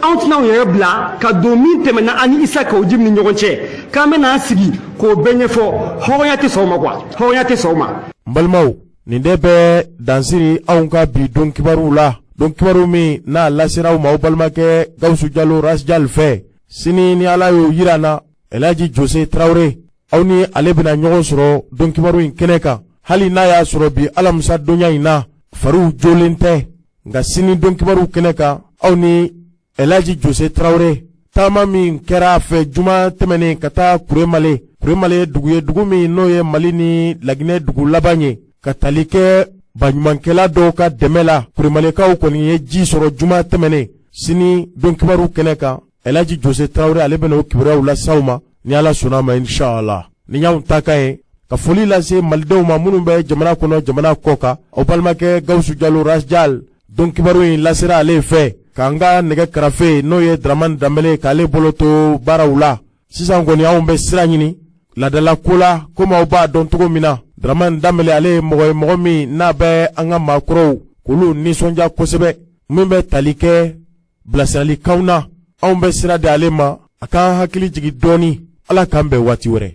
K: Anw tɛna anw yɛrɛ bila ka don min tɛmɛna an ni Isa Kaou Djim ni ɲɔgɔn cɛ, k'an bɛna an sigi k'o bɛɛ ɲɛfɔ. Hɔrɔnya tɛ sɔn o ma quoi, hɔrɔnya tɛ sɔn o ma.
A: N balimaw, nin de bɛ dansiri anw ka bi don kibaruw la, don kibaru min n'a lasera aw ma aw balimakɛ Gawusu Jalo Rasjal fɛ. Sini, ni Ala y'o yira n na, Elhaji Jose Tarawele, aw ni ale bɛna ɲɔgɔn sɔrɔ don kibaru in kɛnɛ kan. Hali n'a y'a sɔrɔ bi alamisa donya in na fariw jolen tɛ, nka sini don kibaru kɛnɛ kan, aw ni Elhaji Jose Tarawele, taama min kɛra a fɛ juma tɛmɛnen ka taa Kuremale. Kuremale ye dugu ye, dugu min n'o ye Mali ni Laginɛ dugu laban ye, ka tali kɛ baɲumankɛla dɔw ka dɛmɛ la. Kuremalekaw kɔni ye ji sɔrɔ juma tɛmɛnen. Sini don kibaru kɛnɛ kan, Elhaji Jose Tarawele, ale bɛna o kibaruyaw lase aw ma ni Ala sɔnna a ma, inshallah. Ni y'anw ta kan ye, ka foli lase malidenw ma minnu bɛ jamana kɔnɔ, jamana kɔ kan, aw balimakɛ Gawusu Jalo Rasjal, don kibaru in lasera ale fɛ, k'an ka nɛgɛ karafe n'o ye Dramani Danbele, k'ale bolo to baaraw la. Sisan kɔni, anw bɛ sira ɲini ladala ko la, komi aw b'a dɔn cogo min na, Dramani Danbele, ale ye mɔgɔ ye, mɔgɔ min n'a bɛ an ka maakɔrɔw k'olu nisɔndiya kosɛbɛ, min bɛ tali kɛ bilasiralikanw na. Anw bɛ sira di ale ma, a k'an hakili jigin dɔɔni. Ala k'an bɛn waati wɛrɛ.